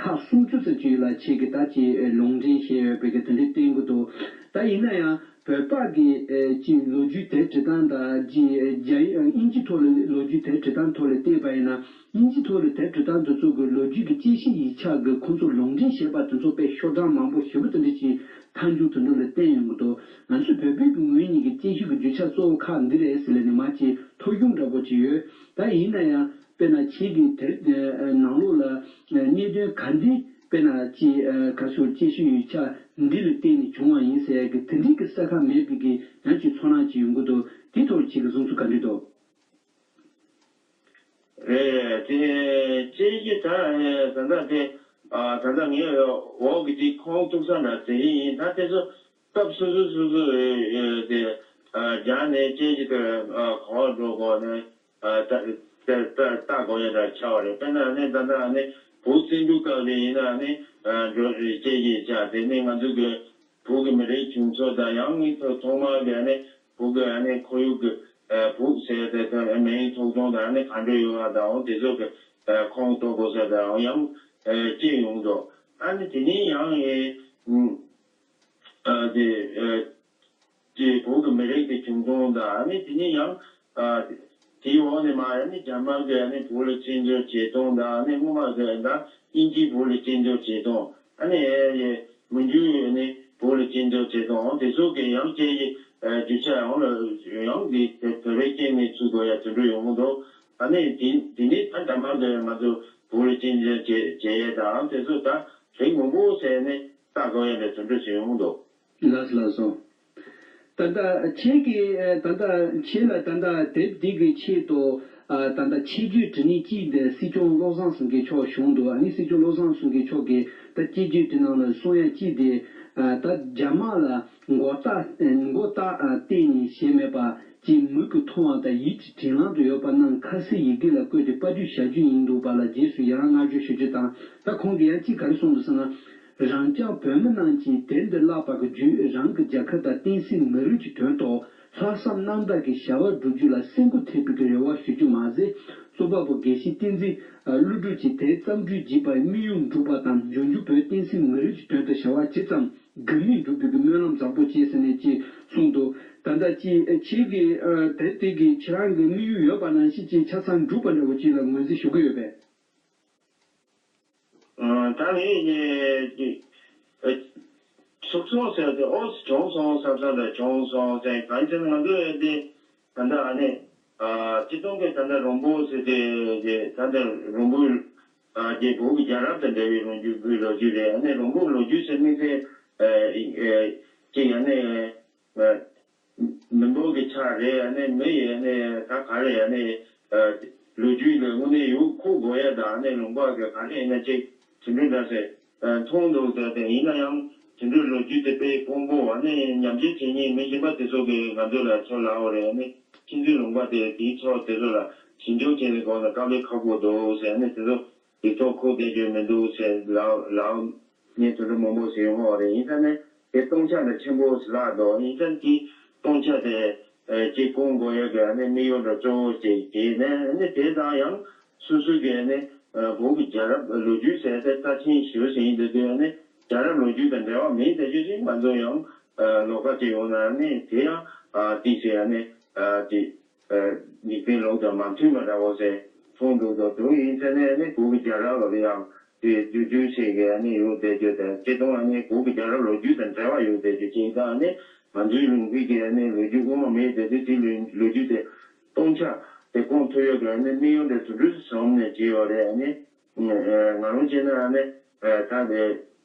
ཁག་སུམ་ཅུ་ཙམ་ཅིག་ལ་ཁྱེད་ཀྱི་ད་ཅིག་ལུང་འདྲེན་བྱས་ཡོད་པའི་གི་དེ་འདྲ་བསྟན་གི་འདུག་ད་ཡིན་ན་ཡང་། བོད་པ་གི་ཨེ་ཅིག་ལོ་རྒྱུས་དེབ་འབྲི་སྟངས་དང་ཅིག་རྒྱ་ཡིག་ཨིན་ཇི་ཐོག་ལ་ལོ་རྒྱུས་དེབ་འབྲི་སྟངས་ཐོག་ལ་བལྟས་པ་ཡིན་ན། ཨིན་ཇི་ཐོག་ལ་དེབ་འབྲི་སྟངས་དེ་ཚོ་གི་ལོ་རྒྱུས་ཀྱི་དཔྱད་གཞི་ཡིག་ཆ་གི་ཁོང་ཚོ་ལུང་འདྲེན་བྱས་པ་དེ་ཚོ་དཔེ་ཤོག་གྲངས་མང་པོ་ཞེ་པོ་དེ་འདྲ་ཅིག་མཐའ་མཇུག་དེ་འདྲ་ལ་བསྟན་ཡོང་གི་འདུག་ང་ཚོས་བོད་བོད་ཀྱི་ངོས་ནས་ཀྱི་དཔྱད་གཞི་གི་རྒྱུ་ཆ་གཙོ་བོ་ཁག་འདི་རེད་ཟེར་ལབ་ནས་མར་ཅིག་ཐོ་གཞུང་འདྲ་པོ་ཅིག་ཡོད། ད་ཡིན་ན་ཡང་དཔེར་ན་ཁྱེད་ཀྱི་དེབ་ནང་ལོགས་ལ་གནད་དོན་ག་འདི་དཔེར་ན་ཅིག་ག་ཚོད་དཔྱད་གཞི་ཡིག་ཆ་འདི་ལ་བརྟེན་ནས་བྱུང་བ་ཡིན་ཟེར་ཡ་གི་དེ་འདྲའི་གི་ས་ཁ་མེད་པའི་གི་ཡང་ཅིག་ཚོར་སྣང་ཅིག་ཡོང་གི་འདུག་དེ་ཐོག་ཁྱེད་ཀྱི་བསམ་ཚུལ་ག་འདྲ་འདུག་རེད། དེ་དཔྱད་གཞི་ད་ད་ལྟ་དེ་ད་ལྟ་ངས་འོག་གི་དེ་ཁོང་ཐུག་ས་འདྲ་དེ་ཡིན། ད་དེ་ཚོ་སྐབས་སོ་སོ་སོ་སོ་དེ་སྦྱངས་ནས་དཔྱད་གཞི་དེ་ག་བ་འགྲོ་དགོས་ནས། ལྟ་དགོས་ཡ་འདྲ་ཆགས་པ་རེད། དཔེར་ན་ནི་ད་ལྟ་ནི་བོད་བཙན་བྱོལ་སྐབས་ལ་ཡིན་ན་ནི་འགྲོ་སྐྱེ་ཡི་ཆ་དེ་ནི་ང་ཚོ་གི་བོད་ཀྱི་མི་རིགས་བྱུང་ཚུལ་དང་། ཡང་ནི་ཐོག་ཐོག་མར་གི་ནི་བོད་ཀྱི་ནི་ཁོར་ཡུག་གི་བོད་ཟེར་དེ་མིང་ཐོགས་ཐོགས་དང་ནི་ག་འདྲ་ཡོད་པ་དང་། འོ་དེ་ཚོ་གི་ཁོང་རྟོགས་དགོས་ས་དང་ཡང་སྐྱེ་ཡོང་འདུག་ཨ་ནི་དེ་ནི་ཡང་ཨེ་དེ། ཀྱི་བོད་ཀྱི་མི་རིགས་ཀྱི་བྱུང་སྟངས་དང་། ཨ་ནི་དེ་ནས་ཡང་དེའི་འོག་ནས་མར་ཨ་ནི་རྒྱ་དམར་གྱིས་ཨ་ནི་བོད་ལ་བཙན་འཛུལ་བྱེད་སྟངས་དང་། ཨ་ནི་སྔོན་མ་གི་ད་དབྱིན་ཇིས་བོད་ལ་བཙན་འཛུལ་བྱེད་སྟངས། ཨ་ནི་མི་འཇུ་ཨ་ནི་བོད་ལ་བཙན་འཛུལ་བྱེད་སྟངས། དེ་ཚོ་གི་ཡང་སྐྱེ་ཡི་རྒྱུ་ཆ་ཡང་ལ་ཡང་འདི་བོད་པའི་རྐྱེན་ནས་ཚུད་དགོས་ཡ་དེ་འདྲ་ཡོང་གི་འདུག་ཨ་ནི་དེ་དེ་ནས་ད་རྒྱ་དམར་གྱིས་ང་ཚོ་བོད་ལ་བཙན་འཛུལ་བྱེད་བྱེད་ཡས་དང་དེ་ཚོ་ད་རིགས་མང་པོ་བྱས་ནས་ལྟ་དགོས་ཡ་འདྲ་དེ་འདྲ་ཞིག་ཡོང་གི་འདུག་ལགས་སོ་ལགས་སོ། ད་ལྟ་ཁྱེད་ཀྱིས་ད་ལྟ་ཁྱེད་ལ་ད་ལྟ་དེབ་འདི་གི་ཆེད་དུ་ད་ལྟ་ཆེད་བརྗོད་བྲིས་ནི་གཅིག་འདི་སྲིད་སྐྱོང་བློ་བཟང་སེང་གེ་མཆོག་བྱུང་འདུག་ཨ་ནི་སྲིད་སྐྱོང་བློ་བཟང་སེང་གེ་མཆོག་གིས་ད་ཆེད་བརྗོད་དེ་ནང་ལ་གསུང་ཡ་གཅིག་དེ་ད་རྒྱ་དམར་ལ་མགོ་བཏགས་མགོ་བཏགས་བལྟས་ནས་བྱས་མེད་པ། ཅིག་མིག་གིས་མཐོང་བ་དང་ཡིད་ཀྱི་དྲན་ལམ་དུ་ཡོད་པ་རྣམས་ཁ་གསལ་ཡི་གེ་ལ་བཀོད་དེ་པར་སྐྲུན་བྱ་རྒྱུ་ཡིན་འདུག་པ་ལ་རྗེས་སུ་ཡི་རང་བསྔགས་བརྗོད་ཞུ་རྒྱུ་དང་། ད་ཁོང་གིས་ཡང་གཅིག་ག་རེ་གསུངས་འདུག་ཟེར་ན། རང་རྐྱང་བོད་མི་རྣམས་ཀྱིས་དེབ་འདི་བཀླགས་པ་གི་བརྒྱུད་རང་གི་རྒྱལ་ཁབ་དང་བསྟན་སྲིད་མི་རིགས་ཀྱི་དོན་ཐོག་ལྷག་བསམ་རྣམ་དག་གིས་བྱ་བ་བསྒྲུབ་རྒྱུ་ལ་སེམས་འགུལ་ཐེབས་པའི་གི་རེ་བ་ཞུ་རྒྱུ་མ་ཟད། རྩོམ་པ་པོ་དགེ་བཤེས་བསྟན་འཛིན་ཀླུ་སྒྲུབ་ཀྱིས་དེབ་རྩོམ་སྒྲིག་བགྱིས་པའི་དམིགས་ཡུལ་འགྲུབ་པ་དང་འབྱུང་འགྱུར་བོད་བསྟན་སྲིད་མི་རིགས་ཀྱི་དོན་དུ་བྱ་བ་ཇི་ཙམ་དགུ་མིག་འགྲུབ་པའི་གི་སྨོན་ལམ་བཟང་པོ་བཅས་ཟེར་ནས་ཅིག་གསུངས་འདུག་ད་ལྟ་ཅིག་ཁྱེད་ཀྱིས་དེབ་དེ་གི་ཁྱེད་རང་གི་དམིགས་ཡུལ་ཡོད་པ་ནང་བཞིན་ཅིག་ཆ་ཚང་འགྲུབ་པ་འདྲ་བོ་ཅིག་ལ་ངོས་འཛིན་ཞུ་གི་ཡོད་པས། ད་ངས་ཚུགས་སོང་ཟེར་ཏེ་ཨོ་བྱུང་སོང་བསམ་བསམ་འདྲ་བྱུང་སོང་ཟེར། གང་ཡིན་ཟེར་ན་ང་ཚོ་ཡོད་དེ་ད་ལྟ་ཨ་ནི་སྤྱི་བཏང་གི་ད་ལྟ་རོང་པོ་ཟེར་ཏེ་ད་ལྟ་རོང་པོའི། ཨ་རྒྱལ་བོད་ཀྱི་རྒྱལ་རབས་དང་འབྲེལ་བའི་རང་རྒྱུད་བོད་ལོ་རྒྱུས་རེད། ཨ་ནི་རོང་པོ་ལོ་རྒྱུས་ཟེར་དམིགས་བསལ་ཅིག་ཨ་ནི་མི་འབོར་གྱི་ཆ་རེད། ཨ་ནི་མི་ཡི་ཨ་ནི་ད་ག་རེ་ཨ་ནི་ལོ་རྒྱུས་ལ་དངོས་གནས་ཡོད་ཁུག་དགོས་ཡ་དང་། ཨ་ནི་ལུང་པ་གི་ག་རེ་ཡིན་ན་ཅིག་དེ་འདྲ་འདྲ་ཟེར་མཐོང་འདུག་ཟེར་ཏེ། ཡིན་ན་ཡང་དེ་འདྲའི་ལོ་རྒྱུས་དེ་དཔེ་དཀོན་པོ། ཨ་ནི་ཉམས་ཞིབ་བྱེད་མཁན་མི་གཞན་པ་དེ་ཚོ་གིས་ང་ཚོ་ལ་ཚུར་ལབ་པ་རེད། ཨ་ནི་ཁྱེད་ཚོའི་ལུང་པ་དེ་དེའི་ཚོ་དེ་ཚོ་ལ་ཞིབ་འཇུག་བྱས་ནས་དགོངས་ན་དཀའ་ལས་ཁག་པོ་འདུག་ཟེར། ཨ་ནི་དེ་ཚོ་ལེགས་ཐོག་ཁུག་བསྡད་རྒྱུ་མི་འདུག་ཟེར་ལབ་ལབ་ནས་དེ་འདྲ་མང་པོ་ཞིག་ཡོང་བ་རེད། ཡིན་ཙང་ནི་དེ་སྟོང་ཆ་འདྲ་ཆེན་པོ་ཞིག་ལྷག་འདུག་ཡིན་ཙང་དེ་སྟོང་ཆ་དེ་ཨ་ཅིག་སྐོང་དགོས་ཡ་གི་ཨ་ནི་དམིགས་ཡུལ་འདྲ་གཙོ་བོ་ཅིག་བྱས་ནས། ཨ་ནི་དེ་དང་ཡང་སོ་སོ་གི་ཨ་ནི་ཨ་བོད་ཀྱི་རྒྱལ་རབས་ལོ་རྒྱུས་ཟེར་དེ་རྩ་ཆེན་ཞེ་པོ་ཞིག་ཡིན་དུས་དུས། ཨ་ནི་རྒྱལ་རབས་ལོ་རྒྱུས་དང་འབྲེལ་བ་མེད་བསྡད་རྒྱུ་ཞིག་ང་ཚོ་ཡང་ཨ་ལོགས་ཀ་ཅིག་ཡོང་ན། ཨ་ནི་དེ་ཡང་ཨ་ཏིག་ཙམ་ཨ་ནི་ཨ་ཅིག་ཨ་འཇིག་རྟེན་ལུགས་དང་མ་མཐུན་པ་འདྲ་བོ་ཟེར་མཐོང་འདུག་དོ། དེ་ཡིན་ཙང་ནི་ཨ་ནི་བོད་ཀྱི་རྒྱལ་རབས་ལ་ཡང་དེ་བསྒྱུར་བཅོས་བྱེད་མཁན་ཨ་ནི་ཡོད་བསྡད་རྒྱུ་དང་། སྤྱིར་བཏང་ཨ་ནི་བོད་ཀྱི་རྒྱལ་རབས་ལོ་རྒྱུས་དང་འབྲེལ་བ་ཡོད་བསྡད་རྒྱུ་ཅིག་དང་། ཨ་ནི་ང་ཚོའི་ལུང་པའི་གི་ཨ་ནི་ལོ་རྒྱུས་དབུ་མ་མེད་བསྡད་དུས་དེ་ལོ་ལོ་རྒྱུས་དེ་སྟོང་ཆ་དེ་སྐོང་ཐུབ་ཡག་གི་ཨ་ནི་དམིགས་ཡུལ་དེ་དེ་འདྲ་བཟུང་ནས་བྱས་ཡོད་རེད། ཨ་ནི་ང་རང་བྱས་ན་ཨ་ནི་ད་དེ་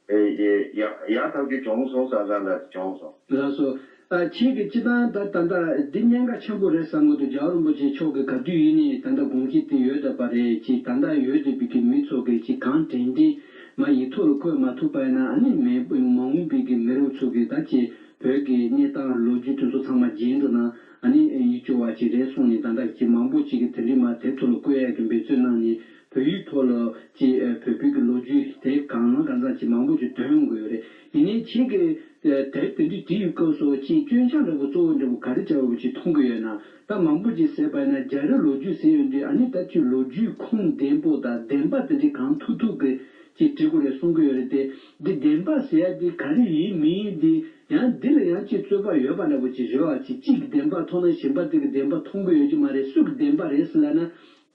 ཡག་ཡག་ཐག་ཆོད་བྱུང་སོང་བསམ་བསམ་འདྲ་བྱུང་སོང་། ལགས་སོ། ཨ་ཁྱེད་ཀྱིས་སྤྱིར་བཏང་ད་ད་ལྟ་འདི་གཉན་ཁ་ཆེན་པོ་རེད་བསམ་གི་འདུག་རྒྱལ་བ་རིན་པོ་ཆེ་མཆོག་གིས་ག་དུས་ཡིན་ནའི་ད་ལྟ་དགོངས་གཞི་དེ་ཡོད་བསྡད་པ་རེད། ཅིག་ད་ལྟ་ཡོད་བསྡད་པའི་གི་མི་ཚོ་གིས་ཅིག་གང་དྲན་དྲན་མར་ཡིག་ཐོག་ལ་བཀོད་མ་ཐུབ་པ་ཡིན་ན། ཨ་ནི་མི་མ་འོངས་པའི་གི་མི་རབས་ཚོ་གིས་ད་ཅིག་བོད་ཀྱི་གནས་སྟངས་ལོ་རྒྱུས་དེ་ཚོ་ཚང་མ་མཇལ་འགྲོ་ན་ཨ་ནི་ཡིད་སྐྱོ་བ་ཅིག་རེད་གསུངས་ནས། ད་ལྟ་ཅིག་མང་པོ་ཅིག་གིས་དེ་འདྲའི་མར་དེབ་ཐོག་ལ་བཀོད་ཡག་གི་འབད་བརྩོན་གནང་ནས། བོད་ཡིག་ཐོག་ལ་ཅིག་ཨ་བོད་བོད་ཀྱི་ལོ་རྒྱུས་དེ་གང་ལ་གང་འཚམ་ཅིག་མང་པོ་ཅིག་ཐོན་ཡོང་གི་ཡོད་རེད། ཡིན་ནའི་ཁྱེད་ཀྱིས་ཨ་དེབ་དེ་འདྲ་བྲིས་ཡོད་སྐབས་སུ་ཅིག་སྐྱོན་ཆ་འདྲ་པོ་གཙོ་བོ་འདྲ་པོ་ག་རེ་འདྲ་པོ་ཅིག་མཐོང་གི་ཡོད་ན། ད་མང་པོ་ཅིག་ཟེར་བ་ཡིན་ན་རྒྱལ་རབས་ལོ་རྒྱུས་ཟེར་ཡོང་དུས་ཨ་ནི་ད་ཅིག་ལོ་རྒྱུས་ཁུངས་ལྡན་པོ་དང་བདེན་པ་དེ་འདྲ་གང་ཐུབ་ཐུབ་ཀྱི་ཅིག་བྲི་དགོས་རེད་གསུང་གི་ཡོད་རེད་དེ། འདི་བདེན་པ་ཟེར་ཡ་འདི་ག་རེ་ཡིན་མིན་འདི་ ཡང་འདི་ལ་ཡང་ཅིག་རྩོད་པ་ཡོད་པ་འདྲ་པོ་ཅིག་བཟོས་པ་ཅིག་གཅིག་གི་བདེན་པ་མཐོང་ན་གཞན་པ་དེ་གི་བདེན་པ་མཐོང་གི་ཡོད་ཀྱི་མ་རེད། སུ་གི་བདེན་པ་རེད་ཟེར་ལབ་ན།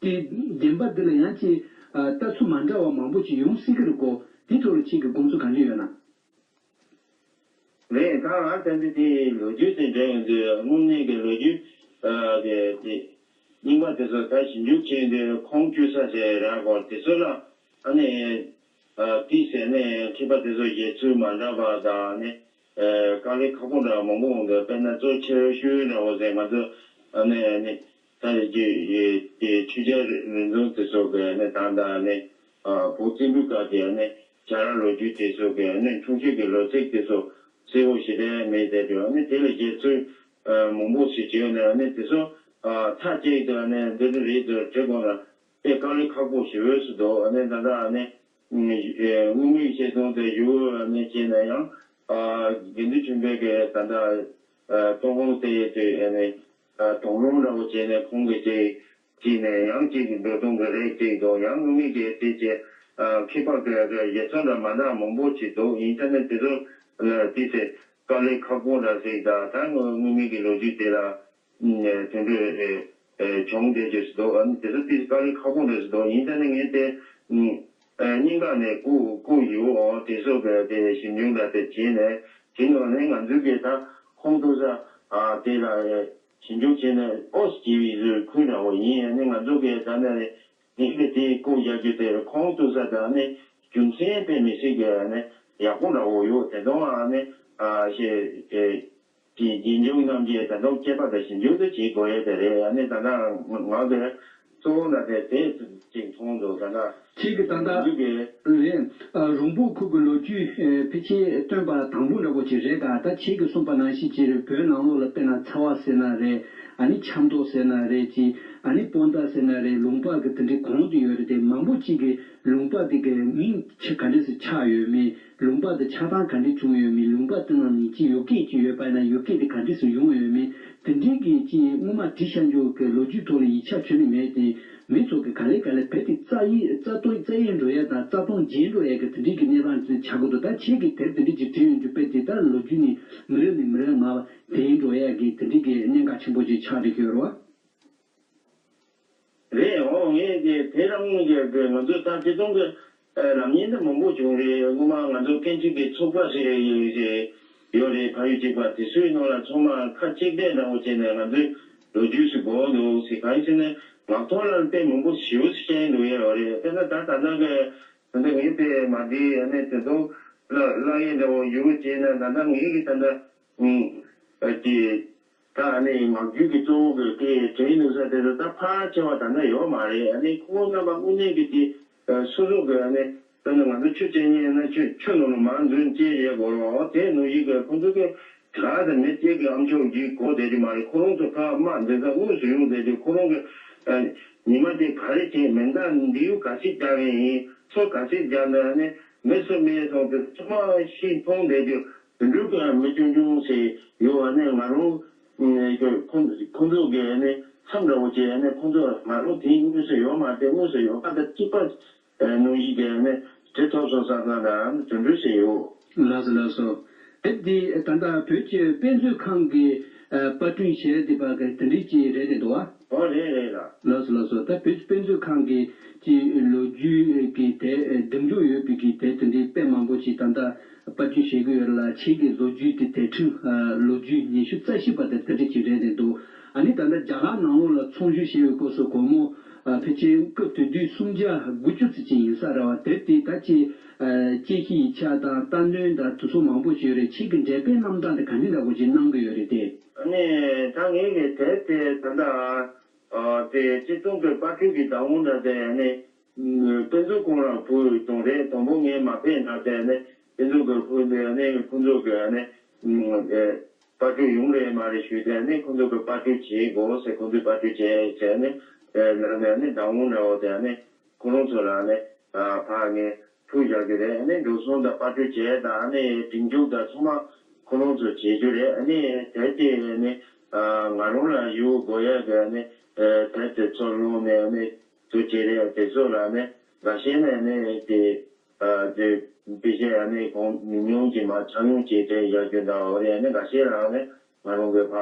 དེ་བདེན་པ་འདི་ལ་ཡང་ཅིག་ལྟ་ཚུལ་མ་འདྲ་བ་མང་པོ་ཅིག་ཡོང་སྲིད་ཀྱི་རེད་གོ། དེ་ཐོག་ལ་ཁྱེད་ཀྱི་དགོངས་ཚུལ་ག་འདྲ་ཡོད་ན། རེད། ད་ང་ད་འདི་དེ་ལོ་རྒྱུས་དེ་འདྲ་ཡོང་དུས་དངོས་གནས་ཀྱི་ལོ་རྒྱུས་དེ་དེ་རྙིང་པ་དེ་ཚོ་ད་ཞིབ་འཇུག་བྱས་དུས་ཁུངས་བཅོལ་ས་ཟེར་ར་གོ། དེ་ཚོ་ལ་ཨ་ནི་ཏི་ཟེར་ནས་མཁས་པ་དེ་ཚོ་བཞེད་ཚུལ་མ་འདྲ་བ་དང་ནི། དཀའ་ལས་ཁག་པོ་འདྲ་མང་པོ་འོང་འདུག་དཔེར་ན་གཙོ་ཆེ་ཤོས་འདྲ་བོ་ཟེར་ང་ཚོ་ཨ་ནི་ནི་ད་ཆོས་རྒྱལ་རིག་འཛིན་དེ་ཚོ་གི་ནི་ད་ད་ནི་བོད་བཙན་པོའི་སྐབས་དེ་ནི་བྱ་ར་ལོ་རྒྱུས་དེ་ཚོ་གི་ནི་འཁྲུངས་ཆོས་ཀྱི་ལོ་ཚིགས་དེ་ཚོ་གསལ་བོ་ཞེ་དྲག་མེད་དེ་དུས་ནི་དེ་ལ་བཞེད་ཚུལ་མང་པོ་ཞིག་བྱས་ནས་ནི་དེ་ཚོ་མཐའ་གཅིག་ཏུ་ནི་འདི་འདྲ་རེད་དུ་བྲིས་དགོས་ན་དཔེ་དཀའ་ལས་ཁག་པོ་ཞེ་པོ་ཞིག་འདུག་ནི་ད་ད་ནི། དངོས་མིང་བཤད་སྟངས་དེ་ཞུ་ནས་བྱས་ན་ཡང་དགེ་འདུན་ཆོས་འཕེལ་གྱི་ད་ལྟ་སྟོད་འོག་དེ་དུས་ནས་དོགས་སློང་འདྲ་བོ་བྱས་ནས་ཁོང་གི་ཅིག་ཅིག་ནས་ཡང་ཅིག་འགྲོ་སྟངས་ཀྱི་རིགས་ཅིག་དང་ཡང་དངོས་མིང་གི་དེ་ཅིག་མཁས་པ་གི་གི་བཞེད་ཚུལ་འདྲ་མ་འདྲ་མང་པོ་ཅིག་འདུག་ཡིན་ཙང་ནས་དེ་ཚོ་ལ་ཏི་སེ་དཀའ་ལས་ཁག་པོ་འདྲ་ཞིག་དང་ད་དངོས་དངོས་མིང་གི་ལོ་རྒྱུས་དེ་ལ། དོན་འགྲོ་བྱུང་བསྡད་རྒྱུ་ཞིག་འདུག་དེ་ཚོ་དེ་དཀའ་ལས་ཁག་པོ་འདྲ་ཞིག་འདུག་ཡིན་ཙང་ནས་ངས་དེ་སྙིང་ག་ནས་བཀུག་བཀུག་ཡོད། འོ་དེ་ཚོ་གི་དེ་ཞིབ་འཇུག་འདྲ་དེ་བྱས་ནས་བྱས་ནས་ནས་ང་ཚོའི་གི་ད་ཁུངས་གཏུག་ས་དེ་ལ་ཞིབ་འཇུག་བྱས་ནས་ཨོ་སི་ཇི་བི་ཟེར་ཁུལ་འདྲ་བོ་ཡིན་ནས་ང་ཚོ་གི་ད་ནས་ངས་གི་དེ་བཀུག་བཞག་རྒྱུ་དེ་ཁུངས་གཏུག་ས་དང་ནས་རྒྱུ་མཚན་དཔེ་མི་སྲིད་གི་ནས་ཡག་པོ་འདྲ་བོ་ཡོད། དེ་དང་ནས་ཞེས། གི་རྗེས་འཇུག་རྣམས་ཀྱིས་ད་དུང་དཔྱད་པ་དང་ཞིབ་འཇུག་ཏུ་བྱེད་དགོས་ཡས་དེ་རེད། ཨ་ནི་ད་ལྟ་ང་གི་གཙོ་བོ་ལ་དེ་དེ་ཅིག་མཐོང་འདུག་ད་ལྟ་ཁྱེད་ཀྱི་ད་ལྟ་འཇུག་གི་རེད། རོང་པོ་ཁུལ་གྱི་ལོ་རྒྱུས་ཕལ་ཆེར་སྟོན་པ་དང་པོ་འདྲ་པོ་ཅིག་རེད་ག་ད་ཁྱེད་ཀྱིས་གསུངས་པ་ནང་བཞིན་ཅིག་རེད། བོད་ནང་ལོགས་ལ་དཔེར་ན་ཚ་བ་ཟེར་ན་རེད། ཨ་ནི་ཆབ་མདོ་ཟེར་ན་རེད་ཅིག་ཨ་ནི་སྤོན་ཟླ་ཟེར་ན་རེད། ལུང་པ་གི་དེ་འདྲའི་གོང་དུ་ཡོད་རེད། དེ་མང་པོ་ཅིག་གི་ལུང་པ་དེ་གའི་མིང་ཆ་ག་འདྲས་སུ་ཆགས་ཡོད་མེད། ལུང་པ་དེ་ཆགས་སྟངས་ག་འདྲས་བྱུང་ཡོད་མེད། ལུང་པ་དེ་ནང་ནས་ཅི་ཡུལ་སྐད་ཅིག་ཡོད་པ་ཡིན་ན་ཡུལ་སྐད་དེ་ག་འདྲས་སུ་ཡོང་ཡོད་མེད། དེ་འདྲས་ཀྱི་ཅི་སྔོན་མ་བྲིས་བཞག་འཇོག་གི་ལོ་རྒྱུས་ཐོག་ལ་ཡིག་ཆ་བྱོན་ནས་མེད་དེ། མི་ཚོ་གི་ག་ལེ་ག་ལེ་བེད་དེ་རྩ་ཡི་རྩ་སྟོང་རྩ་ཡི་འགྲོ་ཡ་དང་རྩ་སྟོང་བརྗེད་འགྲོ་ཡ་གི་དེ་འདྲས་ཀྱི་གནས་སྟངས་དེ་ཆགས་ཀྱི་འདུག་ད་ཁྱེད་ཀྱིས་དེབ་དེ་འདྲས་ཅིག་བྲིས་ཡོང་རྒྱུ་དཔེ་དེ་ལྟར་ལོ་རྒྱུས་ནས་མི་རབས་ནས་མི་རབས་མར་དེད་འགྲོ་ཡ་གི་དེ་འདྲས་ཀྱི་གནད་འགག་ཆེན་པོ་ཅིག་ཆགས་བསྡད་ཀྱི་ཡོད་རེད་བ། རེད། འོ་ངས་དེ་དེ་རང་གི་གི་ང་ཚོ་ད་སྤྱི་བཏང་གི་ལམ་ཡིན་དུ་མང་པོ་བྱུང་རེད། སྔོན་མ་ང་ཚོ་སྐད་འཕྲིན་གྱི་ཚོགས་པ་ཞིག་ཡོད་རེད། ཕ་ཡུལ་གཅིག་པ་དེ་ཚོའི་ནང་ལ་ཚང་མ་ཁ་གཅིག་སྒྲིལ་འདྲ་བོ་བྱས་ནས་ང་ཚོའི་ལོ་རྒྱུས་སུ་གོ་འདུག་ཟེར། གང་ཡིན་ཟེར་ན་ངག་ཐོག་ལ་དཔེ་མང་པོ་ཞེ་པོ་ཅིག་བཤད་འདུག་ཡ་ཡོད་རེད། དཔེར་ན་ད་ད་ལྟ་གི་ད་ལྟ་ངས་དཔེ་མ་བྲིས་ཨ་ནི་དེ་ཚོ་ལ་ལ་ཡེ་འདྲ་བོ་ཡོད་བྱས་ན་ད་ལྟ་ངས་གི་ད་ལྟ་ཨ་ཀྱི། ད་ཨ་ནི་ངག་རྒྱུན་གྱི་གཙོ་བོ་གི་དེ་དྲན་འདུག་ས་དེ་ཚོ་ད་ཕལ་ཆེ་བ་ད་ལྟ་ཡོད་མ་རེད། ཨ་ནི་ཁོང་རྣམ་པ་དངོས་གནས་ཀྱི་དེ་སོ་སོ་གི་ཨ་ནི་དཔེར་ན་ང་ཚོ་ཆུ་རྐྱལ་མཁན་ཡིན་ན་ཆུ་ཆུ་ནང་ལ་མར་འཛུལ་རྐྱལ་བྱེད་དགོས་རེད་བ། དེ་ནང་བཞིན་གི་ཁོང་ཚོ་གི་ག་ད་མི་གཅིག་གི་ཨམ་ཅོག་བརྒྱུད་གོ་བསྡད་རྒྱུ་མ་རེད། ཁོ་རང་ཚོ་ཕར་དམག་འཛིང་ས་དངོས་སུ་ཡོང་བསྡད་རྒྱུ། ཁོ་རང་གི་ཉི་མ་དེ་ག་རེ་བྱས་མེ་མདའ་མདེའུ་ག་ཚད་རྒྱག་གི་ཡིན། མཚོ་ག་ཚད་རྒྱག་འདུག་ཨ་ནི་མི་སུ་མེད་སོང་དེ་ཚང་མ་ཤེས་མཐོང་བསྡད་རྒྱུ། དེ་འདྲ་གི་མི་ཆུང་ཆུང་ཞིག་ཡོད་པ་ནི་ང་རང་ཁོང་ཁོང་ཚོ་གི་ནི་མཚམས་འདྲ་བོ་བྱས་ནི་ཁོང་ཚོ་ང་རང་དེ་དངོས་སུ་ཡོད་མ་རེད། དངོས་སུ་ཡོད་པ་དང་གཅིག་པ་ནང་བཞིན་གི་ནི་བྲིས་ཐུབ་སོང་བསམ་བསམ་ལ་དེ་འདྲ་ཞིག་ཡོད། ལགས་སོ་ལགས་སོ། དེབ་འདི་ད་ལྟ་བོད་ཀྱི་དཔེ་མཛོད་ཁང་གི་པར་སྐྲུན་བྱས་བསྡད་པ་གི་དེ་འདྲ་ཅིག་རེད་བསྡད་འདུག་བ། ཨོ་རེད་རེད་ལགས། ལགས་སོ་ལགས་སོ། ད་བོད་ཀྱི་དཔེ་མཛོད་ཁང་གི་ཀྱི་ལོ་རྒྱུས་ཀྱི་དེ་འདེམས་འཇོག་ཡོད་པའི་གི་དེ་དེ་འདྲའི་དཔེ་མང་པོ་ཅིག་ད་ལྟ་པར་སྐྲུན་བྱེད་ཀྱི་ཡོད་ལ། ཁྱེད་ཀྱི་ལོ་རྒྱུས་དེ་དེབ་ཕྲེང་ལོ་རྒྱུས་ཉི་ཤུ་རྩ་བཞི་པ་དེ་དེ་འདྲ་ཅིག་རེད་བསྡད་འདུག་ཨ་ནི་ད་ལྟ་རྒྱ་གར་ནང་ལོགས་ལ་ཚོང་བསྒྱུར་བྱས་པའི་སྐབས་སུ་སྒོར་མོ་ཕལ་ཆེར་སྐབས་དེ་དུས་སུམ་བརྒྱ་དགུ་བཅུ་ཙམ་ཅིག་ཡིན་ས་རེད་བ། དེབ་དེ་ད་ཅི་དཔྱད་གཞི་ཡིག་ཆ་དང་བཏང་འདོན་དང་དེ་ཚོ་མང་པོ་ཞིག་ཡོད་རེད། ཁྱེད་ཀྱི་འགྲེལ་པའི་རྣམ་གྲངས་དེ་ག་འདྲ་འདྲ་པོ་ཅིག་གནང་གི་ཡོད་རེད་དེ། ཨ་ནི་ད་ངེད་ཀྱི་དེབ་དེ་ད་ལྟ་དེ་སྤྱི་བཏང་གི་པར་སྐྲུན་གྱི་བདག་དབང་འདྲ་དེ་ནི་དཔེ་མཛོད་ཁང་ལ་ཕུལ་བཏང་རེད། དང་པོ་ངས་མ་ཕེབས་ན་དེ་ནི་དཔེ་མཛོད་ཀྱི་ཕུལ་དེ་ནི་ཁོང་ཚོ་གི་ནི་པར་སྐྲུན་ཡོང་རེད་མ་རེད་ཞུས་དེ་ནི་ཁོང་ཚོ་གི་པར་སྐྲུན་བྱེད་དགོས་ཟེར། ཁོང་ཚོས་པར་སྐྲུན་བྱས་བྱས་ནི་ལ་ནི་བདག་དབང་འདྲ་བོ་དེ་ནི་ཁོ་རང་ཚོ་ལ་ནི་ཕར་ངས་ཕུལ་བཞག་རྒྱུ་རེད། ཨ་ནི་འགྲོ་སོང་དང་པར་སྐྲུན་བྱས་དང་ཨ་ནི་སྒྲིག་འཇུག་དང་ཚང་མ་ཁོ་རང་ཚོ་བྱེད་རྒྱུ་རེད། ཨ་ནི་དེ་དེ་ནི་ང་རང་ལ་ཡོད་དགོས་ཡ་གི་ཨ་ནི་དེ་དེ་ཚོ་སློང་ནས་ཨ་ནི་དུ་བྱེད་རེད། དེ་ཚོ་ལ་ནི་འགའ་ཤས་ནས་ནི་དེ་དེ་ དཔེ་ཆ་ཡང་ནི་གོང་ཉུང་གི་མ་ཆ་ཉུང་གི་དེ་བཞག་རྒྱུ་འདྲ་བ་རེད། ཡང་ནི་འགའ་ཤས་རང་ནི་ང་རང་གི་ཕ་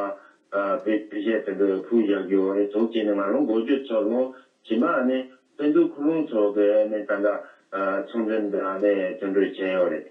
དཔེ་དཔེ་ཆ་དེ་འདྲ་ཕུལ་བཞག་རྒྱུ་བ་རེད། དོགས་ཀྱི་ནི་ང་རང་འགོ་བརྗོད་ཚོ་ལོ་ཇི་མ་ནི་དཔེ་མཛོད་ཁུལ་ལུང་ཚོ་གི་ནི་ད་ལྟ་ཚོང་འཛིན་འདྲ་ནི་དོན་འགྲུལ་བྱས་ཡོད་རེད།